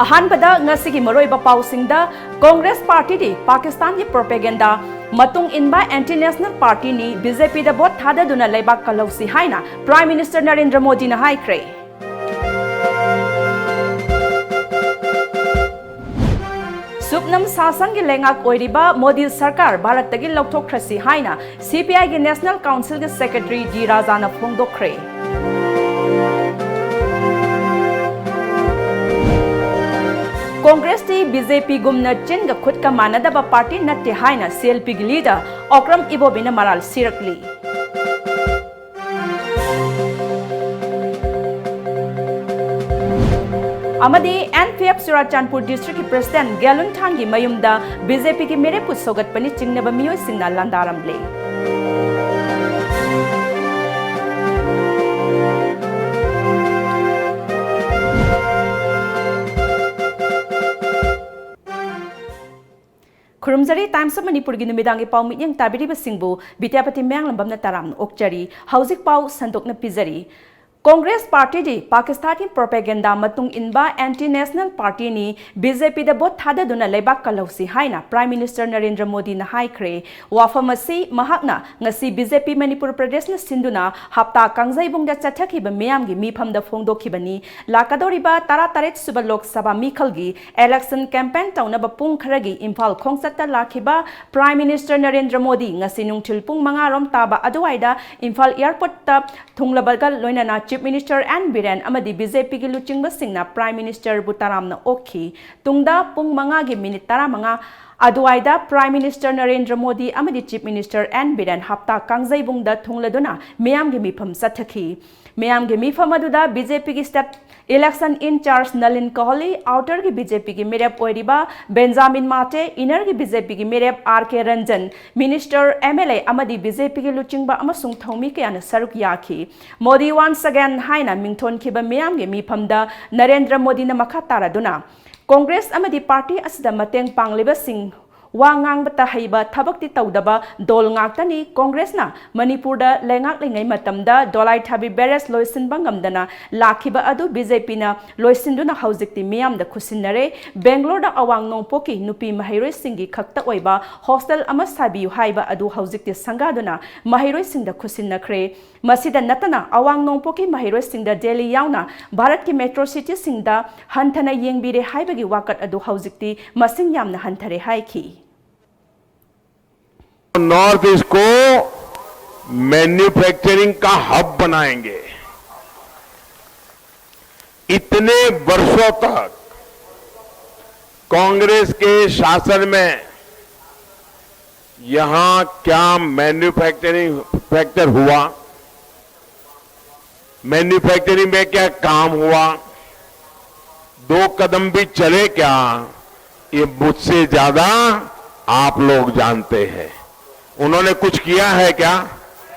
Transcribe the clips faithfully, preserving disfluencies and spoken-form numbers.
ꯑꯍꯥꯟꯕꯗ ꯉꯁꯤꯒꯤ ꯃꯔꯨꯑꯣꯏꯕ ꯄꯥꯎꯁꯤꯡꯗ, ꯀꯣꯡꯒ꯭ꯔꯦꯁ ꯄꯥꯔꯇꯤꯗꯤ ꯄꯥꯀꯤꯁꯇꯥꯟꯒꯤ ꯄ꯭ꯔꯣꯄꯦꯒꯦꯟꯗꯥ ꯃꯇꯨꯡ ꯏꯟꯕ ꯑꯦꯟꯇꯤ ꯅꯦꯁꯅꯦꯜ ꯄꯥꯔꯇꯤꯅꯤ, ꯕꯤ ꯖꯦ ꯄꯤꯗ ꯚꯣꯠ ꯊꯥꯗꯗꯨꯅ ꯂꯩꯕꯥꯛ ꯀꯜꯍꯧꯁꯤ ꯍꯥꯏꯅ ꯄ꯭ꯔꯥꯏꯝ ꯃꯤꯅꯤꯁꯇꯔ ꯅꯔꯦꯟꯗ꯭ꯔ ꯃꯣꯗꯤꯅ ꯍꯥꯏꯈ꯭ꯔꯦ꯫ ꯁꯨꯞꯅꯝ ꯁꯥꯁꯟꯒꯤ ꯂꯩꯉꯥꯛ ꯑꯣꯏꯔꯤꯕ ꯃꯣꯗꯤ ꯁꯔꯀꯥꯔ ꯚꯥꯔꯠꯇꯒꯤ ꯂꯧꯊꯣꯛꯈ꯭ꯔꯁꯤ ꯍꯥꯏꯅ ꯁꯤ ꯄꯤ ꯑꯥꯏꯒꯤ ꯅꯦꯁꯅꯦꯜ ꯀꯥꯎꯟꯁꯤꯜꯒꯤ ꯁꯦꯀ꯭ꯔꯦꯇꯔꯤ ꯗꯤ ꯔꯥꯖꯥꯅ ꯐꯣꯡꯗꯣꯛꯈ꯭ꯔꯦ꯫ ꯀꯣꯡꯒ꯭ꯔꯦꯁꯇꯤ ꯕꯤ ꯖꯦ ꯄꯤꯒꯨꯝꯅ ꯆꯤꯟꯒ ꯈꯨꯠꯀ ꯃꯥꯟꯅꯗꯕ ꯄꯥꯔꯇꯤ ꯅꯠꯇꯦ ꯍꯥꯏꯅ ꯁꯤ ꯑꯦꯜ ꯄꯤꯒꯤ ꯂꯤꯗꯔ ꯑꯣꯀ꯭ꯔꯝ ꯏꯕꯣꯕꯤꯅ ꯃꯔꯥꯜ ꯁꯤꯔꯛꯂꯤ꯫ ꯑꯃꯗꯤ ꯑꯦꯟ ꯄꯤ ꯑꯦꯐ ꯆꯨꯔꯥꯆꯥꯟꯄꯨꯔ ꯗꯤꯁꯇ꯭ꯔꯤꯛꯀꯤ ꯄ꯭ꯔꯦꯁꯤꯗꯦꯟꯠ ꯒꯦꯂꯨꯟꯊꯥꯟꯒꯤ ꯃꯌꯨꯝꯗ ꯕꯤ ꯖꯦ ꯄꯤꯒꯤ ꯃꯤꯔꯦꯞꯄꯨ ꯁꯧꯒꯠꯄꯅꯤ ꯆꯤꯡꯅꯕ ꯃꯤꯑꯣꯏꯁꯤꯡꯅ ꯂꯥꯟꯗꯥꯔꯝꯂꯦ꯫ ꯈꯨꯔꯨꯝꯖꯔꯤ꯫ Times of ꯃꯅꯤꯄꯨꯔꯒꯤ ꯅꯨꯃꯤꯗꯥꯡꯒꯤ ꯄꯥꯎ ꯃꯤꯠꯌꯦꯡ ꯇꯥꯕꯤꯔꯤꯕꯁꯤꯡꯕꯨ ꯕꯤꯗ꯭ꯌꯥꯄꯇꯤ ꯃꯌꯥꯡꯂꯝꯕꯝꯅ ꯇꯔꯥꯝꯅ ꯑꯣꯛꯆꯔꯤ꯫ ꯍꯧꯖꯤꯛ ꯄꯥꯎ ꯁꯟꯗꯣꯛꯅ ꯄꯤꯖꯔꯤ꯫ ꯀꯣꯡꯒ꯭ꯔꯦꯁ ꯄꯥꯔꯇꯤꯗꯤ ꯄꯥꯀꯤꯁꯇꯥꯟꯒꯤ ꯄ꯭ꯔꯣꯄꯦꯒꯦꯟꯗꯥ ꯃꯇꯨꯡ ꯏꯟꯕ ꯑꯦꯟꯇꯤ ꯅꯦꯁꯅꯦꯜ ꯄꯥꯔꯇꯤꯅꯤ, ꯕꯤ ꯖꯦ ꯄꯤꯗ ꯚꯣꯠ ꯊꯥꯗꯗꯨꯅ ꯂꯩꯕꯥꯛ ꯀꯜꯍꯧꯁꯤ ꯍꯥꯏꯅ ꯄ꯭ꯔꯥꯏꯝ ꯃꯤꯅꯤꯁꯇꯔ ꯅꯔꯦꯟꯗ꯭ꯔ ꯃꯣꯗꯤꯅ ꯍꯥꯏꯈ꯭ꯔꯦ꯫ ꯋꯥꯐꯝ ꯑꯁꯤ ꯃꯍꯥꯛꯅ ꯉꯁꯤ ꯕꯤ ꯖꯦ ꯄꯤ ꯃꯅꯤꯄꯨꯔ ꯄ꯭ꯔꯗꯦꯁꯅ ꯁꯤꯟꯗꯨꯅ ꯍꯞꯇꯥ ꯀꯥꯡꯖꯩꯕꯨꯡꯗ ꯆꯠꯊꯈꯤꯕ ꯃꯤꯌꯥꯝꯒꯤ ꯃꯤꯐꯝꯗ ꯐꯣꯡꯗꯣꯛꯈꯤꯕꯅꯤ꯫ ꯂꯥꯛꯀꯗꯧꯔꯤꯕ ꯇꯔꯥꯇꯔꯦꯠ ꯁꯨꯕ ꯂꯣꯛ ꯁꯚꯥ ꯃꯤꯈꯜꯒꯤ ꯏꯂꯦꯛꯁꯟ ꯀꯦꯝꯄꯦꯟ ꯇꯧꯅꯕ ꯄꯨꯡ ꯈꯔꯒꯤ ꯏꯝꯐꯥꯜ ꯈꯣꯡꯆꯠꯇ ꯂꯥꯛꯈꯤꯕ ꯄ꯭ꯔꯥꯏꯝ ꯃꯤꯅꯤꯁꯇꯔ ꯅꯔꯦꯟꯗ꯭ꯔ ꯃꯣꯗꯤ ꯉꯁꯤ ꯅꯨꯡꯊꯤꯜ ꯄꯨꯡ ꯃꯉꯥ ꯔꯣꯝ ꯇꯥꯕ ꯑꯗꯨꯋꯥꯏꯗ ꯏꯝꯐꯥꯜ ꯑꯦꯌꯔꯄꯣꯔꯠꯇ ꯊꯨꯡꯂꯕꯒ ꯂꯣꯏꯅꯅ ꯆꯤꯐ ꯃꯤꯅꯤꯁꯇꯔ ꯑꯦꯟ ꯕꯤꯔꯦꯟ ꯑꯃꯗꯤ ꯕꯤ ꯖꯦ ꯄꯤꯒꯤ ꯂꯨꯆꯤꯡꯕꯁꯤꯡꯅ ꯄ꯭ꯔꯥꯏꯝ ꯃꯤꯅꯤꯁꯇꯔꯕꯨ ꯇꯔꯥꯝꯅ ꯑꯣꯛꯈꯤ꯫ ꯇꯨꯡꯗ ꯄꯨꯡ ꯃꯉꯥꯒꯤ ꯃꯤꯅꯤꯠ ꯇꯔꯥꯃꯉꯥ ꯑꯗꯨꯋꯥꯏꯗ ꯄ꯭ꯔꯥꯏꯝ ꯃꯤꯅꯤꯁꯇꯔ ꯅꯔꯦꯟꯗ꯭ꯔ ꯃꯣꯗꯤ ꯑꯃꯗꯤ ꯆꯤꯐ ꯃꯤꯅꯤꯁꯇꯔ ꯑꯦꯟ ꯕꯤꯔꯦꯟ ꯍꯞꯇꯥ ꯀꯥꯡꯖꯩꯕꯨꯡꯗ ꯊꯨꯡꯂꯗꯨꯅ ꯃꯤꯌꯥꯝꯒꯤ ꯃꯤꯐꯝ ꯆꯠꯊꯈꯤ꯫ ꯃꯤꯌꯥꯝꯒꯤ ꯃꯤꯐꯝ ꯑꯗꯨꯗ ꯕꯤ ꯖꯦ ꯄꯤꯒꯤ state election incharge Nalin Kohli, ꯑꯥꯎꯇꯔꯒꯤ ꯕꯤ ꯖꯦ ꯄꯤꯒꯤ ꯃꯤꯔꯦꯞ ꯑꯣꯏꯔꯤꯕ ꯕꯦꯟꯖꯥꯃꯤꯟ ꯃꯥꯇꯦ, ꯏꯅꯔꯒꯤ ꯕꯤ ꯖꯦ ꯄꯤꯒꯤ ꯃꯤꯔꯦꯞ ꯑꯥꯔ ꯀꯦ ꯔꯟꯖꯟ, ꯃꯤꯅꯤꯁꯇꯔ, ꯑꯦꯝ ꯑꯦꯜ ꯑꯦ ꯑꯃꯗꯤ ꯕꯤ ꯖꯦ ꯄꯤꯒꯤ ꯂꯨꯆꯤꯡꯕ ꯑꯃꯁꯨꯡ ꯊꯧꯃꯤ ꯀꯌꯥꯅ ꯁꯔꯨꯛ ꯌꯥꯈꯤ꯫ "ꯃꯣꯗꯤ once again" ꯍꯥꯏꯅ ꯃꯤꯡꯊꯣꯟꯈꯤꯕ ꯃꯤꯌꯥꯝꯒꯤ ꯃꯤꯐꯝꯗ ꯅꯔꯦꯟꯗ꯭ꯔ ꯃꯣꯗꯤꯅ ꯃꯈꯥ ꯇꯥꯔꯗꯨꯅ, "ꯀꯣꯡꯒ꯭ꯔꯦꯁ ꯑꯃꯗꯤ ꯄꯥꯔꯇꯤ ꯑꯁꯤꯗ ꯃꯇꯦꯡ ꯄꯥꯡꯂꯤꯕꯁꯤꯡ ꯋꯥ ꯉꯥꯡꯕꯇ ꯍꯩꯕ, ꯊꯕꯛꯇꯤ ꯇꯧꯗꯕ ꯗꯣꯜ ꯉꯥꯛꯇꯅꯤ꯫ ꯀꯣꯡꯒ꯭ꯔꯦꯁꯅ ꯃꯅꯤꯄꯨꯔꯗ ꯂꯩꯉꯥꯛꯂꯤꯉꯩ ꯃꯇꯝꯗ ꯗꯣꯂꯥꯏ ꯊꯥꯕꯤ ꯕꯦꯔꯦꯖ ꯂꯣꯏꯁꯤꯟꯕ ꯉꯝꯗꯅ ꯂꯥꯛꯈꯤꯕ ꯑꯗꯨ ꯕꯤꯖꯦꯄꯤꯅ ꯂꯣꯏꯁꯤꯟꯗꯨꯅ ꯍꯧꯖꯤꯛꯇꯤ ꯃꯤꯌꯥꯝꯗ ꯈꯨꯠꯁꯤꯟꯅꯔꯦ꯫ ꯕꯦꯡꯒ꯭ꯂꯣꯔꯗ ꯑꯋꯥꯡ ꯅꯣꯡꯄꯣꯛꯀꯤ ꯅꯨꯄꯤ ꯃꯍꯩꯔꯣꯏꯁꯤꯡꯒꯤ ꯈꯛꯇ ꯑꯣꯏꯕ ꯍꯣꯁꯇꯦꯜ ꯑꯃ ꯁꯥꯕꯤꯌꯨ ꯍꯥꯏꯕ ꯑꯗꯨ ꯍꯧꯖꯤꯛꯇꯤ ꯁꯪꯒꯥꯗꯨꯅ ꯃꯍꯩꯔꯣꯏꯁꯤꯡꯗ ꯈꯨꯠꯁꯤꯟꯅꯈ꯭ꯔꯦ꯫ ꯃꯁꯤꯗ ꯅꯠꯇꯅ ꯑꯋꯥꯡ ꯅꯣꯡꯄꯣꯛꯀꯤ ꯃꯍꯩꯔꯣꯏꯁꯤꯡꯗ ꯗꯦꯜꯂꯤ ꯌꯥꯎꯅ ꯚꯥꯔꯠꯀꯤ ꯃꯦꯇ꯭ꯔꯣ ꯁꯤꯇꯤꯁꯤꯡꯗ ꯍꯟꯊꯅ ꯌꯦꯡꯕꯤꯔꯦ ꯍꯥꯏꯕꯒꯤ ꯋꯥꯀꯠ ꯑꯗꯨ ꯍꯧꯖꯤꯛꯇꯤ ꯃꯁꯤꯡ ꯌꯥꯝꯅ ꯍꯟꯊꯔꯦ ꯍꯥꯏꯈꯤ꯫ नॉर्थ ईस्ट को मैन्युफैक्चरिंग का हब बनाएंगे। इतने वर्षों तक कांग्रेस के शासन में यहां क्या मैन्युफैक्चरिंग फैक्चर हुआ, मैन्युफैक्चरिंग में क्या काम हुआ, दो कदम भी चले क्या, ये मुझसे ज्यादा आप लोग जानते हैं। उन्होंने कुछ किया है क्या?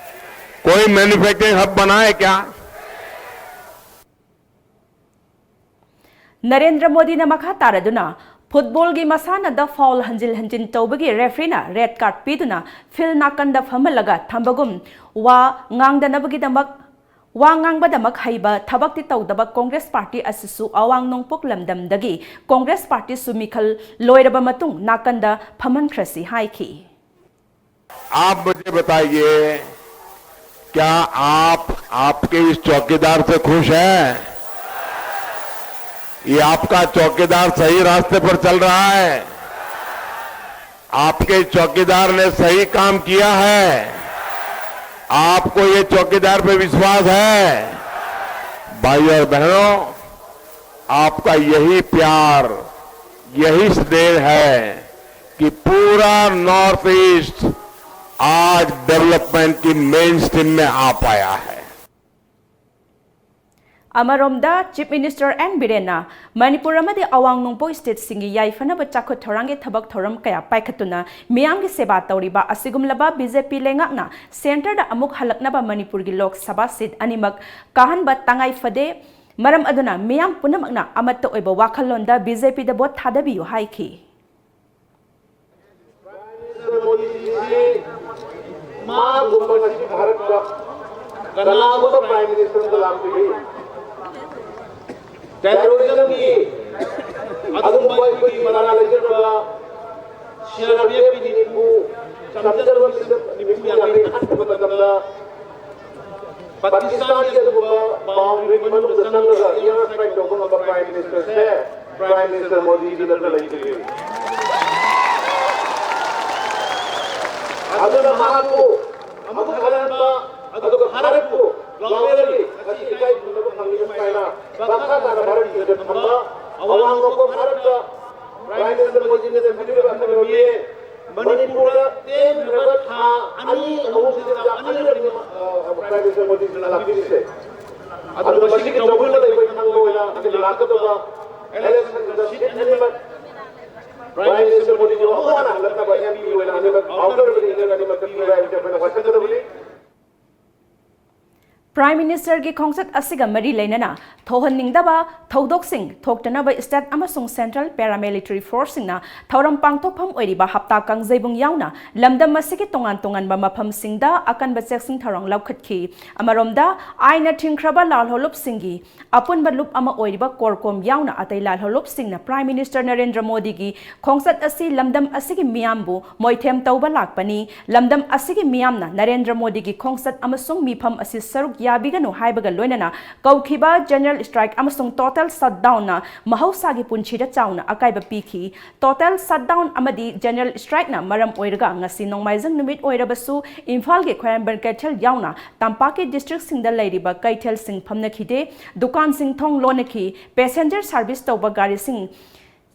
कोई मैन्युफैक्चरिंग हब बना है क्या? ꯅꯔꯦꯟꯗ꯭ꯔ ꯃꯣꯗꯤꯅ ꯃꯈꯥ ꯇꯥꯔꯗꯨꯅ ꯐꯨꯠꯕꯣꯜꯒꯤ ꯃꯁꯥꯟꯅꯗ ꯐꯥꯎꯜ ꯍꯟꯖꯤꯟ ꯍꯟꯖꯤꯟ ꯇꯧꯕꯒꯤ ꯔꯦꯐ꯭ꯔꯤꯅ ꯔꯦꯗ ꯀꯥꯔꯗ ꯄꯤꯗꯨꯅ ꯐꯤꯜ ꯅꯥꯀꯟꯗ ꯐꯝꯍꯜꯂꯒ ꯊꯝꯕꯒꯨꯝ ꯋꯥ ꯉꯥꯡꯗꯅꯕꯒꯤꯗꯃꯛ ꯋꯥ ꯉꯥꯡꯕꯗꯃꯛ ꯍꯩꯕ ꯊꯕꯛꯇꯤ ꯇꯧꯗꯕ ꯀꯣꯡꯒ꯭ꯔꯦꯁ ꯄꯥꯔꯇꯤ ꯑꯁꯤꯁꯨ ꯑꯋꯥꯡ ꯅꯣꯡꯄꯣꯛ ꯂꯝꯗꯝꯗꯒꯤ ꯀꯣꯡꯒ꯭ꯔꯦꯁ ꯄꯥꯔꯇꯤꯁꯨ ꯃꯤꯈꯜ ꯂꯣꯏꯔꯕ ꯃꯇꯨꯡ ꯅꯥꯀꯟꯗ ꯐꯝꯍꯟꯈ꯭ꯔꯁꯤ ꯍꯥꯏꯈꯤ꯫ आप मुझे बताइए, क्या आप आपके इस चौकीदार से खुश हैं? ये आपका चौकीदार सही रास्ते पर चल रहा है? आपके चौकीदार ने सही काम किया है? आपको ये चौकीदार पे विश्वास है? भाइयों और बहनों, आपका यही प्यार, यही स्नेह है कि पूरा नॉर्थ ईस्ट आज डेवलपमेंट की मेन स्ट्रीम में आ पाया है। ꯑꯃꯔꯣꯝꯗ, ꯆꯤꯐ ꯃꯤꯅꯤꯁꯇꯔ ꯑꯦꯟ ꯕꯤꯔꯦꯟꯅ ꯃꯅꯤꯄꯨꯔ ꯑꯃꯗꯤ ꯑꯋꯥꯡ ꯅꯣꯡꯄꯣꯛ ꯁ꯭ꯇꯦꯠꯁꯤꯡꯒꯤ ꯌꯥꯏꯐꯅꯕ ꯆꯥꯎꯈꯠ ꯊꯧꯔꯥꯡꯒꯤ ꯊꯕꯛ ꯊꯧꯔꯝ ꯀꯌꯥ ꯄꯥꯏꯈꯠꯇꯨꯅ ꯃꯤꯌꯥꯝꯒꯤ ꯁꯦꯕꯥ ꯇꯧꯔꯤꯕ ꯑꯁꯤꯒꯨꯝꯂꯕ ꯕꯤ ꯖꯦ ꯄꯤ ꯂꯩꯉꯥꯛꯅ ꯁꯦꯟꯇꯔꯗ ꯑꯃꯨꯛ ꯍꯜꯂꯛꯅꯕ ꯃꯅꯤꯄꯨꯔꯒꯤ ꯂꯣꯛ ꯁꯚꯥ ꯁꯤꯠ ꯑꯅꯤꯃꯛ ꯀꯥꯍꯟꯕ ꯇꯉꯥꯏ ꯐꯗꯦ꯫ ꯃꯔꯝ ꯑꯗꯨꯅ ꯃꯤꯌꯥꯝ ꯄꯨꯝꯅꯃꯛꯅ ꯑꯃꯠꯇ ꯑꯣꯏꯕ ꯋꯥꯈꯜꯂꯣꯟꯗ ꯕꯤ ꯖꯦ ꯄꯤꯗ ꯚꯣꯠ ꯊꯥꯗꯕꯤꯌꯨ ꯍꯥꯏꯈꯤ꯫ ꯀꯅꯥꯒꯨꯝꯕ Prime Minister ꯑꯃ ꯂꯥꯛꯄꯤꯔꯤ, terrorism ꯒꯤ ꯑꯗꯨꯒꯨꯝꯕ ꯑꯩꯈꯣꯏꯒꯤ ꯃꯅꯥ ꯂꯩꯖꯗ꯭ꯔꯕ C R P F ꯀꯤ ꯅꯤꯐꯨ, ꯆꯝꯖꯔꯕ ꯅꯤꯐꯨ ꯌꯥꯡꯈꯩ ꯍꯥꯠꯄ ꯃꯇꯝꯗ ꯄꯥꯀꯤꯁꯇꯥꯟꯒꯤ ꯑꯗꯨꯒꯨꯝꯕ boundary ꯒꯤ ꯃꯅꯨꯡꯗ ꯆꯪꯂꯒ air strike ꯇꯧꯕ ꯉꯝꯕ Prime Minister ꯁꯦ Prime Minister ꯃꯣꯗꯤꯖꯤ ꯅꯠꯇꯅ ꯂꯩꯇ꯭ꯔꯤ꯫ ꯑꯗꯨꯅ ꯃꯍꯥꯛꯄꯨ ꯑꯃꯨꯛ ꯍꯜꯍꯟꯕ, ꯑꯗꯨꯒ ꯚꯥꯔꯠꯄꯨ globally ꯉꯁꯤ ꯏꯀꯥꯏ ꯈꯨꯝꯅꯕ ꯐꯪꯂꯤꯕ ꯁꯨꯃꯥꯏꯅ ꯃꯈꯥ ꯇꯥꯅ ꯚꯥꯔꯠꯀꯤ ꯏꯖꯠ ꯊꯝꯕ, ꯑꯋꯥꯡ ꯅꯣꯡꯄꯣꯛ ꯚꯥꯔꯠꯇ Prime Minister ꯃꯣꯗꯤꯅ ꯆꯪꯕꯤꯔꯤꯕ ꯑꯀꯟꯕ ꯃꯤꯠꯌꯦꯡ, ꯃꯅꯤꯄꯨꯔꯗ ꯇꯦꯟꯈ꯭ꯔꯕ ꯊꯥ ꯑꯅꯤ ꯑꯍꯨꯝꯁꯤꯗ ꯑꯅꯤꯔꯛꯅꯤ, ꯑ, Prime Minister ꯃꯣꯗꯤꯅ ꯂꯥꯛꯄꯤꯔꯤꯁꯦ꯫ ꯑꯗꯨꯅ ꯃꯁꯤꯒꯤ ꯇꯧꯕꯤꯕ ꯂꯩꯕ ꯈꯪꯕ ꯑꯣꯏꯅ ꯑꯩꯈꯣꯏꯅ ꯂꯥꯛꯀꯗꯕ election ꯗ seat ꯑꯅꯤꯃꯛ Prime Minister ꯃꯣꯗꯤꯕꯨ ꯑꯃꯨꯛ ꯍꯟꯅ ꯍꯜꯂꯛꯅꯕ M P ꯑꯣꯏꯅ ꯑꯅꯤꯃꯛ outer ꯗ inner ꯑꯅꯤꯃꯛ ꯀꯛꯄꯤꯌꯨ ꯍꯥꯏꯕꯁꯤ ꯑꯩꯈꯣꯏꯅ ꯋꯥꯁꯛꯀꯗꯕꯅꯤ꯫ Prime Minister ꯒꯤ ꯈꯣꯡꯆꯠ ꯑꯁꯤꯒ ꯃꯔꯤ ꯂꯩꯅꯅ ꯊꯣꯛꯍꯟꯅꯤꯡꯗꯕ ꯊꯧꯗꯣꯛꯁꯤꯡ ꯊꯣꯛꯇꯅꯕ state ꯑꯃꯁꯨꯡ central paramilitary force ꯁꯤꯡꯅ ꯊꯧꯔꯝ ꯄꯥꯡꯊꯣꯛꯐꯝ ꯑꯣꯏꯔꯤꯕ ꯍꯞꯇꯥ ꯀꯥꯡꯖꯩꯕꯨꯡ ꯌꯥꯎꯅ ꯂꯝꯗꯝ ꯑꯁꯤꯒꯤ ꯇꯣꯉꯥꯟ ꯇꯣꯉꯥꯟꯕ ꯃꯐꯝꯁꯤꯡꯗ ꯑꯀꯟꯕ ꯆꯦꯛꯁꯤꯟ ꯊꯧꯔꯥꯡ ꯂꯧꯈꯠꯈꯤ꯫ ꯑꯃꯔꯣꯝꯗ, ꯑꯥꯏꯟꯅ ꯊꯤꯡꯈ꯭ꯔꯕ ꯂꯥꯜꯍꯧꯂꯨꯞꯁꯤꯡꯒꯤ ꯑꯄꯨꯟꯕ ꯂꯨꯞ ꯑꯃ ꯑꯣꯏꯔꯤꯕ CORCOM ꯌꯥꯎꯅ ꯑꯇꯩ ꯂꯥꯜꯍꯧꯂꯨꯞꯁꯤꯡꯅ Prime Minister ꯅꯔꯦꯟꯗ꯭ꯔ ꯃꯣꯗꯤꯒꯤ ꯈꯣꯡꯆꯠ ꯑꯁꯤ ꯂꯝꯗꯝ ꯑꯁꯤꯒꯤ ꯃꯤꯌꯥꯝꯕꯨ ꯃꯣꯏꯊꯦꯝ ꯇꯧꯕ ꯂꯥꯛꯄꯅꯤ, ꯂꯝꯗꯝ ꯑꯁꯤꯒꯤ ꯃꯤꯌꯥꯝꯅ ꯅꯔꯦꯟꯗ꯭ꯔ ꯃꯣꯗꯤꯒꯤ ꯈꯣꯡꯆꯠ ꯑꯃꯁꯨꯡ ꯃꯤꯐꯝ ꯑꯁꯤ ꯁꯔꯨꯛ ꯌꯥꯕꯤꯒꯅꯨ ꯍꯥꯏꯕꯒ ꯂꯣꯏꯅꯅ ꯀꯧꯈꯤꯕ general strike ꯑꯃꯁꯨꯡ total shutdown ꯅ ꯃꯍꯧꯁꯥꯒꯤ ꯄꯨꯟꯁꯤꯗ ꯆꯥꯎꯅ ꯑꯀꯥꯏꯕ ꯄꯤꯈꯤ꯫ Total shutdown ꯑꯃꯗꯤ general strike ꯅ ꯃꯔꯝ ꯑꯣꯏꯔꯒ ꯉꯁꯤ ꯅꯣꯡꯃꯥꯏꯖꯤꯡ ꯅꯨꯃꯤꯠ ꯑꯣꯏꯔꯕꯁꯨ ꯏꯝꯐꯥꯜꯒꯤ ꯈ꯭ꯋꯥꯏꯔꯝꯕꯟ ꯀꯩꯊꯦꯜ ꯌꯥꯎꯅ ꯇꯝꯄꯥꯛꯀꯤ district ꯁꯤꯡꯗ ꯂꯩꯔꯤꯕ ꯀꯩꯊꯦꯜꯁꯤꯡ ꯐꯝꯅꯈꯤꯗꯦ, ꯗꯨꯀꯥꯟꯁꯤꯡ ꯊꯣꯡ ꯂꯣꯟꯅꯈꯤ, passenger service ꯇꯧꯕ ꯒꯥꯔꯤꯁꯤꯡ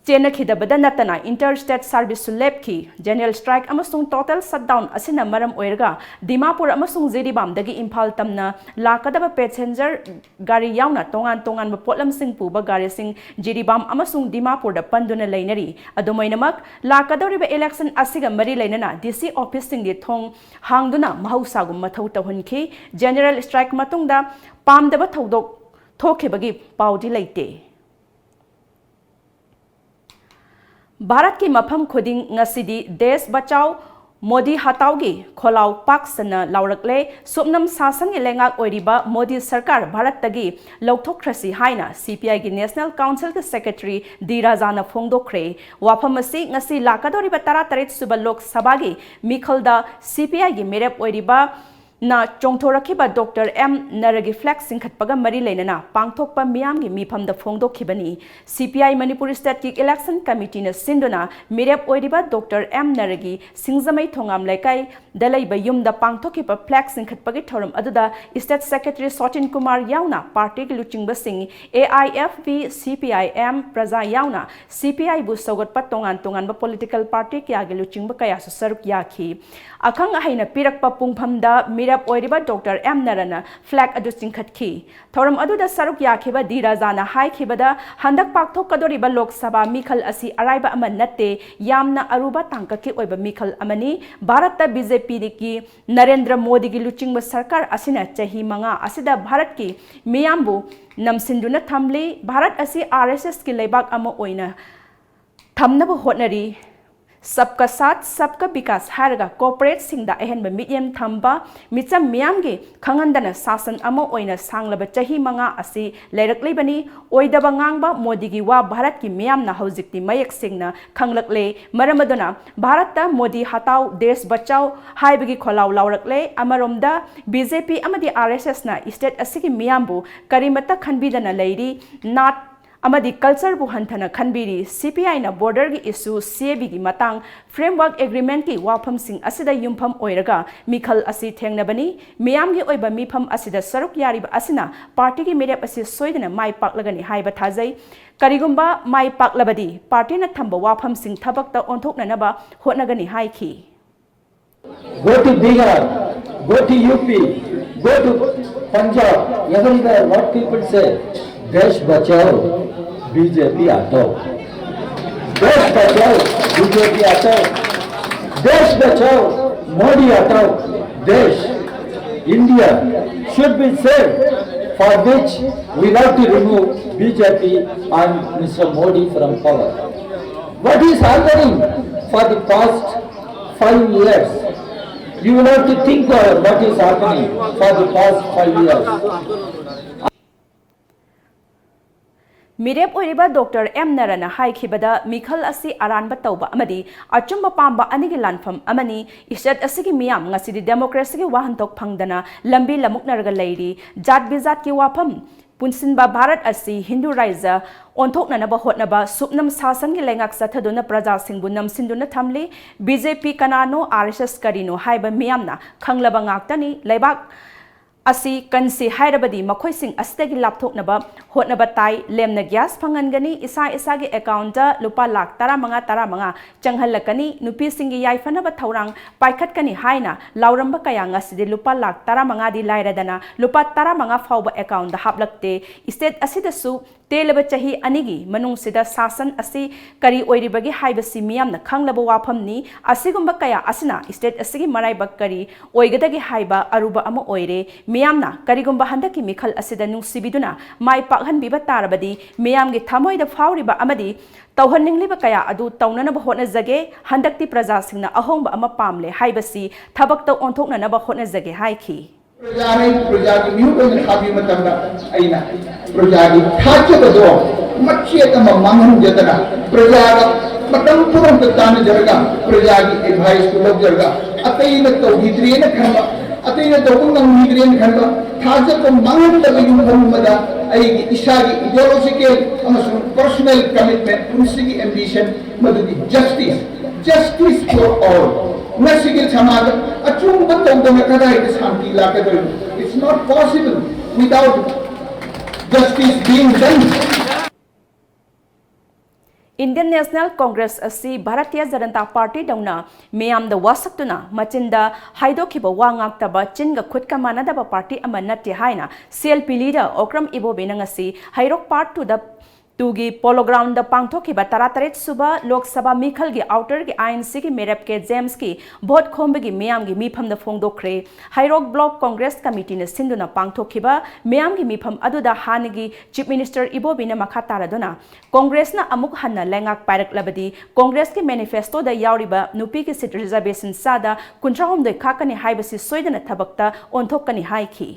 ꯆꯦꯟꯅꯈꯤꯗꯕꯗ ꯅꯠꯇꯅ inter state service ꯁꯨ ꯂꯦꯞꯈꯤ꯫ General strike ꯑꯃꯁꯨꯡ total shutdown ꯑꯁꯤꯅ ꯃꯔꯝ ꯑꯣꯏꯔꯒ ꯗꯤꯃꯥꯄꯨꯔ ꯑꯃꯁꯨꯡ ꯖꯤꯔꯤꯕꯥꯝꯗꯒꯤ ꯏꯝꯐꯥꯜ ꯇꯝꯅ ꯂꯥꯛꯀꯗꯕ passenger ꯒꯥꯔꯤ ꯌꯥꯎꯅ ꯇꯣꯉꯥꯟ ꯇꯣꯉꯥꯟꯕ ꯄꯣꯠꯂꯝꯁꯤꯡ ꯄꯨꯕ ꯒꯥꯔꯤꯁꯤꯡ ꯖꯤꯔꯤꯕꯥꯝ ꯑꯃꯁꯨꯡ ꯗꯤꯃꯥꯄꯨꯔꯗ ꯄꯟꯗꯨꯅ ꯂꯩꯅꯔꯤ꯫ ꯑꯗꯨꯝ ꯑꯣꯏꯅꯃꯛ, ꯂꯥꯛꯀꯗꯧꯔꯤꯕ election ꯑꯁꯤꯒ ꯃꯔꯤ ꯂꯩꯅꯅ D C office ꯁꯤꯡꯗꯤ ꯊꯣꯡ ꯍꯥꯡꯗꯨꯅ ꯃꯍꯧꯁꯥꯒꯨꯝ ꯃꯊꯧ ꯇꯧꯍꯟꯈꯤ꯫ General strike ꯃꯇꯨꯡꯗ ꯄꯥꯝꯗꯕ ꯊꯧꯗꯣꯛ ꯊꯣꯛꯈꯤꯕꯒꯤ ꯄꯥꯎꯗꯤ ꯂꯩꯇꯦ꯫ ꯚꯥꯔꯠꯀꯤ ꯃꯐꯝ ꯈꯨꯗꯤꯡ ꯉꯁꯤꯗꯤ Desh Bachao ꯃꯣꯗꯤ ꯍꯇꯥꯎꯒꯤ ꯈꯣꯜꯂꯥꯎ ꯄꯥꯛ ꯁꯟꯅ ꯂꯥꯎꯔꯛꯂꯦ꯫ ꯁꯨꯞꯅꯝ ꯁꯥꯁꯟꯒꯤ ꯂꯩꯉꯥꯛ ꯑꯣꯏꯔꯤꯕ ꯃꯣꯗꯤ ꯁꯔꯀꯥꯔ ꯚꯥꯔꯠꯇꯒꯤ ꯂꯧꯊꯣꯛꯈ꯭ꯔꯁꯤ ꯍꯥꯏꯅ ꯁꯤ ꯄꯤ ꯑꯥꯏꯒꯤ ꯅꯦꯁꯅꯦꯜ ꯀꯥꯎꯟꯁꯤꯜꯒꯤ ꯁꯦꯀ꯭ꯔꯦꯇꯔꯤ ꯗꯤ ꯔꯥꯖꯥꯅ ꯐꯣꯡꯗꯣꯛꯈ꯭ꯔꯦ꯫ ꯋꯥꯐꯝ ꯑꯁꯤ ꯉꯁꯤ ꯂꯥꯛꯀꯗꯧꯔꯤꯕ ꯇꯔꯥꯇꯔꯦꯠ ꯁꯨꯕ ꯂꯣꯛ ꯁꯚꯥꯒꯤ ꯃꯤꯈꯜꯗ ꯁꯤ ꯄꯤ ꯑꯥꯏꯒꯤ ꯃꯤꯔꯦꯞ ꯑꯣꯏꯔꯤꯕ ꯅ ꯆꯣꯡꯊꯣꯔꯛꯈꯤꯕ ꯗꯣꯛꯇꯔ ꯑꯦꯝ ꯅꯔꯒꯤ ꯐ꯭ꯂꯦꯛ ꯆꯤꯡꯈꯠꯄꯒ ꯃꯔꯤ ꯂꯩꯅꯅ ꯄꯥꯡꯊꯣꯛꯄ ꯃꯤꯌꯥꯝꯒꯤ ꯃꯤꯐꯝꯗ ꯐꯣꯡꯗꯣꯛꯈꯤꯕꯅꯤ꯫ ꯁꯤ ꯄꯤ ꯑꯥꯏ ꯃꯅꯤꯄꯨꯔ ꯁ꯭ꯇꯦꯠꯀꯤ ꯏꯂꯦꯛꯁꯟ ꯀꯃꯤꯇꯤꯅ ꯁꯤꯟꯗꯨꯅ ꯃꯤꯔꯦꯞ ꯑꯣꯏꯔꯤꯕ ꯗꯣꯛꯇꯔ ꯑꯦꯝ ꯅꯔꯒꯤ ꯁꯤꯡꯖꯃꯩ ꯊꯣꯉꯥꯝ ꯂꯩꯀꯥꯏꯗ ꯂꯩꯕ ꯌꯨꯝꯗ ꯄꯥꯡꯊꯣꯛꯈꯤꯕ ꯐ꯭ꯂꯦꯛ ꯆꯤꯡꯈꯠꯄꯒꯤ ꯊꯧꯔꯝ ꯑꯗꯨꯗ ꯁ꯭ꯇꯦꯠ ꯁꯦꯀ꯭ꯔꯦꯇꯔꯤ ꯁꯣꯇꯤꯟ ꯀꯨꯃꯥꯔ ꯌꯥꯎꯅ ꯄꯥꯔꯇꯤꯒꯤ ꯂꯨꯆꯤꯡꯕꯁꯤꯡ, ꯑꯦ ꯑꯥꯏ ꯑꯦꯐ ꯕꯤ, ꯁꯤ ꯄꯤ ꯑꯥꯏ ꯑꯦꯝ, ꯄ꯭ꯔꯖꯥ ꯌꯥꯎꯅ ꯁꯤ ꯄꯤ ꯑꯥꯏꯕꯨ ꯁꯧꯒꯠꯄ ꯇꯣꯉꯥꯟ ꯇꯣꯉꯥꯟꯕ ꯄꯣꯂꯤꯇꯤꯀꯦꯜ ꯄꯥꯔꯇꯤ ꯀꯌꯥꯒꯤ ꯂꯨꯆꯤꯡꯕ ꯀꯌꯥꯁꯨ ꯁꯔꯨꯛ ꯌꯥꯈꯤ꯫ ꯑꯈꯪ ꯑꯍꯩꯅ ꯄꯤꯔꯛꯄ ꯄꯨꯡꯐꯝꯗ ꯃꯤꯔꯦꯞ ꯑꯣꯏꯔꯤꯕ ꯗꯣꯛꯇꯔ ꯑꯦꯝ ꯅꯔꯅ ꯐ꯭ꯂꯦꯛ ꯑꯗꯨ ꯆꯤꯡꯈꯠꯈꯤ꯫ ꯊꯧꯔꯝ ꯑꯗꯨꯗ ꯁꯔꯨꯛ ꯌꯥꯈꯤꯕ ꯗꯤ ꯔꯥꯖꯥꯅ ꯍꯥꯏꯈꯤꯕꯗ, ꯍꯟꯗꯛ ꯄꯥꯡꯊꯣꯛꯀꯗꯧꯔꯤꯕ ꯂꯣꯛ ꯁꯚꯥ ꯃꯤꯈꯜ ꯑꯁꯤ ꯑꯔꯥꯏꯕ ꯑꯃ ꯅꯠꯇꯦ, ꯌꯥꯝꯅ ꯑꯔꯨꯕ ꯇꯥꯡꯀꯛꯀꯤ ꯑꯣꯏꯕ ꯃꯤꯈꯜ ꯑꯃꯅꯤ꯫ ꯚꯥꯔꯠꯇ ꯕꯤ ꯖꯦ ꯄꯤꯒꯤ ꯅꯔꯦꯟꯗ꯭ꯔ ꯃꯣꯗꯤꯒꯤ ꯂꯨꯆꯤꯡꯕ ꯁꯔꯀꯥꯔ ꯑꯁꯤꯅ ꯆꯍꯤ ꯃꯉꯥ ꯑꯁꯤꯗ ꯚꯥꯔꯠꯀꯤ ꯃꯤꯌꯥꯝꯕꯨ ꯅꯝꯁꯤꯟꯗꯨꯅ ꯊꯝꯂꯤ꯫ ꯚꯥꯔꯠ ꯑꯁꯤ ꯑꯥꯔ ꯑꯦꯁ ꯑꯦꯁꯀꯤ ꯂꯩꯕꯥꯛ ꯑꯃ ꯑꯣꯏꯅ ꯊꯝꯅꯕ ꯍꯣꯠꯅꯔꯤ꯫ ꯁꯕꯀꯥ ꯁꯥꯊ, ꯁꯕꯀꯥ ꯕꯤꯀꯥꯁ ꯍꯥꯏꯔꯒ ꯀꯣꯔꯄꯣꯔꯦꯠꯁꯤꯡꯗ ꯑꯍꯦꯟꯕ ꯃꯤꯠꯌꯦꯡ ꯊꯝꯕ, ꯃꯤꯆꯝ ꯃꯤꯌꯥꯝꯒꯤ ꯈꯪꯍꯟꯗꯅ ꯁꯥꯁꯟ ꯑꯃ ꯑꯣꯏꯅ ꯁꯥꯡꯂꯕ ꯆꯍꯤ ꯃꯉꯥ ꯑꯁꯤ ꯂꯩꯔꯛꯂꯤꯕꯅꯤ꯫ ꯑꯣꯏꯗꯕ ꯉꯥꯡꯕ ꯃꯣꯗꯤꯒꯤ ꯋꯥ ꯚꯥꯔꯠꯀꯤ ꯃꯤꯌꯥꯝꯅ ꯍꯧꯖꯤꯛꯇꯤ ꯃꯌꯦꯛ ꯁꯦꯡꯅ ꯈꯪꯂꯛꯂꯦ꯫ ꯃꯔꯝ ꯑꯗꯨꯅ ꯚꯥꯔꯠꯇ ꯃꯣꯗꯤ ꯍꯇꯥꯎ, ꯗꯦꯁ ꯕꯆꯥꯎ ꯍꯥꯏꯕꯒꯤ ꯈꯣꯜꯂꯥꯎ ꯂꯥꯎꯔꯛꯂꯦ꯫ ꯑꯃꯔꯣꯝꯗ ꯕꯤ ꯖꯦ ꯄꯤ ꯑꯃꯗꯤ ꯑꯥꯔ ꯑꯦꯁ ꯑꯦꯁꯅ ꯁ꯭ꯇꯦꯠ ꯑꯁꯤꯒꯤ ꯃꯤꯌꯥꯝꯕꯨ ꯀꯔꯤꯃꯠꯇ ꯈꯟꯕꯤꯗꯅ ꯂꯩꯔꯤ꯫ ꯅꯥꯠ ꯑꯃꯗꯤ ꯀꯜꯆꯔꯕꯨ ꯍꯟꯊꯅ ꯈꯟꯕꯤꯔꯤ꯫ ꯁꯤ ꯄꯤ ꯑꯥꯏꯅ ꯕꯣꯔꯗꯔꯒꯤ ꯏꯁꯨ, ꯁꯤ ꯑꯦ ꯕꯤꯒꯤ ꯃꯇꯥꯡ, ꯐ꯭ꯔꯦꯝꯋꯥꯔꯛ ꯑꯦꯒ꯭ꯔꯤꯃꯦꯟꯠꯀꯤ ꯋꯥꯐꯝꯁꯤꯡ ꯑꯁꯤꯗ ꯌꯨꯝꯐꯝ ꯑꯣꯏꯔꯒ ꯃꯤꯈꯜ ꯑꯁꯤ ꯊꯦꯡꯅꯕꯅꯤ꯫ ꯃꯤꯌꯥꯝꯒꯤ ꯑꯣꯏꯕ ꯃꯤꯐꯝ ꯑꯁꯤꯗ ꯁꯔꯨꯛ ꯌꯥꯔꯤꯕ ꯑꯁꯤꯅ ꯄꯥꯔꯇꯤꯒꯤ ꯃꯤꯔꯦꯞ ꯑꯁꯤ ꯁꯣꯏꯗꯅ ꯃꯥꯏ ꯄꯥꯛꯂꯒꯅꯤ ꯍꯥꯏꯕ ꯊꯥꯖꯩ꯫ ꯀꯔꯤꯒꯨꯝꯕ ꯃꯥꯏ ꯄꯥꯛꯂꯕꯗꯤ ꯄꯥꯔꯇꯤꯅ ꯊꯝꯕ ꯋꯥꯐꯝꯁꯤꯡ ꯊꯕꯛꯇ ꯑꯣꯟꯊꯣꯛꯅꯅꯕ ꯍꯣꯠꯅꯒꯅꯤ ꯍꯥꯏꯈꯤ꯫ Go to Bihar, go to U P, go to Punjab, everywhere what people say, Desh Bachao, B J P Hatao. Desh Bachao, B J P Hatao. Desh Bachao, Modi Hatao. Desh, India should be saved, for which we have to remove B J P and Mister Modi from power. What is happening for the past Five years. You will have to think of what is happening for the past five years. ꯃꯤꯔꯦꯞ ꯑꯣꯏꯔꯤꯕ doctor M ꯅꯔꯅ ꯍꯥꯏꯈꯤꯕꯗ, ꯃꯤꯈꯜ ꯑꯁꯤ ꯑꯔꯥꯟꯕ ꯇꯧꯕ ꯑꯃꯗꯤ ꯑꯆꯨꯝꯕ ꯄꯥꯝꯕ ꯑꯅꯤꯒꯤ ꯂꯥꯟꯐꯝ ꯑꯃꯅꯤ꯫ ꯏꯁꯇꯦꯠ ꯑꯁꯤꯒꯤ ꯃꯤꯌꯥꯝ ꯉꯁꯤꯗꯤ ꯗꯦꯃꯣꯀ꯭ꯔꯦꯁꯤꯒꯤ ꯋꯥꯍꯟꯊꯣꯛ ꯐꯪꯗꯅ ꯂꯝꯕꯤ ꯂꯃꯨꯛꯅꯔꯒ ꯂꯩꯔꯤ꯫ ꯖꯥꯠ ꯕꯤꯖꯥꯠꯀꯤ ꯋꯥꯐꯝ ꯄꯨꯟꯁꯤꯟꯕ ꯚꯥꯔꯠ ꯑꯁꯤ ꯍꯤꯟꯗꯨ ꯔꯥꯏꯖ ꯑꯣꯟꯊꯣꯛꯅꯅꯕ ꯍꯣꯠꯅꯕ, ꯁꯨꯞꯅꯝ ꯁꯥꯁꯟꯒꯤ ꯂꯩꯉꯥꯛ ꯆꯠꯊꯗꯨꯅ ꯄ꯭ꯔꯖꯥꯁꯤꯡꯕꯨ ꯅꯝꯁꯤꯟꯗꯨꯅ ꯊꯝꯂꯤ꯫ ꯕꯤ ꯖꯦ ꯄꯤ ꯀꯅꯥꯅꯣ, ꯑꯥꯔ ꯑꯦꯁ ꯑꯦꯁ ꯀꯔꯤꯅꯣ ꯍꯥꯏꯕ ꯃꯤꯌꯥꯝꯅ ꯈꯪꯂꯕ ꯉꯥꯛꯇꯅꯤ꯫ ꯂꯩꯕꯥꯛ ꯑꯁꯤ ꯀꯟꯁꯤ ꯍꯥꯏꯔꯕꯗꯤ ꯃꯈꯣꯏꯁꯤꯡ ꯑꯁꯤꯗꯒꯤ ꯂꯥꯞꯊꯣꯛꯅꯕ ꯍꯣꯠꯅꯕ ꯇꯥꯏ꯫ ꯂꯦꯝꯅ ꯒ꯭ꯌꯥꯁ ꯐꯪꯍꯟꯒꯅꯤ, ꯏꯁꯥ ꯏꯁꯥꯒꯤ ꯑꯦꯀꯥꯎꯟꯗ ꯂꯨꯄꯥ ꯂꯥꯈ ꯇꯔꯥꯃꯉꯥ, ꯇꯔꯥꯃꯉꯥ ꯆꯪꯍꯜꯂꯛꯀꯅꯤ, ꯅꯨꯄꯤꯁꯤꯡꯒꯤ ꯌꯥꯏꯐꯅꯕ ꯊꯧꯔꯥꯡ ꯄꯥꯏꯈꯠꯀꯅꯤ ꯍꯥꯏꯅ ꯂꯥꯎꯔꯝꯕ ꯀꯌꯥ ꯉꯁꯤꯗꯤ ꯂꯨꯄꯥ ꯂꯥꯈ ꯇꯔꯥꯃꯉꯥꯗꯤ ꯂꯥꯏꯔꯗꯅ ꯂꯨꯄꯥ ꯇꯔꯥꯃꯉꯥ ꯐꯥꯎꯕ ꯑꯦꯀꯥꯎꯟꯗ ꯍꯥꯞꯂꯛꯇꯦ꯫ ꯏꯁꯇꯦꯠ ꯑꯁꯤꯗꯁꯨ ꯇꯦꯜꯂꯕ ꯆꯍꯤ ꯑꯅꯤꯒꯤ ꯃꯅꯨꯡꯁꯤꯗ ꯁꯥꯁꯟ ꯑꯁꯤ ꯀꯔꯤ ꯑꯣꯏꯔꯤꯕꯒꯦ ꯍꯥꯏꯕꯁꯤ ꯃꯤꯌꯥꯝꯅ ꯈꯪꯂꯕ ꯋꯥꯐꯝꯅꯤ꯫ ꯑꯁꯤꯒꯨꯝꯕ ꯀꯌꯥ ꯑꯁꯤꯅ ꯏꯁꯇꯦꯠ ꯑꯁꯤꯒꯤ ꯃꯔꯥꯏꯕꯛ ꯀꯔꯤ ꯑꯣꯏꯒꯗꯒꯦ ꯍꯥꯏꯕ ꯑꯔꯨꯕ ꯑꯃ ꯑꯣꯏꯔꯦ꯫ ꯃꯤꯌꯥꯝꯅ ꯀꯔꯤꯒꯨꯝꯕ ꯍꯟꯗꯛꯀꯤ ꯃꯤꯈꯜ ꯑꯁꯤꯗ ꯅꯨꯡꯁꯤꯕꯤꯗꯨꯅ ꯃꯥꯏ ꯄꯥꯛꯍꯟꯕꯤꯕ ꯇꯥꯔꯕꯗꯤ, ꯃꯤꯌꯥꯝꯒꯤ ꯊꯃꯣꯏꯗ ꯐꯥꯎꯔꯤꯕ ꯑꯃꯗꯤ ꯇꯧꯍꯟꯅꯤꯡꯂꯤꯕ ꯀꯌꯥ ꯑꯗꯨ ꯇꯧꯅꯅꯕ ꯍꯣꯠꯅꯖꯒꯦ꯫ ꯍꯟꯗꯛꯇꯤ ꯄ꯭ꯔꯖꯥꯁꯤꯡꯅ ꯑꯍꯣꯡꯕ ꯑꯃ ꯄꯥꯝꯂꯦ ꯍꯥꯏꯕꯁꯤ ꯊꯕꯛꯇ ꯑꯣꯟꯊꯣꯛꯅꯅꯕ ꯍꯣꯠꯅꯖꯒꯦ ꯍꯥꯏꯈꯤ꯫ ꯄ꯭ꯔꯖꯥꯅꯤ, ꯄ꯭ꯔꯖꯥꯒꯤ ꯃꯤꯍꯨꯠ ꯑꯣꯏꯅ ꯊꯥꯕꯤꯕ ꯃꯇꯝꯗ ꯑꯩꯅ ꯄ꯭ꯔꯖꯥꯒꯤ ꯊꯥꯖꯕꯗꯣ ꯃꯆꯦꯠ ꯑꯃ ꯃꯥꯡꯍꯟꯖꯗꯅ, ꯄ꯭ꯔꯖꯥꯒ ꯃꯇꯝ ꯄꯨꯝꯅꯃꯛꯇ ꯇꯥꯟꯅꯖꯔꯒ, ꯄ꯭ꯔꯖꯥꯒꯤ ꯑꯦꯗꯚꯥꯏꯁꯇꯨ ꯂꯧꯖꯔꯒ, ꯑꯇꯩꯅ ꯇꯧꯈꯤꯗ꯭ꯔꯦꯅ ꯈꯟꯕ, ꯑꯇꯩꯅ ꯇꯧꯕ ꯉꯝꯈꯤꯗ꯭ꯔꯦꯅ ꯈꯟꯕ, ꯊꯥꯖꯕ ꯃꯥꯡꯍꯟꯗꯕ ꯌꯨꯝꯐꯝ ꯑꯃꯗ ꯑꯩꯒꯤ ꯏꯁꯥꯒꯤ ideological ꯑꯃꯁꯨꯡ personal commitment, ꯄꯨꯟꯁꯤꯒꯤ ambition, ꯃꯗꯨꯗꯤ justice, justice for all꯫ ꯉꯁꯤꯒꯤ ꯁꯃꯥꯖ ꯑꯆꯨꯝꯕ ꯇꯧꯗꯅ ꯀꯗꯥꯏꯗ ꯁꯥꯟꯇꯤ ꯂꯥꯛꯀꯗꯧꯔꯤꯕꯅꯣ? It's not possible without justice being done. Indian National Congress ꯑꯁꯤ ꯚꯥꯔꯇꯤꯌ ꯖꯅꯇꯥ ꯄꯥꯔꯇꯤꯗꯧꯅ ꯃꯤꯌꯥꯝꯗ ꯋꯥꯁꯛꯇꯨꯅ ꯃꯆꯤꯟꯗ ꯍꯥꯏꯗꯣꯛꯈꯤꯕ ꯋꯥ ꯉꯥꯛꯇꯕ, ꯆꯤꯟꯒ ꯈꯨꯠꯀ ꯃꯥꯟꯅꯗꯕ ꯄꯥꯔꯇꯤ ꯑꯃ ꯅꯠꯇꯦ ꯍꯥꯏꯅ C L P leader Okram ꯏꯕꯣꯕꯤꯅ ꯉꯁꯤ ꯍꯩꯔꯣꯛ Part Two ꯗ ꯇꯨꯒꯤ ꯄꯣꯂꯣ ꯒ꯭ꯔꯥꯎꯟꯗ ꯄꯥꯡꯊꯣꯛꯈꯤꯕ ꯇꯔꯥꯇꯔꯦꯠ ꯁꯨꯕ ꯂꯣꯛ ꯁꯚꯥ ꯃꯤꯈꯜꯒꯤ ꯑꯥꯎꯇꯔꯒꯤ ꯑꯥꯏ ꯑꯦꯟ ꯁꯤꯒꯤ ꯃꯦꯔꯦꯞ ꯀꯦ ꯖꯦꯝꯁꯀꯤ ꯚꯣꯠ ꯈꯣꯝꯕꯒꯤ ꯃꯤꯌꯥꯝꯒꯤ ꯃꯤꯐꯝꯗ ꯐꯣꯡꯗꯣꯛꯈ꯭ꯔꯦ꯫ ꯍꯩꯔꯣꯛ ꯕ꯭ꯂꯣꯛ ꯀꯣꯡꯒ꯭ꯔꯦꯁ ꯀꯃꯤꯇꯤꯅ ꯁꯤꯟꯗꯨꯅ ꯄꯥꯡꯊꯣꯛꯈꯤꯕ ꯃꯤꯌꯥꯝꯒꯤ ꯃꯤꯐꯝ ꯑꯗꯨꯗ ꯍꯥꯟꯅꯒꯤ ꯆꯤꯐ ꯃꯤꯅꯤꯁꯇꯔ ꯏꯕꯣꯕꯤꯅ ꯃꯈꯥ ꯇꯥꯔꯗꯨꯅ, ꯀꯣꯡꯒ꯭ꯔꯦꯁꯅ ꯑꯃꯨꯛ ꯍꯟꯅ ꯂꯩꯉꯥꯛ ꯄꯥꯏꯔꯛꯂꯕꯗꯤ ꯀꯣꯡꯒ꯭ꯔꯦꯁꯀꯤ ꯃꯦꯅꯤꯐꯦꯁꯇꯣꯗ ꯌꯥꯎꯔꯤꯕ ꯅꯨꯄꯤꯒꯤ ꯁꯤꯠ ꯔꯤꯖꯔꯕꯦꯁꯟ ꯆꯥꯗ ꯀꯨꯟꯊ꯭ꯔꯥꯍꯨꯝꯗꯣꯏ ꯈꯥꯛꯀꯅꯤ ꯍꯥꯏꯕꯁꯤ ꯁꯣꯏꯗꯅ ꯊꯕꯛꯇ ꯑꯣꯟꯊꯣꯛꯀꯅꯤ ꯍꯥꯏꯈꯤ꯫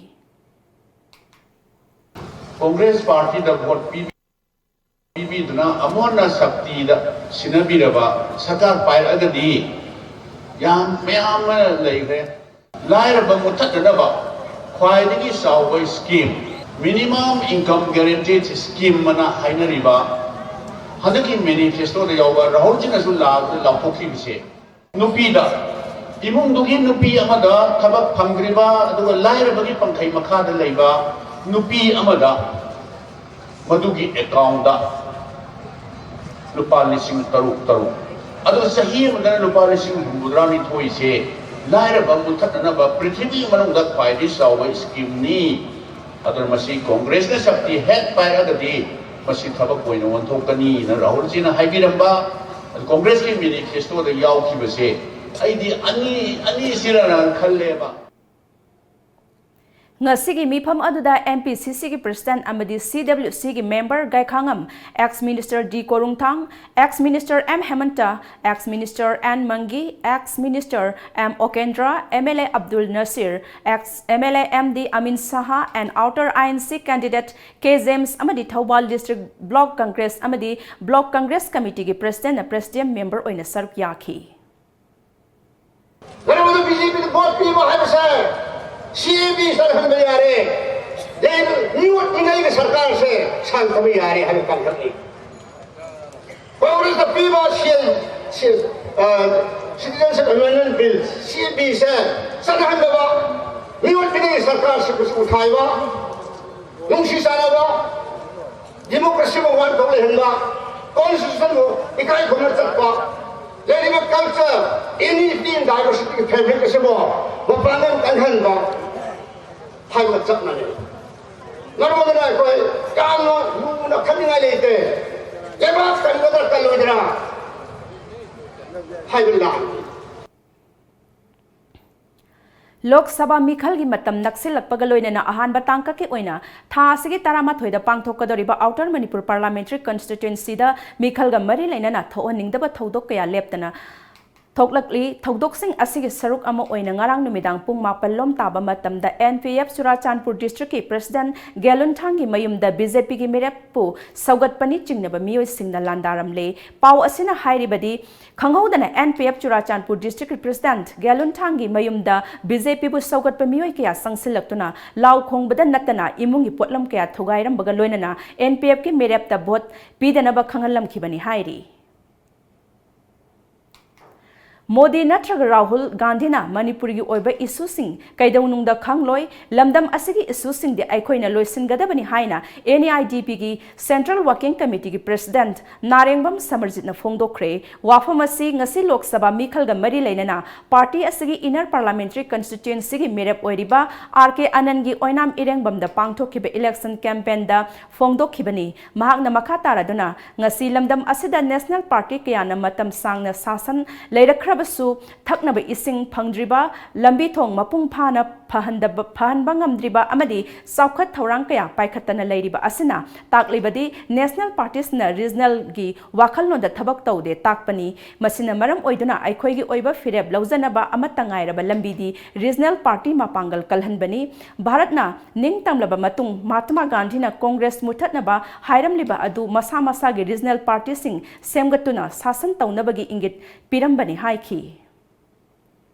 ꯀꯣꯡꯒ꯭ꯔꯦꯁ ꯄꯥꯔꯇꯤꯗ ꯚꯣꯠ ꯄꯤ-, ꯄꯤꯕꯤꯗꯨꯅ ꯑꯃꯨꯛ ꯍꯟꯅ ꯁꯛꯇꯤꯗ ꯁꯤꯟꯅꯕꯤꯔꯕ ꯁꯔꯀꯥꯔ ꯄꯥꯏꯔꯛꯑꯒꯗꯤ ꯌꯥꯝ ꯃꯌꯥꯝ ꯑꯃ ꯂꯩꯈ꯭ꯔꯦ꯫ ꯂꯥꯏꯔꯕ ꯃꯨꯠꯊꯠꯅꯅꯕ ꯈ꯭ꯋꯥꯏꯗꯒꯤ ꯆꯥꯎꯕ ꯁ꯭ꯀꯤꯝ, ꯃꯤꯅꯤꯃꯝ ꯏꯟꯀꯝ ꯒꯦꯔꯦꯟꯇꯤꯗ ꯁ꯭ꯀꯤꯝ ꯑꯅ ꯍꯥꯏꯅꯔꯤꯕ ꯍꯟꯗꯛꯀꯤ ꯃꯦꯅꯤꯐꯦꯁꯇꯣꯗ ꯌꯥꯎꯕ ꯔꯥꯍꯨꯜꯖꯤꯅꯁꯨ ꯂꯥꯎ-, ꯂꯥꯎꯊꯣꯛꯈꯤꯕꯁꯦ, ꯅꯨꯄꯤꯗ, ꯏꯃꯨꯡꯗꯨꯒꯤ ꯅꯨꯄꯤ ꯑꯃꯗ ꯊꯕꯛ ꯐꯪꯗ꯭ꯔꯤꯕ ꯑꯗꯨꯒ ꯂꯥꯏꯔꯕꯒꯤ ꯄꯪꯈꯩ ꯃꯈꯥꯗ ꯂꯩꯕ ꯅꯨꯄꯤ ꯑꯃꯗ ꯃꯗꯨꯒꯤ ꯑꯦꯀꯥꯎꯟꯗ ꯂꯨꯄꯥ ꯂꯤꯁꯤꯡ ꯇꯔꯨꯛ ꯇꯔꯨꯛ, ꯑꯗꯨꯒ ꯆꯍꯤ ꯑꯃꯗ ꯂꯨꯄꯥ ꯂꯤꯁꯤꯡ ꯍꯨꯝꯐꯨꯇꯔꯥꯅꯤꯊꯣꯏꯁꯦ ꯂꯥꯏꯔꯕ ꯃꯨꯠꯊꯠꯅꯅꯕ ꯄ꯭ꯔꯤꯊꯤꯕꯤ ꯃꯅꯨꯡꯗ ꯈ꯭ꯋꯥꯏꯗꯒꯤ ꯆꯥꯎꯕ ꯁ꯭ꯀꯤꯝꯅꯤ꯫ ꯑꯗꯨꯅ ꯃꯁꯤ ꯀꯣꯡꯒ꯭ꯔꯦꯁꯅ ꯁꯛꯇꯤ ꯍꯦꯛ ꯄꯥꯏꯔꯒꯗꯤ ꯃꯁꯤ ꯊꯕꯛ ꯑꯣꯏꯅ ꯑꯣꯟꯊꯣꯛꯀꯅꯤꯅ ꯔꯥꯍꯨꯜꯖꯤꯅ ꯍꯥꯏꯕꯤꯔꯝꯕ, ꯑꯗꯨ ꯀꯣꯡꯒ꯭ꯔꯦꯁꯀꯤ ꯃꯦꯅꯤꯐꯦꯁꯇꯣꯗ ꯌꯥꯎꯈꯤꯕꯁꯦ ꯑꯩꯗꯤ ꯑꯅꯤ, ꯑꯅꯤꯁꯤꯔꯅ ꯈꯜꯂꯦꯕ꯫ ꯉꯁꯤꯒꯤ ꯃꯤꯐꯝ ꯑꯗꯨꯗ ꯑꯦꯝ ꯄꯤ ꯁꯤ ꯁꯤꯒꯤ ꯄ꯭ꯔꯁꯤꯗꯦꯟꯠ ꯑꯃꯗꯤ ꯁꯤ ꯗꯕ꯭ꯂꯤꯎ ꯁꯤꯒꯤ member Gaikhangam, ex minister D Korungthang, ex minister M Hemanta, ex minister N Mangi, ex minister M Okendra, M L A Abdul Nasir, ex M L A M D Amin Shah and outer I N C candidate K James ꯑꯃꯗꯤ Thoubal district block Congress ꯑꯃꯗꯤ block Congress ꯀꯃꯤꯇꯤꯒꯤ ꯄ꯭ꯔꯁꯤꯗꯦꯟꯠꯅ presidium member ꯑꯣꯏꯅ ꯁꯔꯨꯛ ꯌꯥꯈꯤ꯫ ꯃꯔꯝ ꯑꯗꯨꯅ B J ꯄꯤꯗ ꯚꯣꯠ ꯄꯤꯕ ꯍꯥꯏꯕꯁꯦ ꯁꯤ ꯑꯦ ꯕꯤ ꯆꯠꯍꯟꯕ ꯌꯥꯔꯦ, ꯂꯩꯔꯤꯕ ꯃꯤꯑꯣꯠ ꯃꯤꯅꯩꯒꯤ ꯁꯔꯀꯥꯔꯁꯦ ꯁꯥꯡꯊꯕ ꯌꯥꯔꯦ ꯍꯥꯏꯕ ꯄꯥꯡꯈꯛꯅꯤ꯫ ꯀꯣꯡꯒ꯭ꯔꯦꯁꯇ ꯄꯤꯕ ꯁꯤ ꯑꯦ, ꯁꯤ, ꯑ, Citizenship Amendment Bill, ꯁꯤ ꯑꯦ ꯕꯤꯁꯦ ꯆꯠꯅꯍꯟꯗꯕ, ꯃꯤꯑꯣꯠ ꯃꯤꯅꯩꯒꯤ ꯁꯔꯀꯥꯔꯁꯤꯕꯨꯁꯨ ꯎꯊꯥꯏꯕ, ꯅꯨꯡꯁꯤ ꯆꯥꯟꯅꯕ, ꯗꯤꯃꯣꯀ꯭ꯔꯦꯁꯤꯕꯨ ꯋꯥꯟꯊꯣꯛ ꯂꯩꯍꯟꯕ, ꯀꯣꯟꯁꯇꯤꯇ꯭ꯌꯨꯁꯟꯕꯨ ꯏꯀꯥꯏ ꯈꯨꯝꯅ ꯆꯠꯄ, ꯂꯩꯔꯤꯕ ꯀꯜꯆꯔ, ꯌꯨꯅꯤꯇꯤ ꯑꯦꯟ ꯗꯥꯏꯚꯔꯁꯤꯇꯤꯒꯤ ꯐꯦꯕ꯭ꯔꯤꯛ ꯑꯁꯤꯕꯨ ꯃꯄꯥꯡꯒꯜ ꯀꯜꯍꯟꯕ ꯍꯥꯏꯕ ꯆꯞ ꯃꯥꯟꯅꯩ꯫ ꯃꯔꯝ ꯑꯗꯨꯅ ꯑꯩꯈꯣꯏ ꯌꯥꯝꯅ ꯂꯨꯅ ꯈꯟꯅꯤꯡꯉꯥꯏ ꯂꯩꯇꯦ꯫ ꯂꯩꯕꯥꯛ ꯀꯟꯒꯗ꯭ꯔꯥ ꯀꯜꯂꯣꯏꯗ꯭ꯔꯥ ꯍꯥꯏꯕ ꯂꯥꯟ꯫ ꯂꯣꯛ ꯁꯚꯥ ꯃꯤꯈꯜꯒꯤ ꯃꯇꯝ ꯅꯛꯁꯤꯜꯂꯛꯄꯒ ꯂꯣꯏꯅꯅ ꯑꯍꯥꯟꯕ ꯇꯥꯡꯀꯛꯀꯤ ꯑꯣꯏꯅ ꯊꯥ ꯑꯁꯤꯒꯤ ꯇꯔꯥꯃꯥꯊꯣꯏꯗ ꯄꯥꯡꯊꯣꯛꯀꯗꯧꯔꯤꯕ Outer Manipur Parliamentary Constituencyꯗ ꯃꯤꯈꯜꯒ ꯃꯔꯤ ꯂꯩꯅꯅ ꯊꯣꯛꯍꯟꯅꯤꯡꯗꯕ ꯊꯧꯗꯣꯛ ꯀꯌꯥ ꯂꯦꯞꯇꯅ ꯊꯣꯛꯂꯛꯂꯤ꯫ ꯊꯧꯗꯣꯛꯁꯤꯡ ꯑꯁꯤꯒꯤ ꯁꯔꯨꯛ ꯑꯃ ꯑꯣꯏꯅ ꯉꯔꯥꯡ ꯅꯨꯃꯤꯗꯥꯡ ꯄꯨꯡ ꯃꯥꯄꯜ ꯂꯣꯝ ꯇꯥꯕ ꯃꯇꯝꯗ N P F Churachandpur Districtꯀꯤ President ꯒꯦꯂꯨꯟꯊꯥꯡꯒꯤ ꯃꯌꯨꯝꯗ B J Pꯒꯤ ꯃꯤꯔꯦꯞꯄꯨ ꯁꯧꯒꯠꯄꯅꯤ ꯆꯤꯡꯅꯕ ꯃꯤꯑꯣꯏꯁꯤꯡꯅ ꯂꯥꯟꯗꯥꯔꯝꯂꯦ꯫ ꯄꯥꯎ ꯑꯁꯤꯅ ꯍꯥꯏꯔꯤꯕꯗꯤ, ꯈꯪꯍꯧꯗꯅ N P F Churachandpur Districtꯀꯤ President ꯒꯦꯂꯨꯟꯊꯥꯡꯒꯤ ꯃꯌꯨꯝꯗ B J Pꯕꯨ ꯁꯧꯒꯠꯄ ꯃꯤꯑꯣꯏ ꯀꯌꯥ ꯆꯪꯁꯤꯜꯂꯛꯇꯨꯅ ꯂꯥꯎ ꯈꯣꯡꯕꯗ ꯅꯠꯇꯅ ꯏꯃꯨꯡꯒꯤ ꯄꯣꯠꯂꯝ ꯀꯌꯥ ꯊꯨꯒꯥꯏꯔꯝꯕꯒ ꯂꯣꯏꯅꯅ N P Fꯀꯤ ꯃꯤꯔꯦꯞꯇ vote ꯄꯤꯗꯅꯕ ꯈꯪꯍꯜꯂꯝꯈꯤꯕꯅꯤ ꯍꯥꯏꯔꯤ꯫ ꯃꯣꯗꯤ ꯅꯠꯇ꯭ꯔꯒ ꯔꯥꯍꯨꯜ ꯒꯥꯟꯙꯤꯅ ꯃꯅꯤꯄꯨꯔꯒꯤ ꯑꯣꯏꯕ issueꯁꯤꯡ ꯀꯩꯗꯧꯅꯨꯡꯗ ꯈꯪꯂꯣꯏ, ꯂꯝꯗꯝ ꯑꯁꯤꯒꯤ issueꯁꯤꯡꯗꯤ ꯑꯩꯈꯣꯏꯅ ꯂꯣꯏꯁꯤꯟꯒꯗꯕꯅꯤ ꯍꯥꯏꯅ N E I D Pꯒꯤ Central Working Committeeꯒꯤ President ꯅꯥꯔꯦꯡꯕꯝ ꯁꯃꯔꯖꯤꯠꯅ ꯐꯣꯡꯗꯣꯛꯈ꯭ꯔꯦ꯫ ꯋꯥꯐꯝ ꯑꯁꯤ ꯉꯁꯤ ꯂꯣꯛ ꯁꯚꯥ ꯃꯤꯈꯜꯒ ꯃꯔꯤ ꯂꯩꯅꯅ party ꯑꯁꯤꯒꯤ Inner Parliamentary Constituencyꯒꯤ ꯃꯤꯔꯦꯞ ꯑꯣꯏꯔꯤꯕ R K Anandꯒꯤ ꯑꯣꯏꯅꯥꯝ ꯏꯔꯦꯡꯕꯝꯗ ꯄꯥꯡꯊꯣꯛꯈꯤꯕ election campaignꯗ ꯐꯣꯡꯗꯣꯛꯈꯤꯕꯅꯤ꯫ ꯃꯍꯥꯛꯅ ꯃꯈꯥ ꯇꯥꯔꯗꯨꯅ, ꯉꯁꯤ ꯂꯝꯗꯝ ꯑꯁꯤꯗ national party ꯀꯌꯥꯅ ꯃꯇꯝ ꯁꯥꯡꯅ ꯁꯥꯁꯟ ꯂꯩꯔꯛꯈ꯭ꯔꯕꯁꯨ, ꯊꯛꯅꯕ ꯏꯁꯤꯡ ꯐꯪꯗ꯭ꯔꯤꯕ, ꯂꯝꯕꯤ ꯊꯣꯡ ꯃꯄꯨꯡ ꯐꯥꯅ ꯐꯍꯟꯗꯕ, ꯐꯍꯟꯕ ꯉꯝꯗ꯭ꯔꯤꯕ ꯑꯃꯗꯤ ꯆꯥꯎꯈꯠ ꯊꯧꯔꯥꯡ ꯀꯌꯥ ꯄꯥꯏꯈꯠꯇꯅ ꯂꯩꯔꯤꯕ ꯑꯁꯤꯅ ꯇꯥꯛꯂꯤꯕꯗꯤ national parties ꯅ regional ꯒꯤ ꯋꯥꯈꯜꯂꯣꯟꯗ ꯊꯕꯛ ꯇꯧꯗꯦ ꯇꯥꯛꯄꯅꯤ꯫ ꯃꯁꯤꯅ ꯃꯔꯝ ꯑꯣꯏꯗꯨꯅ ꯑꯩꯈꯣꯏꯒꯤ ꯑꯣꯏꯕ ꯐꯤꯔꯦꯞ ꯂꯧꯖꯅꯕ ꯑꯃꯠꯇ ꯉꯥꯏꯔꯕ ꯂꯝꯕꯤꯗꯤ regional party ꯃꯄꯥꯡꯒꯜ ꯀꯜꯍꯟꯕꯅꯤ꯫ ꯚꯥꯔꯠꯅ ꯅꯤꯡꯇꯝꯂꯕ ꯃꯇꯨꯡ ꯃꯍꯥꯇꯃꯥ ꯒꯥꯟꯙꯤꯅ Congress ꯃꯨꯊꯠꯅꯕ ꯍꯥꯏꯔꯝꯂꯤꯕ ꯑꯗꯨ ꯃꯁꯥ ꯃꯁꯥꯒꯤ regional party ꯁꯤꯡ ꯁꯦꯝꯒꯠꯇꯨꯅ ꯁꯥꯁꯟ ꯇꯧꯅꯕꯒꯤ ꯏꯪꯒꯤꯠ ꯄꯤꯔꯝꯕꯅꯤ ꯍꯥꯏꯈꯤ꯫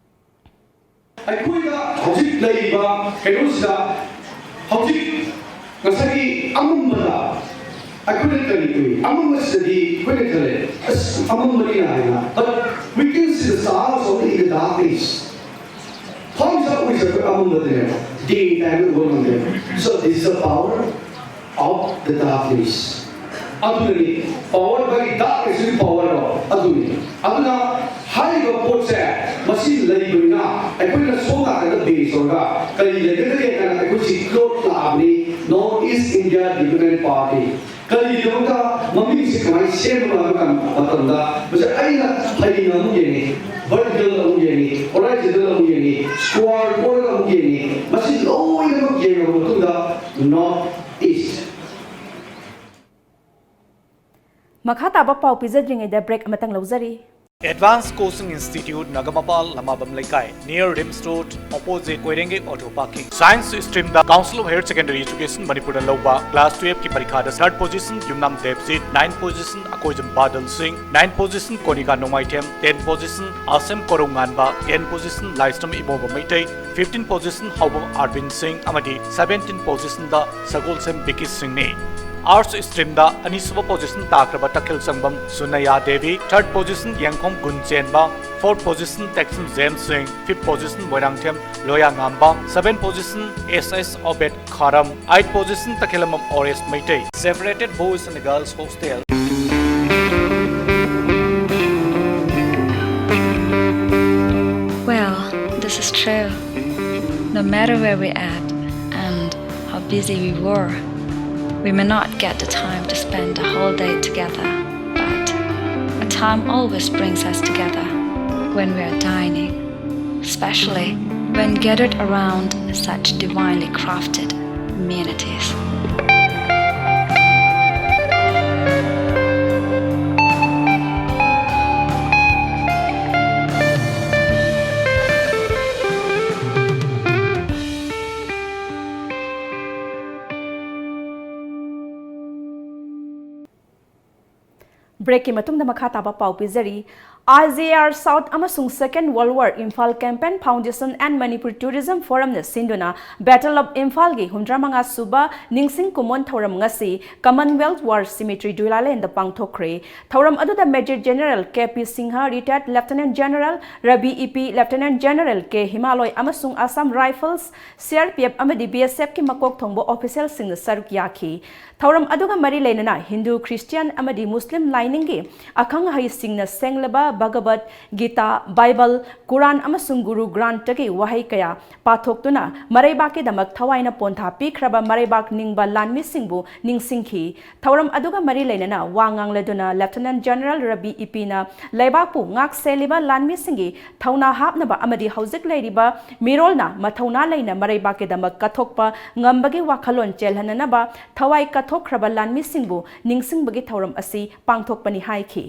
ꯑꯩꯈꯣꯏꯗ ꯍꯧꯖꯤꯛ ꯂꯩꯔꯤꯕ ꯀꯩꯅꯣꯁꯤꯗ ꯍꯧꯖꯤꯛ ꯉꯁꯥꯏꯒꯤ ꯑꯃꯝꯕꯗ ꯑꯩꯈꯣꯏꯅ ꯀꯔꯤ ꯎꯏ? ꯑꯃꯝꯕꯁꯤꯗꯗꯤ ꯑꯩꯈꯣꯏꯅ ꯈꯜꯂꯦ, ꯑꯁ, ꯑꯃꯝꯕꯅꯤꯅ ꯍꯥꯏꯅ꯫ But we can see the stars only in the darkness. ꯍꯧꯖꯤꯛ ꯎꯔꯤꯁꯦ ꯑꯩꯈꯣꯏ ꯑꯃꯝꯕꯗꯅꯦꯕ, day time ꯎꯕ ꯉꯝꯗꯦ꯫ So this is the power of the darkness. ꯑꯗꯨꯅꯅꯤ, power by darkness ꯀꯤ power ꯗꯣ ꯑꯗꯨꯅꯤ꯫ ꯑꯗꯨꯅ ꯍꯥꯏꯔꯤꯕ ꯄꯣꯠꯁꯦ ꯃꯁꯤ ꯂꯩꯕꯅꯤꯅ ꯑꯩꯈꯣꯏꯅ ꯁꯣꯝ ꯅꯥꯀꯟꯗ base ꯇꯧꯔꯒ ꯀꯔꯤ ꯂꯩꯒꯗꯒꯦ ꯍꯥꯏꯅ ꯑꯩꯈꯣꯏꯁꯤ cloud ꯂꯥꯛꯑꯕꯅꯤ꯫ North East India Democratic Party ꯀꯔꯤꯒꯤꯗꯃꯛꯇ ꯃꯃꯤꯡꯁꯦ ꯀꯃꯥꯏꯅ ꯁꯦꯝꯕꯅꯣ ꯍꯥꯏꯕ ꯀꯥꯟ- ꯃꯇꯝꯗ, ꯃꯁꯤ ꯑꯩꯅ ꯍꯌꯦꯡ ꯑꯃꯨꯛ ꯌꯦꯡꯉꯤ, vertical ꯑꯃꯨꯛ ꯌꯦꯡꯉꯤ, horizontal ꯑꯃꯨꯛ ꯌꯦꯡꯉꯤ, square ꯀꯣꯟꯅ ꯑꯃꯨꯛ ꯌꯦꯡꯉꯤ, ꯃꯁꯤ ꯂꯣꯏꯅꯃꯛ ꯌꯦꯡꯉꯕ ꯃꯇꯨꯡꯗ North East. ꯃꯈꯥ ꯇꯥꯕ ꯄꯥꯎ ꯄꯤꯖꯗ꯭ꯔꯤꯉꯩꯗ break ꯑꯃꯇꯪ ꯂꯧꯖꯔꯤ꯫ Advanced Coaching Institute, ꯅꯒꯥꯃꯄꯥꯜ, ꯂꯃꯥꯕꯝ ꯂꯩꯀꯥꯏ, near RIMS Road, opposite ꯀꯣꯏꯔꯦꯡꯒꯩ auto parking. Science streamꯗ Council of Higher Secondary Education ꯃꯅꯤꯄꯨꯔꯗ ꯂꯧꯕ class twelveꯀꯤ ꯄꯔꯤꯈꯥꯗ third position ꯌꯨꯝꯅꯥꯝ ꯗꯦꯕꯖꯤꯠ, ninth position ꯑꯀꯣꯏꯖꯝ ꯕꯥꯗꯜ ꯁꯤꯡ, ninth position ꯀꯣꯅꯤꯀꯥ ꯅꯣꯡꯃꯥꯏꯊꯦꯝ, tenth position ꯑꯥꯁꯦꯝ ꯀꯣꯔꯧꯉꯥꯟꯕ, tenth position ꯂꯥꯏꯁ꯭ꯔꯝ ꯏꯃꯣꯕ ꯃꯩꯇꯩ, fifteenth position ꯍꯥꯎꯕꯝ ꯑꯥꯔꯕꯤꯟ ꯁꯤꯡ ꯑꯃꯗꯤ seventeenth positionꯗ ꯁꯒꯣꯜꯁꯦꯝ ꯕꯤꯀꯤ ꯁꯤꯡꯅꯤ꯫ Arts streamꯗ ꯑꯅꯤꯁꯨꯕ position ꯇꯥꯈ꯭ꯔꯕ ꯇꯈꯦꯜ ꯆꯪꯕꯝ ꯁꯨꯅꯌꯥ Devi, third position Yengkhom Gunchenba, fourth position Tekcham James Singh, fifth position Moirangthem Loyangamba, seventh position S S Obed Kharam, eighth position Takhellambam Oresh Meitei. Separated boys and girls hostel. Well, this is true. No matter where we at and how busy we were, we may not get the time to spend the whole day together. But a time always brings us together when we are dining, especially when gathered around such divinely crafted amenities. Breakꯀꯤ ꯃꯇꯨꯡꯗ ꯃꯈꯥ ꯇꯥꯕ ꯄꯥꯎ ꯄꯤꯖꯔꯤ꯫ IJR South ꯑꯃꯁꯨꯡ Second World War Imphal Campaign Foundation and Manipur Tourism Forumꯅ ꯁꯤꯟꯗꯨꯅ Battle of Imphalꯒꯤ ꯍꯨꯝꯗ꯭ꯔꯥ ꯃꯉꯥ ꯁꯨꯕ ꯅꯤꯡꯁꯤꯡ ꯀꯨꯝꯑꯣꯟ ꯊꯧꯔꯝ ꯉꯁꯤ Commonwealth War Cemetery, ꯗꯨꯏꯂꯥꯂꯦꯟꯗ ꯄꯥꯡꯊꯣꯛꯈ꯭ꯔꯦ꯫ ꯊꯧꯔꯝ ꯑꯗꯨꯗ Major General K P Singha, Retired Lieutenant General Ravi E P, Lieutenant General K ꯍꯤꯃꯥꯂꯣꯏ ꯑꯃꯁꯨꯡ Assam Rifles, CRPF ꯑꯃꯗꯤ BSFꯀꯤ ꯃꯀꯣꯛ ꯊꯣꯡꯕ officialꯁꯤꯡꯅ ꯁꯔꯨꯛ ꯌꯥꯈꯤ꯫ ꯊꯧꯔꯝ ꯑꯗꯨꯒ ꯃꯔꯤ ꯂꯩꯅꯅ ꯍꯤꯟꯗꯨ, ꯈ꯭ꯔꯤꯁꯇꯤꯌꯥꯟ ꯑꯃꯗꯤ ꯃꯨꯁꯂꯤꯝ ꯂꯥꯏꯅꯤꯡꯒꯤ ꯑꯈꯪ ꯑꯍꯩꯁꯤꯡꯅ ꯁꯦꯡꯂꯕ ꯚꯒꯕꯠ ꯒꯤꯇꯥ, ꯕꯥꯏꯕꯜ, ꯀꯨꯔꯥꯟ ꯑꯃꯁꯨꯡ ꯒꯨꯔꯨ ꯒ꯭ꯔꯥꯟꯊꯒꯤ ꯋꯥꯍꯩ ꯀꯌꯥ ꯄꯥꯊꯣꯛꯇꯨꯅ ꯃꯔꯩꯕꯥꯛꯀꯤꯗꯃꯛ ꯊꯋꯥꯏꯅ ꯄꯣꯟꯊꯥ ꯄꯤꯈ꯭ꯔꯕ ꯃꯔꯩꯕꯥꯛ ꯅꯤꯡꯕ ꯂꯥꯟꯃꯤꯁꯤꯡꯕꯨ ꯅꯤꯡꯁꯤꯡꯈꯤ꯫ ꯊꯧꯔꯝ ꯑꯗꯨꯒ ꯃꯔꯤ ꯂꯩꯅꯅ ꯋꯥ ꯉꯥꯡꯂꯗꯨꯅ Lieutenant General ꯔꯕꯤ ꯏꯄꯤꯅ ꯂꯩꯕꯥꯛꯄꯨ ꯉꯥꯛ ꯁꯦꯜꯂꯤꯕ ꯂꯥꯟꯃꯤꯁꯤꯡꯒꯤ ꯊꯧꯅꯥ ꯍꯥꯞꯅꯕ ꯑꯃꯗꯤ ꯍꯧꯖꯤꯛ ꯂꯩꯔꯤꯕ ꯃꯤꯔꯣꯜꯅ ꯃꯊꯧꯅꯥ ꯂꯩꯅ ꯃꯔꯩꯕꯥꯛꯀꯤꯗꯃꯛ ꯀꯠꯊꯣꯛꯄ ꯉꯝꯕꯒꯤ ꯋꯥꯈꯜꯂꯣꯟ ꯆꯦꯜꯍꯟꯅꯅꯕ ꯊꯋꯥꯏ ꯀꯠꯊꯣꯛꯈ꯭ꯔꯕ ꯂꯥꯟꯃꯤꯁꯤꯡꯕꯨ ꯅꯤꯡꯁꯤꯡꯕꯒꯤ ꯊꯧꯔꯝ ꯑꯁꯤ ꯄꯥꯡꯊꯣꯛꯄꯅꯤ ꯍꯥꯏꯈꯤ꯫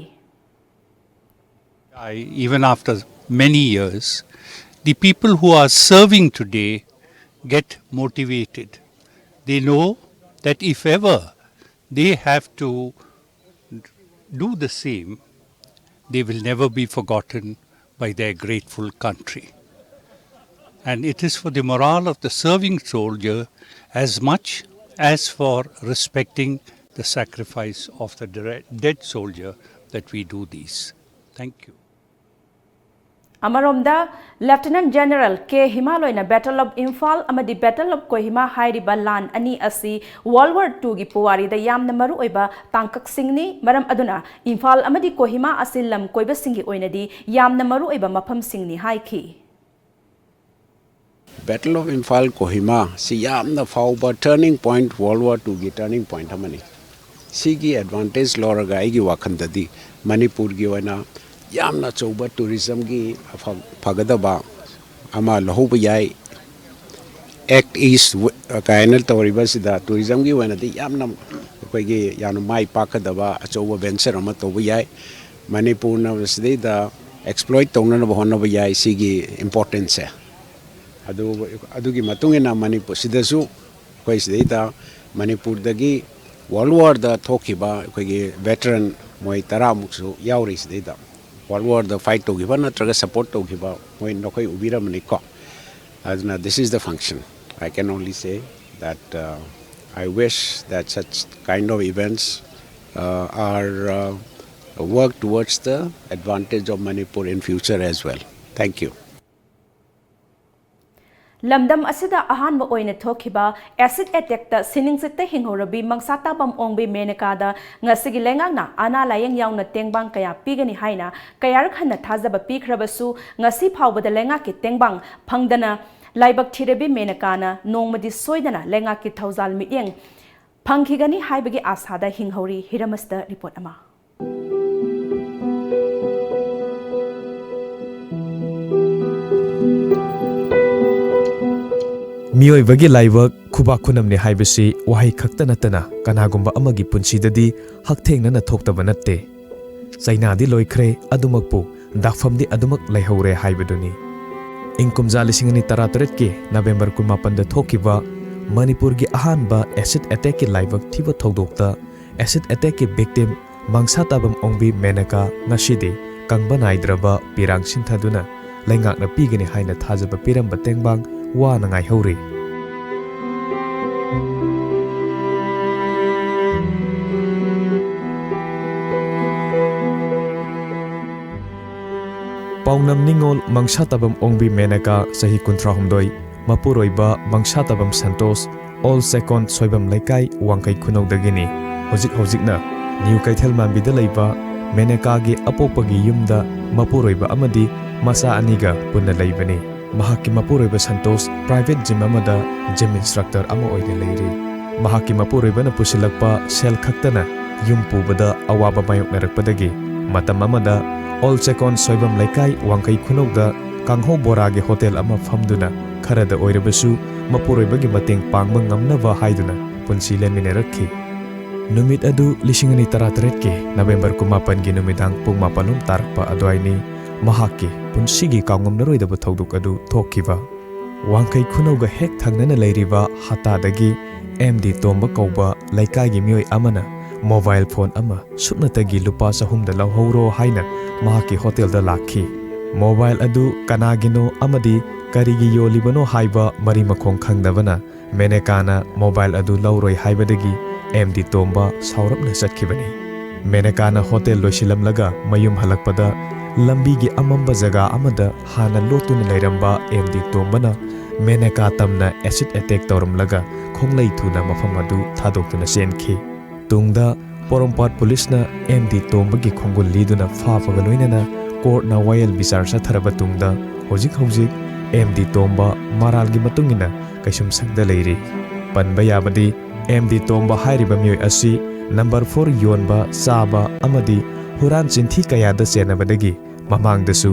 I, even after many years, the people who are serving today get motivated. They know that if ever they have to do the same, they will never be forgotten by their grateful country. And it is for the morale of the serving soldier as much as for respecting the sacrifice of the dire- dead soldier that we do these. Thank you. ꯑꯃꯔꯣꯝꯗ Lieutenant General K ꯍꯤꯃꯥꯂꯣꯏꯅ Battle of Imphal ꯑꯃꯗꯤ Battle of Kohima ꯍꯥꯏꯔꯤꯕ ꯂꯥꯟ ꯑꯅꯤ ꯑꯁꯤ World War Twoꯒꯤ ꯄꯨꯋꯥꯔꯤꯗ ꯌꯥꯝꯅ ꯃꯔꯨꯑꯣꯏꯕ ꯇꯥꯡꯀꯛꯁꯤꯡꯅꯤ, ꯃꯔꯝ ꯑꯗꯨꯅ ꯏꯝꯐꯥꯜ ꯑꯃꯗꯤ ꯀꯣꯍꯤꯃꯥ ꯑꯁꯤ ꯂꯝ ꯀꯣꯏꯕꯁꯤꯡꯒꯤ ꯑꯣꯏꯅꯗꯤ ꯌꯥꯝꯅ ꯃꯔꯨꯑꯣꯏꯕ ꯃꯐꯝꯁꯤꯡꯅꯤ ꯍꯥꯏꯈꯤ꯫ Battle of Imphal Kohima ꯁꯤ ꯌꯥꯝꯅ ꯐꯥꯎꯕ turning point, World War Twoꯒꯤ turning point ꯑꯃꯅꯤ꯫ ꯁꯤꯒꯤ advantage ꯂꯧꯔꯒ ꯑꯩꯒꯤ ꯋꯥꯈꯜꯗꯗꯤ ꯃꯅꯤꯄꯨꯔꯒꯤ ꯑꯣꯏꯅ ꯌꯥꯝꯅ ꯑꯆꯧꯕ tourismꯒꯤ ꯑꯐ- ꯐꯒꯗꯕ ꯑꯃ ꯂꯧꯍꯧꯕ ꯌꯥꯏ꯫ Act East ꯀꯥꯏꯅ ꯇꯧꯔꯤꯕꯁꯤꯗ tourismꯒꯤ ꯑꯣꯏꯅꯗꯤ ꯌꯥꯝꯅ ꯑꯩꯈꯣꯏꯒꯤ ꯌꯥꯝꯅ ꯃꯥꯏ ꯄꯥꯛꯀꯗꯕ ꯑꯆꯧꯕ venture ꯑꯃ ꯇꯧꯕ ꯌꯥꯏ꯫ ꯃꯅꯤꯄꯨꯔꯅ ꯁꯤꯗꯩꯗ exploit ꯇꯧꯅꯅꯕ ꯍꯣꯠꯅꯕ ꯌꯥꯏ ꯁꯤꯒꯤ importanceꯁꯦ꯫ ꯑꯗꯨ ꯑꯗꯨꯒꯤ ꯃꯇꯨꯡ ꯏꯟꯅ ꯃꯅꯤꯄꯨꯔ ꯁꯤꯗꯁꯨ ꯑꯩꯈꯣꯏ ꯁꯤꯗꯩꯗ ꯃꯅꯤꯄꯨꯔꯗꯒꯤ World Warꯗ ꯊꯣꯛꯈꯤꯕ ꯑꯩꯈꯣꯏꯒꯤ veteran ꯃꯣꯏ ꯇꯔꯥꯃꯨꯛꯁꯨ ꯌꯥꯎꯔꯤ ꯁꯤꯗꯩꯗ꯫ World Warꯗ fight ꯇꯧꯈꯤꯕ ꯅꯠꯇ꯭ꯔꯒ support ꯇꯧꯈꯤꯕ ꯃꯣꯏ ꯅꯈꯣꯏ ꯎꯕꯤꯔꯝꯃꯅꯤꯀꯣ꯫ ꯑꯗꯨꯅ this is the function. I can only say that uh, I wish that such kind of events uh, are uh, work towards the advantage of Manipur in future as well. Thank you. ꯂꯝꯗꯝ ꯑꯁꯤꯗ ꯑꯍꯥꯟꯕ ꯑꯣꯏꯅ ꯊꯣꯛꯈꯤꯕ acid ꯑꯦꯇꯦꯛꯇ ꯁꯤꯅꯤꯡꯆꯤꯠꯇ ꯍꯤꯡꯍꯧꯔꯕꯤ ꯃꯪꯁꯥꯇꯥꯕꯝ ꯑꯣꯡꯕꯤ ꯃꯦꯅꯀꯥꯗ ꯉꯁꯤꯒꯤ ꯂꯩꯉꯥꯛꯅ ꯑꯅꯥ ꯂꯥꯌꯦꯡ ꯌꯥꯎꯅ ꯇꯦꯡꯕꯥꯡ ꯀꯌꯥ ꯄꯤꯒꯅꯤ ꯍꯥꯏꯅ ꯀꯌꯥꯔꯛ ꯍꯟꯅ ꯊꯥꯖꯕ ꯄꯤꯈ꯭ꯔꯕꯁꯨ, ꯉꯁꯤ ꯐꯥꯎꯕꯗ ꯂꯩꯉꯥꯛꯀꯤ ꯇꯦꯡꯕꯥꯡ ꯐꯪꯗꯅ ꯂꯥꯏꯕꯛ ꯊꯤꯔꯕꯤ ꯃꯦꯅꯀꯥꯅ ꯅꯣꯡꯃꯗꯤ ꯁꯣꯏꯗꯅ ꯂꯩꯉꯥꯛꯀꯤ ꯊꯧꯖꯥꯜ ꯃꯤꯠꯌꯦꯡ ꯐꯪꯈꯤꯒꯅꯤ ꯍꯥꯏꯕꯒꯤ ꯑꯥꯁꯥꯗ ꯍꯤꯡꯍꯧꯔꯤ꯫ ꯍꯤꯔꯝ ꯑꯁꯤꯗ ꯔꯤꯄꯣꯔꯠ ꯑꯃ꯫ ꯃꯤꯑꯣꯏꯕꯒꯤ ꯂꯥꯏꯕꯛ ꯈꯨꯕꯥꯛ ꯈꯨꯅꯝꯅꯤ ꯍꯥꯏꯕꯁꯤ ꯋꯥꯍꯩ ꯈꯛꯇ ꯅꯠꯇꯅ ꯀꯅꯥꯒꯨꯝꯕ ꯑꯃꯒꯤ ꯄꯨꯟꯁꯤꯗꯗꯤ ꯍꯛꯊꯦꯡꯅꯅ ꯊꯣꯛꯇꯕ ꯅꯠꯇꯦ꯫ ꯆꯩꯅꯥꯗꯤ ꯂꯣꯏꯈ꯭ꯔꯦ, ꯑꯗꯨꯃꯛꯄꯨ ꯗꯥꯛꯐꯝꯗꯤ ꯑꯗꯨꯃꯛ ꯂꯩꯍꯧꯔꯦ ꯍꯥꯏꯕꯗꯨꯅꯤ꯫ ꯏꯪ ꯀꯨꯝꯖꯥ ꯂꯤꯁꯤꯡ ꯑꯅꯤ ꯇꯔꯥꯇꯔꯦꯠꯀꯤ ꯅꯕꯦꯝꯕꯔ ꯀꯨꯟꯃꯥꯄꯟꯗ ꯊꯣꯛꯈꯤꯕ ꯃꯅꯤꯄꯨꯔꯒꯤ ꯑꯍꯥꯟꯕ ꯑꯦꯁꯤꯗ ꯑꯦꯇꯦꯛꯀꯤ ꯂꯥꯏꯕꯛ ꯊꯤꯕ ꯊꯧꯗꯣꯛꯇ ꯑꯦꯁꯤꯗ ꯑꯦꯇꯦꯛꯀꯤ ꯚꯤꯛꯇꯤꯝ ꯃꯪꯁꯥꯇꯥꯕꯝ ꯑꯣꯡꯕꯤ ꯃꯦꯅꯀꯥ ꯉꯁꯤꯗꯤ ꯀꯪꯕ ꯅꯥꯏꯗ꯭ꯔꯕ ꯄꯤꯔꯥꯡ ꯁꯤꯟꯊꯗꯨꯅ ꯂꯩꯉꯥꯛꯅ ꯄꯤꯒꯅꯤ ꯍꯥꯏꯅ ꯊꯥꯖꯕ ꯄꯤꯔꯝꯕ ꯇꯦꯡꯕꯥꯡ ꯋꯥꯅ ꯉꯥꯏꯍꯧꯔꯤ꯫ ꯄꯥꯎꯅꯝ ꯅꯤꯉꯣꯜ ꯃꯪꯁꯥꯇꯥꯕꯝ ꯑꯣꯡꯕꯤ ꯃꯦꯅꯀꯥ, ꯆꯍꯤ ꯀꯨꯟꯊ꯭ꯔꯥꯍꯨꯝꯗꯣꯏ, ꯃꯄꯨꯔꯣꯏꯕ ꯃꯪꯁꯥꯇꯥꯕꯝ ꯁꯟꯇꯣꯁ, ꯑꯣꯜ ꯆꯦꯀꯣꯟ ꯁꯣꯏꯕꯝ ꯂꯩꯀꯥꯏ, ꯋꯥꯡꯈꯩ ꯈꯨꯅꯧꯗꯒꯤꯅꯤ꯫ ꯍꯧꯖꯤꯛ ꯍꯧꯖꯤꯛꯅ ꯅ꯭ꯌꯨ ꯀꯩꯊꯦꯜ ꯃꯥꯟꯕꯤꯗ ꯂꯩꯕ ꯃꯦꯅꯦꯀꯥꯒꯤ ꯑꯄꯣꯛꯄꯒꯤ ꯌꯨꯝꯗ ꯃꯄꯨꯔꯣꯏꯕ ꯑꯃꯗꯤ ꯃꯆꯥ ꯑꯅꯤꯒ ꯄꯨꯟꯅ ꯂꯩꯕꯅꯤ꯫ ꯃꯍꯥꯛꯀꯤ ꯃꯄꯨꯔꯣꯏꯕ ꯁꯟꯇꯣꯁ ꯄ꯭ꯔꯥꯏꯚꯦꯠ ꯖꯤꯝ ꯑꯃꯗ ꯖꯤꯝ ꯏꯟꯁꯇ꯭ꯔꯛꯇꯔ ꯑꯃ ꯑꯣꯏꯅ ꯂꯩꯔꯤ꯫ ꯃꯍꯥꯛꯀꯤ ꯃꯄꯨꯔꯣꯏꯕꯅ ꯄꯨꯁꯤꯜꯂꯛꯄ ꯁꯦꯜ ꯈꯛꯇꯅ ꯌꯨꯝ ꯄꯨꯕꯗ ꯑꯋꯥꯕ ꯃꯥꯌꯣꯛꯅꯔꯛꯄꯗꯒꯤ ꯃꯇꯝ ꯑꯃꯗ ꯑꯣꯜ ꯆꯦꯀꯣꯟ ꯁꯣꯏꯕꯝ ꯂꯩꯀꯥꯏ, ꯋꯥꯡꯈꯩ ꯈꯨꯅꯧꯗ ꯀꯥꯡꯍꯧ ꯕꯣꯔꯥꯒꯤ ꯍꯣꯇꯦꯜ ꯑꯃ ꯐꯝꯗꯨꯅ ꯈꯔꯗ ꯑꯣꯏꯔꯕꯁꯨ ꯃꯄꯨꯔꯣꯏꯕꯒꯤ ꯃꯇꯦꯡ ꯄꯥꯡꯕ ꯉꯝꯅꯕ ꯍꯥꯏꯗꯨꯅ ꯄꯨꯟꯁꯤ ꯂꯦꯟꯃꯤꯟꯅꯔꯛꯈꯤ꯫ ꯅꯨꯃꯤꯠ ꯑꯗꯨ ꯂꯤꯁꯤꯡ ꯑꯅꯤ ꯇꯔꯥꯇꯔꯦꯠꯀꯤ ꯅꯕꯦꯝꯕꯔ ꯀꯨꯟꯃꯥꯄꯟꯒꯤ ꯅꯨꯃꯤꯗꯥꯡ ꯄꯨꯡ ꯃꯥꯄꯜ ꯂꯣꯝ ꯇꯥꯔꯛꯄ ꯑꯗꯨꯋꯥꯏꯅꯤ꯫ ꯃꯍꯥꯛꯀꯤ ꯄꯨꯟꯁꯤꯒꯤ ꯀꯥꯎꯉꯝꯂꯔꯣꯏꯗꯕ ꯊꯧꯗꯣꯛ ꯑꯗꯨ ꯊꯣꯛꯈꯤꯕ꯫ ꯋꯥꯡꯈꯩ ꯈꯨꯅꯧꯒ ꯍꯦꯛ ꯊꯪꯅꯅ ꯂꯩꯔꯤꯕ ꯍꯇꯥꯗꯒꯤ ꯑꯦꯝ ꯗꯤ ꯇꯣꯝꯕ ꯀꯧꯕ ꯂꯩꯀꯥꯏꯒꯤ ꯃꯤꯑꯣꯏ ꯑꯃꯅ ꯃꯣꯕꯥꯏꯜ ꯐꯣꯟ ꯑꯃ ꯁꯨꯞꯅꯇꯒꯤ ꯂꯨꯄꯥ ꯆꯍꯨꯝꯗ ꯂꯧꯍꯧꯔꯣ ꯍꯥꯏꯅ ꯃꯍꯥꯛꯀꯤ ꯍꯣꯇꯦꯜꯗ ꯂꯥꯛꯈꯤ꯫ ꯃꯣꯕꯥꯏꯜ ꯑꯗꯨ ꯀꯅꯥꯒꯤꯅꯣ ꯑꯃꯗꯤ ꯀꯔꯤꯒꯤ ꯌꯣꯜꯂꯤꯕꯅꯣ ꯍꯥꯏꯕ ꯃꯔꯤ ꯃꯈꯣꯡ ꯈꯪꯗꯕꯅ ꯃꯦꯅꯦꯀꯥꯅ ꯃꯣꯕꯥꯏꯜ ꯑꯗꯨ ꯂꯧꯔꯣꯏ ꯍꯥꯏꯕꯗꯒꯤ ꯑꯦꯝ ꯗꯤ ꯇꯣꯝꯕ ꯁꯥꯎꯔꯞꯅ ꯆꯠꯈꯤꯕꯅꯤ꯫ ꯃꯦꯅꯦꯀꯥꯅ ꯍꯣꯇꯦꯜ ꯂꯣꯏꯁꯤꯜꯂꯝꯂꯒ ꯃꯌꯨꯝ ꯍꯜꯂꯛꯄꯗ ꯂꯝꯕꯤꯒꯤ ꯑꯃꯝꯕ ꯖꯒꯥ ꯑꯃꯗ ꯍꯥꯟꯅ ꯂꯣꯠꯇꯨꯅ ꯂꯩꯔꯝꯕ ꯑꯦꯝ ꯗꯤ ꯇꯣꯝꯕꯅ ꯃꯦꯅꯦꯀꯥ ꯇꯝꯅ ꯑꯦꯁꯤꯗ ꯑꯦꯇꯦꯛ ꯇꯧꯔꯝꯂꯒ ꯈꯣꯡꯂꯩ ꯊꯨꯅ ꯃꯐꯝ ꯑꯗꯨ ꯊꯥꯗꯣꯛꯇꯨꯅ ꯆꯦꯟꯈꯤ꯫ ꯇꯨꯡꯗ ꯄꯣꯔꯣꯝꯄꯥꯠ ꯄꯨꯂꯤꯁꯅ ꯑꯦꯝ ꯗꯤ ꯇꯣꯝꯕꯒꯤ ꯈꯣꯡꯒꯨꯜ ꯂꯤꯗꯨꯅ ꯐꯥꯕꯒ ꯂꯣꯏꯅꯅ ꯀꯣꯔꯠꯅ ꯋꯥꯌꯦꯜ ꯕꯤꯆꯥꯔ ꯆꯠꯊꯔꯕ ꯇꯨꯡꯗ ꯍꯧꯖꯤꯛ ꯍꯧꯖꯤꯛ ꯑꯦꯝ ꯗꯤ ꯇꯣꯝꯕ ꯃꯔꯥꯜꯒꯤ ꯃꯇꯨꯡ ꯏꯟꯅ ꯀꯩꯁꯨꯝꯁꯪꯗ ꯂꯩꯔꯤ꯫ ꯄꯟꯕ ꯌꯥꯕꯗꯤ ꯑꯦꯝ ꯗꯤ ꯇꯣꯝꯕ ꯍꯥꯏꯔꯤꯕ ꯃꯤꯑꯣꯏ ꯑꯁꯤ ꯅꯝꯕꯔ ꯐꯣꯔ ꯌꯣꯟꯕ, ꯆꯥꯕ ꯑꯃꯗꯤ ꯍꯨꯔꯥꯟ ꯆꯤꯟꯊꯤ ꯀꯌꯥꯗ ꯆꯦꯟꯅꯕꯗꯒꯤ ꯃꯃꯥꯡꯗꯁꯨ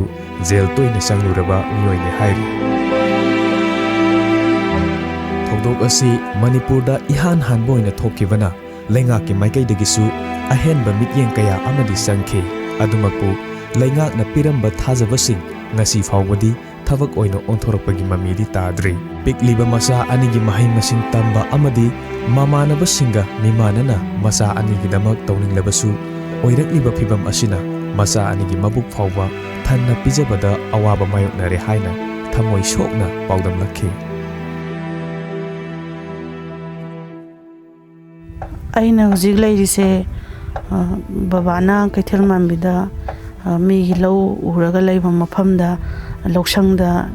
ꯖꯦꯜ ꯇꯣꯏꯅ ꯆꯪꯂꯨꯔꯕ ꯃꯤꯑꯣꯏꯅꯤ ꯍꯥꯏꯔꯤ꯫ ꯊꯧꯗꯣꯛ ꯑꯁꯤ ꯃꯅꯤꯄꯨꯔꯗ ꯏꯍꯥꯟ ꯍꯥꯟꯕ ꯑꯣꯏꯅ ꯊꯣꯛꯈꯤꯕꯅ ꯂꯩꯉꯥꯛꯀꯤ ꯃꯥꯏꯀꯩꯗꯒꯤꯁꯨ ꯑꯍꯦꯟꯕ ꯃꯤꯠꯌꯦꯡ ꯀꯌꯥ ꯑꯃꯗꯤ ꯆꯪꯈꯤ꯫ ꯑꯗꯨꯃꯛꯄꯨ ꯂꯩꯉꯥꯛꯅ ꯄꯤꯔꯝꯕ ꯊꯥꯖꯕꯁꯤꯡ ꯉꯁꯤ ꯐꯥꯎꯕꯗꯤ ꯊꯕꯛ ꯑꯣꯏꯅ ꯑꯣꯟꯊꯣꯔꯛꯄꯒꯤ ꯃꯃꯤꯗꯤ ꯇꯥꯗ꯭ꯔꯤ꯫ ꯄꯤꯛꯂꯤꯕ ꯃꯆꯥ ꯑꯅꯤꯒꯤ ꯃꯍꯩ ꯃꯁꯤꯡ ꯇꯝꯕ ꯑꯃꯗꯤ ꯃꯃꯥꯟꯅꯕꯁꯤꯡꯒ ꯃꯤꯃꯥꯟꯅꯅ ꯃꯆꯥ ꯑꯅꯤꯒꯤꯗꯃꯛ ꯇꯧꯅꯤꯡꯂꯕꯁꯨ, ꯑꯣꯏꯔꯛꯂꯤꯕ ꯐꯤꯚꯝ ꯑꯁꯤꯅ ꯃꯆꯥ ꯑꯅꯤꯒꯤ ꯃꯕꯨꯛ ꯐꯥꯎꯕ ꯊꯟꯅ ꯄꯤꯖꯕꯗ ꯑꯋꯥꯕ ꯃꯥꯌꯣꯛꯅꯔꯦ ꯍꯥꯏꯅ ꯊꯃꯣꯏ ꯁꯣꯛꯅ ꯄꯥꯎꯗꯝꯂꯛꯈꯤ꯫ ꯑꯩꯅ ꯍꯧꯖꯤꯛ ꯂꯩꯔꯤꯁꯦ, ꯑ, ꯕꯕꯥꯅ ꯀꯩꯊꯦꯜ ꯃꯥꯟꯕꯤꯗ, ꯑ, ꯃꯤꯒꯤ ꯂꯧ ꯎꯔꯒ ꯂꯩꯕ ꯃꯐꯝꯗ, ꯂꯧꯁꯪꯗ